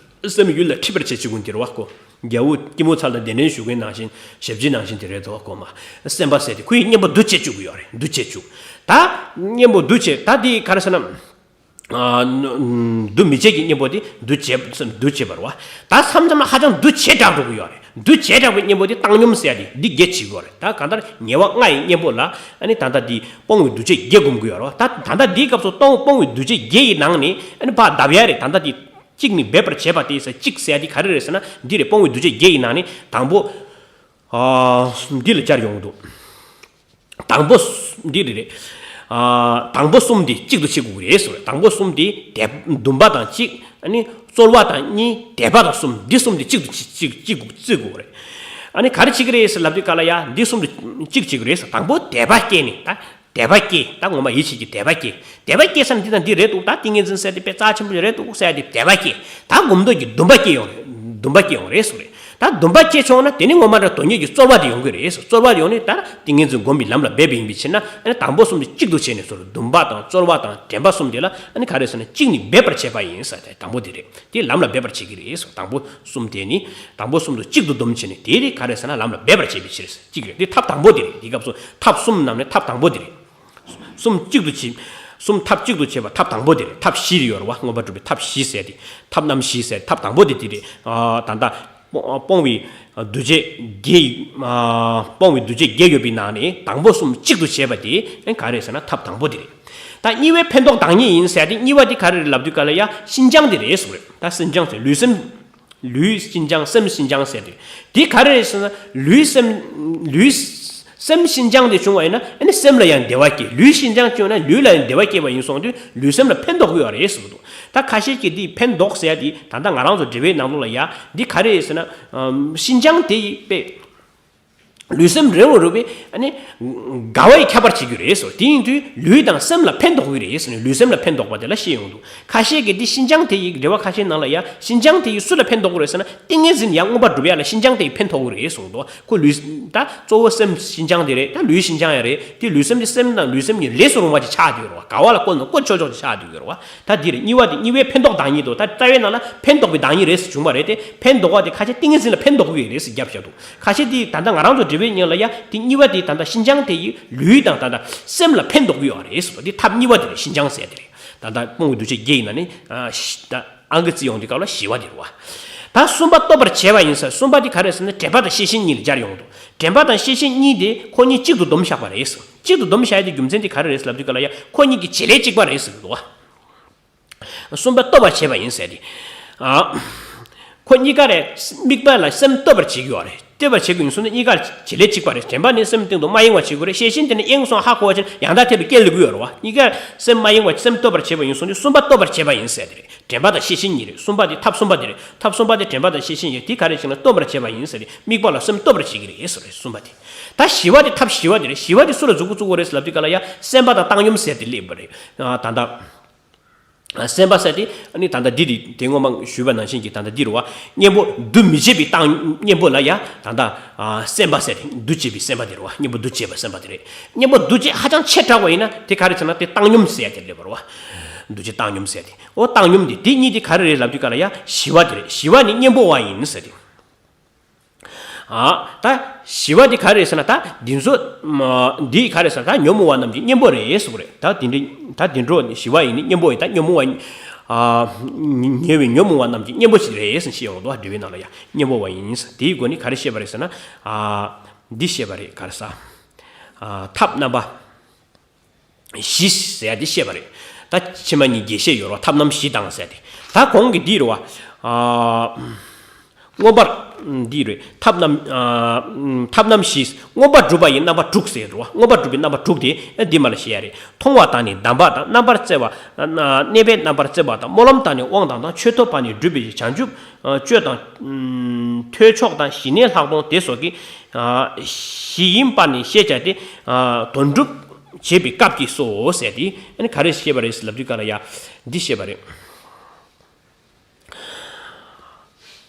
སེམས་ཡུལ་ལ་འཁྲིད་པར་བྱེད་བཅུག་གི་འདི་རེད་བ་ཁོ། རྒྱལ་པོ་སྐྱིད་མོ་ཚལ་ལ་གདན་འདྲེན་ཞུ་མཁན་ནང་བཞིན་ཞབས་ཕྱི་ནང་བཞིན་དེ་རེད་དོ་ཁོ་མ། སེམས་པ་ཟེར་དེ་ཁོའི་གཉེན་པོ་འདུ་བྱེད་བཅུག་གི་ཡོད་རེད། འདུ་བྱེད་བཅུག་ད་གཉེན་པོ་འདུ་བྱེད་ད་དེ་ག་རེ་ཟེར་ན། ཨ་འདུ་མི་བྱེད་ཀྱི་གཉེན་པོ་དེ་འདུ་བྱེད་འདུ་བྱེད་པ་རེད་བ། ད་མཚམས་མཚམས་ལ་ཧ་ཅང་འདུ་བྱེད་དྲགས་འགྲོ་གི་ཡོད་རེད། འདུ་བྱེད་དྲགས་པའི་གཉེན་པོ་དེ་བཏང་སྙོམས་ཟེར་ཡ་དེ་འདི་བརྒྱད་བྱེད་དགོས་རེད། ད་གང་ལྟར་ཉེས་པ་ལྔ་ཡི་གཉེན་པོ་ལ་ཨ་ནི་ད་ལྟ་འདི་སྤོང་བའི་འདུ་བྱེད་བརྒྱད་སྒོམ་དགོས་ཡོད་རེད་བ། ད་ད་ལྟ་འདིའི་སྐབས་སུ་སྤོང་སྤོང་བའི་འདུ་བྱེད་བརྒྱད་ཡི་ནང་ནས་ཨ་ནི་ཕར་བརྡབ་ཡ་རེད། ད་ལྟ་འདི་གཅིག་ནི་འབད་པར་བྱེད་པ་སྟེ་ཟེར། གཅིག་ཟེར་ཡ་འདི་ག་རེ་རེད་ཟེར་ན། འདི་རེད། སྤོང་བའི་འདུ་བྱེད་བརྒྱད་ཡི་ནང་ནས་དང་པོ། ཨ་འདི་ལ་སྦྱར་ཡོང་གི་འདུག་དང་པོ་འདི་རེད་རེད། ཨ་དང་པོ་གསུམ་འདི་གཅིག་ཏུ་བྱེད་དགོས་ཀྱི་རེད་ཟེར། དང་པོ་གསུམ་འདི་དད་འདུན་པ་དང་གཅིག་ཨ་ནི་རྩོལ་བ་དང་གཉིས། དད་པ་དང་གསུམ། འདི་གསུམ་འདི་གཅིག་ཏུ་གཅིག་གཅིག་གཅིག་བརྩི་དགོས་རེད། ཨ་ནི་ག་རེ་བྱེད་ཀྱི་རེད་ཟེར་ལབ་དུས་སྐབས་ལ་ཡ་འདི་གསུམ་དུ་གཅིག་བྱེད་ཀྱི་རེད་ཟེར། དང་པོ་དད་པ་སྐྱེས་ནས་ད་དད་པ་སྐྱེས། ད་ངོ་མ་ཡིད་ཆེས་ཀྱི་དད་པ་སྐྱེས། དད་པ་སྐྱེས་ས་ནི་འདི་དང་འདི་རེད་འདུག་ད་ཏིང་ངེ་འཛིན་ཟེར་དེ་དཔེ་རྩ་ཆེན་པོ་རེད་འདུག་ཟེར་དེ་དད་པ་སྐྱེས། ད་སྒོམ་འདོད་ཀྱི་འདུན་པ་སྐྱེས་ཡོང་རེད། འདུན་པ་སྐྱེས་ཡོང་རེད་ཟེར་རེད། ད་འདུན་པ་སྐྱེས་བྱུང་ན་དེ་ནི་ངོ་མ་འདྲ་དོན་གཉེར་གྱི་རྩོལ་བ་དེ་ཡོང་གི་རེད། རྩོལ་བ་དེ་ཡོང་ནས་ད་ཏིང་ངེ་འཛིན་སྒོམ་པའི་ལམ་ལ་འབད་པ་ཡིན་པའི་ཕྱིར་ན། ཨ་ནི་དང་པོ་གསུམ་དེ་གཅིག་ཏུ་བྱས་ནས་ཟེར། འདུན་པ་དང་རྩོལ་བ་དང་དྲན་པ་གསུམ་དེ་ལ་ཨ་ནི་ག་རེ་ཟེར་ན། གཅིག་ནི་འབད་པར་བྱེད་པ་ཡིན་ཟེར་ཏེ་དང་པོ་དེ་རེད། དེ་ལམ་ལ་འབད་པར་བྱེད་ཀྱི་རེད་ཟེར། དང་པོ་གསུམ་དེ་ནི་དང་པོ་གསུམ་དུ་གཅིག་ཏུ་བསྡོམས་བྱས་ནས་དེ་རེད། ག་རེ་ཟེར་ན། ལམ་ལ་འབད་པར་བྱེད་པའི་ཕྱིར་ཟེར། གཅིག་རེད། དེ་ཐབས་དང་པོ་དེ་རེད། དེ་སྐབས་སུ་ཐབས་གསུམ་ནང་ནས་ཐབས་དང་པོ་དེ་རེད། གསུམ་གཅིག་ཏུ་བྱེད། གསུམ་ཐབས་གཅིག་ཏུ་བྱེད་པ་ཐབས་དང་པོ་དེ་རེད། ཐབས་བཞི་རེ་ཡོད་རེད་བ། མངོན་པར་སྒྲུབ་པའི་ཐབས་བཞི་ཟེར་ཏེ། ཐབས་རྣམ་བཞི་ཟེར། ཐབས་དང་པོ་དེ་དེ་རེད། ཨ་ད་ལྟ་ སྤོང་བའི་འདུ་བྱེད་བརྒྱད། སྤོང་བའི་འདུ་བྱེད་བརྒྱད་ཡོད་པའི་ནང་ནས་དང་པོ་གསུམ་གཅིག་ཏུ་བྱས་པ་དེ་ག་རེ་ཟེར་ན་ཐབས་དང་པོ་དེ་རེད། ད་གཉིས་པའི་ཕན་འདོགས་བདག་ཉིད་ཡིན་ཟེར་ཏེ་གཉིས་པ་དེ་ག་རེ་རེད་ལབ་དུས་ག་ལ་ཡ་ཤིན་སྦྱངས་དེ་རེད་ཟེར་བ་རེད། ད་ཤིན་སྦྱངས་ཟེར་ལུས་སེམས། ལུས་ཤིན་སྦྱངས་སེམས་ཤིན་སྦྱངས་ཟེར་དུས་དེ་ག་རེ་རེད་ཟེར་ན་ལུས་སེམས་ལུས། སེམས་ཤིན་སྦྱངས་དེ་བྱུང་བ་ཡིན་ན་ཨ་ནི་སེམས་ལ་ཡང་བདེ་བ་སྐྱེ། ལུས་ཤིན་སྦྱངས་བྱུང་ན་ལུས་ལ་ཡང་བདེ་བ་སྐྱེས་པ་ཡིན་སོང་དུས་ལུས་སེམས་ལ་ཕན་འདོགས་ཀྱི་ཡོད་རེད་ཟེར་གི་འདུག་ད་ཁ་ཤས་ཀྱིས་འདི་ཕན་འདོགས་ཟེར་ཡ་དེ་ད་ལྟ་ང་རང་ཚོ་འགྲེལ་པའི་ནང་ལོགས་ལ་ཡ་འདི་ག་རེ་རེད་ཟེར་ན། ཨམ། ཤིན་སྦྱངས་དེ་ཡིས་པས། ལུས་སེམས་རེ་རུ་རུ་བས་ཨ་ནི། དགའ་བས་ཁྱབ་པར་བྱེད་རྒྱུ་རེད་ཟེར། དེ་ཡིན་དུས་ལུས་དང་སེམས་ལ་ཕན་འདོགས་ཀྱི་རེད་ཟེར་ནས་ལུས་སེམས་ལ་ཕན་འདོགས་པ་དེ་ལ་བཤད་ཡོང་འདུག་ཁ་ཤས་ཀྱིས་འདི་ཤིན་སྦྱངས་དེ་ཡིས་འགྲེལ་པ་ཁ་ཤས་ནང་ལ་ཡ་ཤིན་སྦྱངས་དེ་ཡིས་སུ་ལ་ཕན་འདོགས་ཀྱི་རེད་ཟེར་ན་ཏིང་ངེ་འཛིན་ཡང་མངོན་པར་སྒྲུབ་ཡ་ལ་ཤིན་སྦྱངས་དེ་ཡིས་ཕན་ཐོགས་ཀྱི་རེད་གསུངས་འདུག་ཁོ་ལུས་ད་གཙོ་བོ་སེམས་ཤིན་སྦྱངས་དེ་རེད། ད་ལུས་ཤིན་སྦྱངས་ཡ་རེད། དེ་ལུས་སེམས་དེ་སེམས་དང་ལུས་སེམས་ཀྱི་ལས་སུ་རུང་བ་ཅིག་ཆགས་བསྡད་ཡོད་རེད་བ། དགའ་བ་ལ་བཀོལ་ན་བཀོལ་ཆོག་ཆོག་ཅིག་ཆགས་བསྡད་ཡོད་རེད་བ། ད་འདི་རེད་གཉིས་པ་དེ་གཉིས་པའི་ཕན་འདོགས་བདག་ཉིད་དོ། ད་རྩ་བའི་ནང་ལ་ཕན་འདོགས་པའི་བདག་ཉིད་རེད་ཟེར་བྱུང་བ་རེད་དེ་ཕན་འདོགས་པ་དེ་ཁ་ཤས་ཏིང་ངེ་འཛིན་ལ་ཕན་འདོགས་ཀྱི་ཡོད་རེད་ཟེར་རྒྱབ་བཞག་འདུག་ཁ་ཤས་དེ་ད་ལྟ་ང་རང་ཚོ་འགྲེལ་པའི་ཉིན་ལ་ཡ་དེ་གཉིས་པ་དེ་ད་ལྟ་ཤིན་སྦྱངས་དེ་ཡིས་ལུས་དང་ད་ལྟ་སེམས་ལ་ཕན་འདོགས་ཀྱི་ཡོད་རེད་ཟེར་བ་དེ་ཐབས་གཉིས་པ་དེ་རེད། ཤིན་སྦྱངས་ཟེར་དེ་རེད། ད་ལྟ་སྤོང་བའི་འདུ་བྱེད་བརྒྱད་ཡིན་ན་ནི་ཨ་ཤི་ད་ཨང་ཀི་བརྩི་ཡོང་དུས་སྐབས་ལ་བཞི་པ་དེ་རེད་བ། ད་གསུམ་པ་སྟོབ་པར་བྱེད་པ་ཡིན་ཟེར། གསུམ་པ་དེ་ག་རེ་ཟེར་ན་དྲན་པ་དང་ཤེས་བཞིན་གཉིས་ལ་སྦྱར་ཡོང་འདུག་དྲན་པ་དང་ཤེས་བཞིན་གཉིས་དེ་ཁོ་གཉིས་གཅིག་ཏུ་སྡོམ་བཞག་པ་རེད་ཟེར། གཅིག་ཏུ་སྡོམ་བཞག་ཡ་དེ་རྒྱུ་མཚན་དེ་ག་རེ་རེད་ཟེར་ལབ་དུས་སྐབས་ལ་ཡ་ཁོ་གཉིས་ཀྱི་བྱེད་ལས་གཅིག་པ་རེད་ཟེར་གི་འདུག་བ། གསུམ་པ་སྟོབ་པར་བྱེད་པ་ཡིན་ཟེར་ཏེ། ཨ། ཁོ་གཉིས་ཀ་རེད། དམིགས་པ་ལ་སེམས་གཏོད་པར་བྱེད་ཀྱི་ཡོད་རེད། གཏོད་པར་བྱེད་ཀྱི་ཡིན་སོང་ན་གཉིས་ཀ་བྱེད་ལས་གཅིག་པ་རེད། དྲན་པ་ནི་སེམས་སྟེང་དུ་མ་ཡེངས་པར་བྱེད་དགོས་རེད། ཤེས་བཞིན་དེ་ནི་ཡེངས་སོང་ཧ་གོ་བ་ཅན་ཡང་དག་ཐེར་དུ་སྐྱེ་ལེ་དགོས་ཡོད་རེད་བ། གཉིས་ཀ་སེམས་མ་ཡེངས་པར་སེམས་གཏོད་པར་བྱེད་པ་ཡིན་སོང་ན་གསུམ་པ་སྟོབ་པར་བྱེད་པ་ཡིན་ཟེར་དེ་རེད། དྲན་པ་དང་ཤེས་བཞིན་གཉིས་རེད། གསུམ་པ་དེ་ཐབས་གསུམ་པ་དེ་རེད། ཐབས་གསུམ་པ་དེ་དྲན་པ་དང་ཤེས་བཞིན་གཉིས་དེ་ག་རེ་བྱས་ན་སྟོབ་པར་བྱེད་པ་ཡིན་ཟེར་ཏེ་དམིགས་པ་ལ་སེམས་གཏོད་པར་བྱེད་ཀྱི་རེད་ཟེར་རེད་གསུམ་པ་དེ། ད་བཞི་པ་དེ་ཐབས་བཞི་པ་དེ་རེད། བཞི་པ་དེ་སུ་ལ་འཇུག་གི་བཅུག་གི་རེད་ཟེར་ལབ་དུས་ག་ལ་ཡ་སེམས་པ་དང་བཏང་སྙོམས་ཟེར་དེ་སླེབས་པ་རེད། ད་ལྟ། སེམས་པ་ཟེར་དེ་ཨ་ནི་ད་ལྟ་འདི་རེད། དེ་སྔོན་མ་ཞུས་པ་ནང་བཞིན་གྱི་ད་ལྟ་འདི་རུ་བ་གཉེན་པོ་འདུ་མི་བྱེད་པའི་བཏང་གཉེན་པོ་ལ་ཡ་ད་ལྟ་སེམས་པ་ཟེར་དེ་འདུ་བྱེད་པའི་སེམས་པ་དེ་རུ་བ་གཉེན་པོ་འདུ་བྱེད་པ་སེམས་པ་དེ་རེད། གཉེན་པོ་འདུ་བྱེད་ཧ་ཅང་ཆེ་དྲགས་པ་ཡིན་ན་དེ་ག་རེ་ཟེར་ན་དེ་བཏང་སྙོམས་ཟེར་དེ་སླེབས་པ་རུ་བ། འདུ་བྱེད་བཏང་སྙོམས་ཟེར་དེ་ཨོ་བཏང་སྙོམས་དེ་དེ་གཉིས་དེ་ག་རེ་རེད་ལབ་དུས་ག་ལ་ཡ་བཞི་པ་དེ་རེད། བཞི་པ་ནི་གཉེན་པོ་བ་ཡིན་ཟེར་དེ། ཨ། ད་བཞི་པ་དེ་ག་རེ་ཟེར་ན་ད་འདི་ཚོ། འདི་ག་རེ་ཟེར་ན་ད་ཉོན་མོངས་པ་རྣམས་ཀྱི་གཉེན་པོ་རེད་ཟེར་གི་རེད། ད་འདི་འདྲ་ད་འདི་འདྲ་བཞི་པ་ཡིན་ནི་གཉེན་པོ་ཡིན། ད་ཉོན་མོངས་པ་ཉེ་བའི་ཉོན་མོངས་པ་རྣམས་ཀྱི་གཉེན་པོ་ཞིག་རེད་ཟེར་ཞེས་ཡོང་འདུག་འགྲེལ་པའི་ནང་ལ་ཡང་གཉེན་པོ་བ་ཡིན་ཟེར། དེའི་སྒོ་ནས་ག་རེ་བཤད་པ་རེད་ཟེར་ན། འདི་བཤད་པ་རེད། ག་རེ་ཟེར། ཐབས་རྣམ་པ། བཞི་ཟེར་ཡ་དེ་བཤད་པ་རེད། ད་ཕྱི་མ་གཉིས་རྒྱས་བཤད་ཡོད་རེད་བ། ཐབས་རྣམ་བཞི་དང་ཟེར་ཏེ། ད་གོང་གི་འདི་རེད་བ། ཨ། མངོན་པར། འདི་རེད། ཐབས་རྣམ། ཨ། ཐབས་རྣམ་བཞི། མངོན་པར་སྒྲུབ་པ་ཡི་རྣམ་པ་དྲུག་ཟེར་རེད་བ། མངོན་པར་སྒྲུབ་པའི་རྣམ་པ་དྲུག་དེ་འདི་མ་ལ་བཤད་ཡ་རེད། མཐོང་བ་དང་ནི་གདམས་པ་དང་། རྣམ་པར་བརྩེ་བ། གནས་པའི་རྣམ་པར་བརྩེ་བ་དང་། སྨོན་ལམ་དང་ནི་དབང་དང་དང་། ཆོས་ཐོབ་པ་ནི་སྒྲུབ་པའི་བྱང་ཆུབ། སྤྱོད་དང་། ཐོས་མཆོག་དང་། ཞི་གནས་ལྷག་མཐོང་དེ་སོགས་ཀྱི། བཞི་ཡིན་པར་ནི་ཤེས་བྱ་སྟེ། དོན་གྲུབ་བྱེད་པའི་སྐབས་ཀྱིས་སོ་ཟེར་ཏེ། ཨ་ནི་ག་རེ་བཤད་པ་རེད་ཟེར་ལབ་དུས་ག་ལ་ཡ། འདི་བཤད་པ་རེད།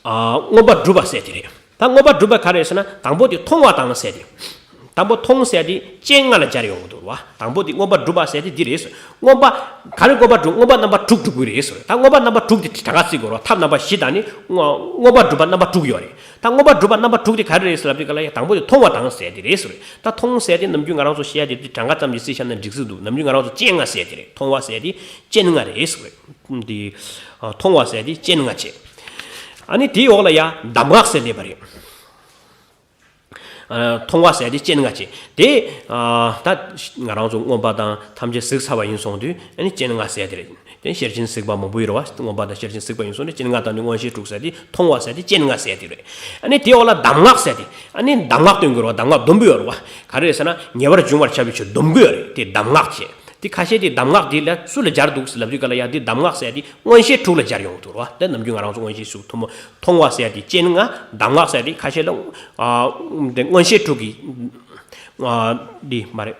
མངོན་པར་སྒྲུབ་པ་ཟེར་དེ་རེད། ད་མངོན་པར་སྒྲུབ་པ་ག་རེ་ཟེར་ན་དང་པོ་དེ་མཐོང་བ་དང་ཟེར་ཏེ། དང་པོ་མཐོང་ཟེར་དེ་སྤྱན་ལྔ་ལ་སྦྱར་ཡོང་གི་འདུག་བ། དང་པོ་དེ་མངོན་པར་སྒྲུབ་པ་ཟེར་དེ་འདི་རེད་ཟེར། མངོན་པ། ག་རེ་མངོན་པར་སྒྲུབ། མངོན་པ་རྣམ་པ་དྲུག་སྒྲུབ་དགོས་རེད་ཟེར། ད་མངོན་པ་རྣམ་པ་དྲུག་དེ་གྲངས་ཀ་བརྩི་དགོས་རེད་བ། ཐབས་རྣམ་པ་བཞི་དང་ནི་མངོན་པ་རྣམ་པ་དྲུག་ཡོད་རེད། ད་མངོན་པར་སྒྲུབ་པ་རྣམ་པ་དྲུག་དེ་ག་རེ་རེད་ཟེར་ལབ་དུས་ག་ལ་ཡ་དང་པོ་དེ་མཐོང་བ་དང་ཟེར་དེ་རེད་ཟེར། ད་མཐོང་ཟེར་དེ་ནམ་རྒྱུན་ང་རང་ཚོ་བཤད་ཡ་དེ་དེ་གྲངས་ཀ་ཙམ་གྱིས་བརྩིས་བཞག་ན་འགྲིག་ས་འདུག་ནམ་རྒྱུན་ང་རང་ཚོ་སྤྱན་ལྔ་ཟེར་དེ་རེད། མཐོང་བ་ཟེར་དེ་སྤྱན་ལྔ་རེད་ཟེར། དེ། མཐོང་བ་ཟེར་དེ་སྤྱན་ལྔ་བྱས། ཨ་ནི་དེའི་འོག་ལ་ཡ་གདམས་ངག་ཟེར་སླེབས་པ་རེད། མཐོང་བ་ཟེར་དེ་སྤྱན་ལྔ་བྱས། དེ། ད་ང་རང་ཚོ་མངོན་པ་དང་ཐམས་ཅད་གཟིགས་ཚར་བ་ཡིན་སོང་དུས་ཨ་ནི་སྤྱན་ལྔ་ཟེར་དེ་རེད། དེ་ཤེར་ཕྱིན་གཟིགས་པ་མང་པོ་ཡོད་རེད་བ། མངོན་པ་དང་ཤེར་ཕྱིན་གཟིགས་པ་ཡིན་སོང་དུས་སྤྱན་ལྔ་དང་ནི་མངོན་ཤེས་དྲུག་ཟེར་དེ་མཐོང་བ་ཟེར་དེ་སྤྱན་ལྔ་ཟེར་དེ་རེད། ཨ་ནི་དེའི་འོག་ལ་གདམས་ངག་ཟེར་དེ། ཨ་ནི་གདམས་ངག་སྟོན་དགོས་རེད་བ། གདམས་ངག་སྡོམ་དགོས་ཡོད་རེད་བ། ག་རེ་རེད་ཟེར་ན་ཉེ་བར་འབྱུང་བར་བྱ་བའི་ཆོས་སྡོམ་དགོས་ཡོད་རེད། དེ་གདམས་ངག་བྱས། དེ་ཁ་ཤས་དེ་གདམས་ངག་དེ་ལ་སུ་ལ་སྦྱར་འདུག་ཟེར་ལབ་དུས་ག་ལ་ཡ་དེ་གདམས་ངག་ཟེར་དེ་མངོན་ཤེས་དྲུག་ལ་སྦྱར་ཡོང་འདུག་རེད་བ། དེ་ནམ་རྒྱུན་ང་རང་ཚོ་མངོན་ཤེས་དྲུག་ཐུན་མོང་མཐོང་བ་ཟེར་དེ་སྤྱན་ལྔ། གདམས་ངག་ཟེར་དེ་ཁ་ཤས་ལ། ཨ། དེ་མངོན་ཤེས་དྲུག་གི། ཨ། དེ་མ་རེད།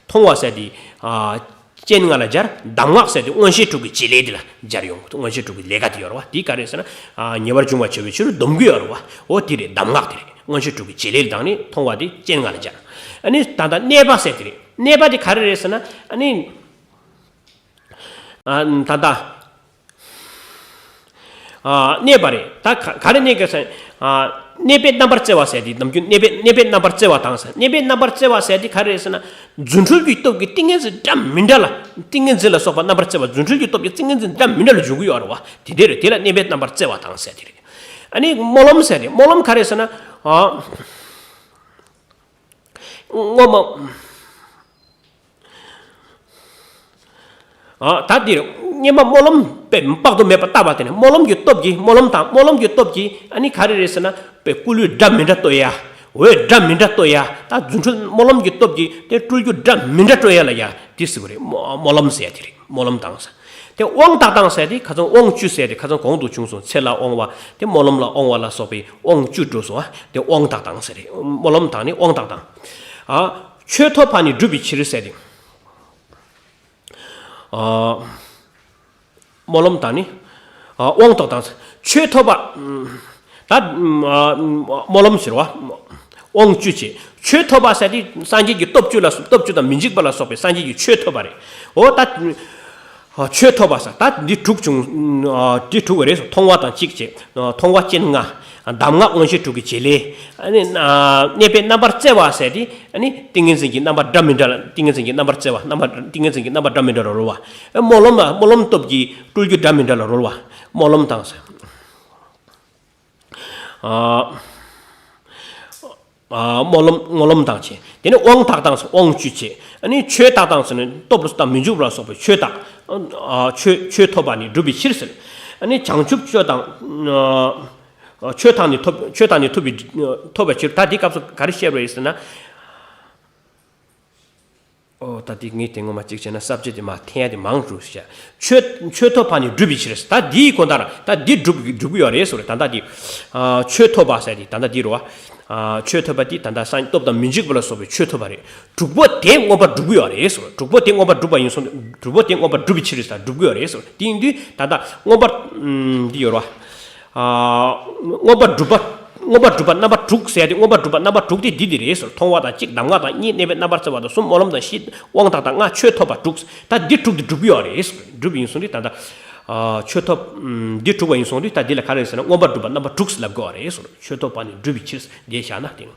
མཐོང་བ་ཟེར་དེ། ཨ། སྤྱན་ལྔ་ལ་སྦྱར། གདམས་ངག་ཟེར་དེ་མངོན་ཤེས་དྲུག་གི་བྱེད་ལས་དེ་ལ་སྦྱར་ཡོང་། མངོན་ཤེས་དྲུག་གི་ལས་ཀ་དེ་ཡོད་རེད་བ། དེ་ག་རེ་ཟེར་ན། ཨ། ཉེ་བར་འབྱུང་བར་བྱ་བའི་ཕྱིར་སྡོམ་དགོས་ཡོད་རེད་བ། འོ་དེ་རེད། གདམས་ངག་དེ་རེད། མངོན་ཤེས་དྲུག་གི་བྱེད་ལས་དང་ནི་མཐོང་བ་དེ་སྤྱན་ལྔ་ལ་སྦྱར། ཨ་ནི་ད་ལྟ་གནས་པ་ཟེར་དེ་རེད། གནས་པ་དེ་ག་རེ་རེད་ཟེར་ན། ཨ་ནི། ཨ། ད་ལྟ། ཨ། གནས་པ་རེད། ད་ག་ག་རེ་གནས་དགོས་ཟེར། ཨ། གནས་པའི་རྣམ་པར་བརྩེ་བ་ཟེར་དེ་ནམ་རྒྱུན་གནས་པའི་གནས་པའི་རྣམ་པར་བརྩེ་བ་དང་ཟེར། གནས་པའི་རྣམ་པར་བརྩེ་བ་ཟེར་དེ་ག་རེ་རེད་ཟེར་ན། རྫུ་འཕྲུལ་གྱི་སྟོབས་ཀྱིས་ཏིང་ངེ་འཛིན་འདྲ་མི་འདྲ་ལ། ཏིང་ངེ་འཛིན་ལ་སོགས་པ་རྣམ་པར་བརྩེ་བ་རྫུ་འཕྲུལ་གྱི་སྟོབས་ཀྱིས་ཏིང་ངེ་འཛིན་འདྲ་མི་འདྲ་ལ་འཇུག་གི་ཡོད་རེད་བ། དེ་འདྲ་རེད། དེ་ལ་གནས་པའི་རྣམ་པར་བརྩེ་བ་དང་ཟེར་དེ་རེད། ཨ་ནི་སྨོན་ལམ་ཟེར་ཏེ། སྨོན་ལམ་ག་རེ་ཟེར་ན། ཨ། སྔོན་མ། ཨ། ད་འདིར་སྔོན་མ་སྨོན་ལམ་པས་དཔག་ཏུ་མེད་པ་བཏབ་པ་དེ་ནི་སྨོན་ལམ་གྱི་སྟོབས་ཀྱིས། སྨོན་ལམ་དང་སྨོན་ལམ་གྱི་སྟོབས་ཀྱིས། ཨ་ནི་ག་རེ་རེད་ཟེར་ན། པའི་སྐུ་ལུས་འདྲ་མི་འདྲ་བཏོད་ཡ། འོད་འདྲ་མི་འདྲ་བཏོད་ཡ། ད་རྫུ་འཕྲུལ་སྨོན་ལམ་གྱི་སྟོབས་ཀྱིས་དེ་སྤྲུལ་རྒྱུ་འདྲ་མི་འདྲ་སྤྲོད་ཡ་ལ་ཡ་དེ་ཟེར་བ་རེད། སྨོན་ལམ་ཟེར་ཡ་དེ་རེད། སྨོན་ལམ་བཏང་ཟེར། དེ་དབང་བཏགས་བཏང་ཟེར་དེ་ཁ་སང་དབང་བཅུ་ཟེར་དེ་ཁ་སང་གོང་དུ་བྱུང་སོང་། ཚེ་ལ་དབང་བ། དེ་སྨོན་ལམ་ལ་དབང་བ་ལ་སོགས་པའི་དབང་བཅུ་འགྲོ་སོང་བ། དེ་དབང་བཏགས་བཏང་ཟེར་རེད། སྨོན་ལམ་དང་ནི་དབང་བཏགས་བཏང་། ཨ། ཆོས་ཐོབ་པ་ནི་བསྒྲུབ་པའི་ཕྱིར་ཟེར་དེ། ཨ། སྨོན་ལམ་དང་ནི། ཨ། དབང་བཏགས་བཏང་། ཆོས་ཐོབ་པ། ད། ཨ། སྨོན་ལམ་ཟེར་བ། དབང་བཅུ་བྱས། ཆོས་ཐོབ་པ་ཟེར་དེ་སངས་རྒྱས་ཀྱི་སྟོབས་བཅུ་ལ། སྟོབས་བཅུ་དང་མི་འཇིགས་པ་ལ་སོགས་པའི་སངས་རྒྱས་ཀྱི་ཆོས་ཐོབ་པ་རེད། འོ་ད། ཨ། ཆོས་ཐོབ་པ་ཟེར་ད་འདི་དྲུག་བྱུང་། ཨ། འདི་དྲུག་རེད། མཐོང་བ་དང་གཅིག་བྱས། ཨ། མཐོང་བ་སྤྱན་ལྔ། གདམས་ངག་མངོན་ཤེས་དྲུག་གི་བྱེད་ལས། ཨ་ནི། ཨ། གནས་པའི་རྣམ་པར་རྩེ་བ་ཟེར་དེ། ཨ་ནི་ཏིང་ངེ་འཛིན་གྱི་རྣམ་པ་འདྲ་མི་འདྲ་ལ། ཏིང་ངེ་འཛིན་གྱི་རྣམ་པར་རྩེ་བ། རྣམ་པ། ཏིང་ངེ་འཛིན་གྱི་རྣམ་པ་འདྲ་མི་འདྲ་ལ་རོལ་བ། ཨ། སྨོན་ལམ། སྨོན་ལམ་སྟོབས་ཀྱིས་སྤྲུལ་རྒྱུ་འདྲ་མི་འདྲ་ལ་རོལ་བ། སྨོན་ལམ་བཏང་ཟེར། ཨ། ཨ། སྨོན་ལམ། སྨོན་ལམ་བཏང་བྱས། དེ་ནས་དབང་བཏགས་བཏང་ཟེར། དབང་བཅུ་བྱས། ཨ་ནི་ཆོས་བཏགས་བཏང་ཟེར་ནས་སྟོབས་ལ་སོགས་དང་མི་འཇིགས་པ་ལ་སོགས་པའི་ཆོས་བཏགས། ཨ། ཆོས། ཆོས་ཐོབ་པ་ནི་བསྒྲུབ་པའི་ཕྱིར་ཟེར། ཨ་ནི་བྱང་ཆུབ་སྤྱོད་དང་། ཨ། ཆོས་དང་ནི་ཐོབ། ཆོས་དང་ནི་ཐོབ་པའི། ཐོབ་པའི་ཕྱིར། ད་འདི་སྐབས་སུ་ག་རེ་བཤད་པ་རེད་ཟེར་ན། ཨོ། ད་འདི་ངས་དེ་སྔོན་མ་གཅིག་བྱས་ན་ས་བཅད་དེ་མར་འཐེན་ཡ་དེ་མང་འགྲོ་ཤག་ཆོས། ཆོས་ཐོབ་པ་ནི་བསྒྲུབ་པའི་ཕྱིར། ད་འདིའི་དགོངས་དག་ར། ད་འདི་བསྒྲུབ། བསྒྲུབ་ཀྱི་ཡོད་རེད་ཟེར་བ་རེད། ད་ལྟ་འདི། ཨ། ཆོས་ཐོབ་པ་ཟེར་དེ་ད་ལྟ་འདི་རེད་བ། ཨ། ཆོས་ཐོབ་པ་འདི་ད་ལྟ་སངས། སྟོབས་དང་མི་འཇིགས་པ་ལ་སོགས་པའི་ཆོས་ཐོབ་པ་རེད། དྲུག་པོ་དེ་མངོན་པར་བསྒྲུབ་ཀྱི་ཡོད་རེད་ཟེར་བ། དྲུག་པོ་དེ་མངོན་པར་བསྒྲུབ་པ་ཡིན་སོང་། དྲུག་པོ་དེ་མངོན་པར་བསྒྲུབ་པའི་ཕྱིར་ཟེར། བསྒྲུབ་ཀྱི་ཡོད་རེད་ཟེར་བ། དེ་ཡིན་དུས་ད་ལྟ་མངོན་པར། ཨམ། འདི་ཡོད་རེད་བ། ཨ། མངོན་པར་བསྒྲུབ་པ། མངོན་པར་བསྒྲུབ་པ་རྣམ་པ་དྲུག་ཟེར་ཏེ། མངོན་པར་བསྒྲུབ་པ་རྣམ་པ་དྲུག་དེ་འདི་འདི་རེད་ཟེར། མཐོང་བ་དང་གཅིག་གདམས་ངག་དང་གཉིས། གནས་པའི་རྣམ་པར་རྩེ་བ་དང་གསུམ། སྨོན་ལམ་དང་བཞི། དབང་བཏགས་དང་ལྔ། ཆོས་ཐོབ་པ་དྲུག་ད་འདི་དྲུག་དེ་བསྒྲུབ་ཀྱི་ཡོད་རེད་ཟེར། བསྒྲུབ་ཡིན་སོང་དུས་ད་ལྟ། ཨ། ཆོས་ཐོབ། ཨམ། འདི་དྲུག་པ་ཡིན་སོང་དུས་ད་འདི་ལ་ག་རེ་ཟེར་ན། མངོན་པར་བསྒྲུབ་པ་རྣམ་པ་དྲུག་ལབ་དགོས་པ་རེད་ཟེར། ཆོས་ཐོབ་པ་ནི་བསྒྲུབ་པའི་ཕྱིར། འདི་བཞག་ན་དེ།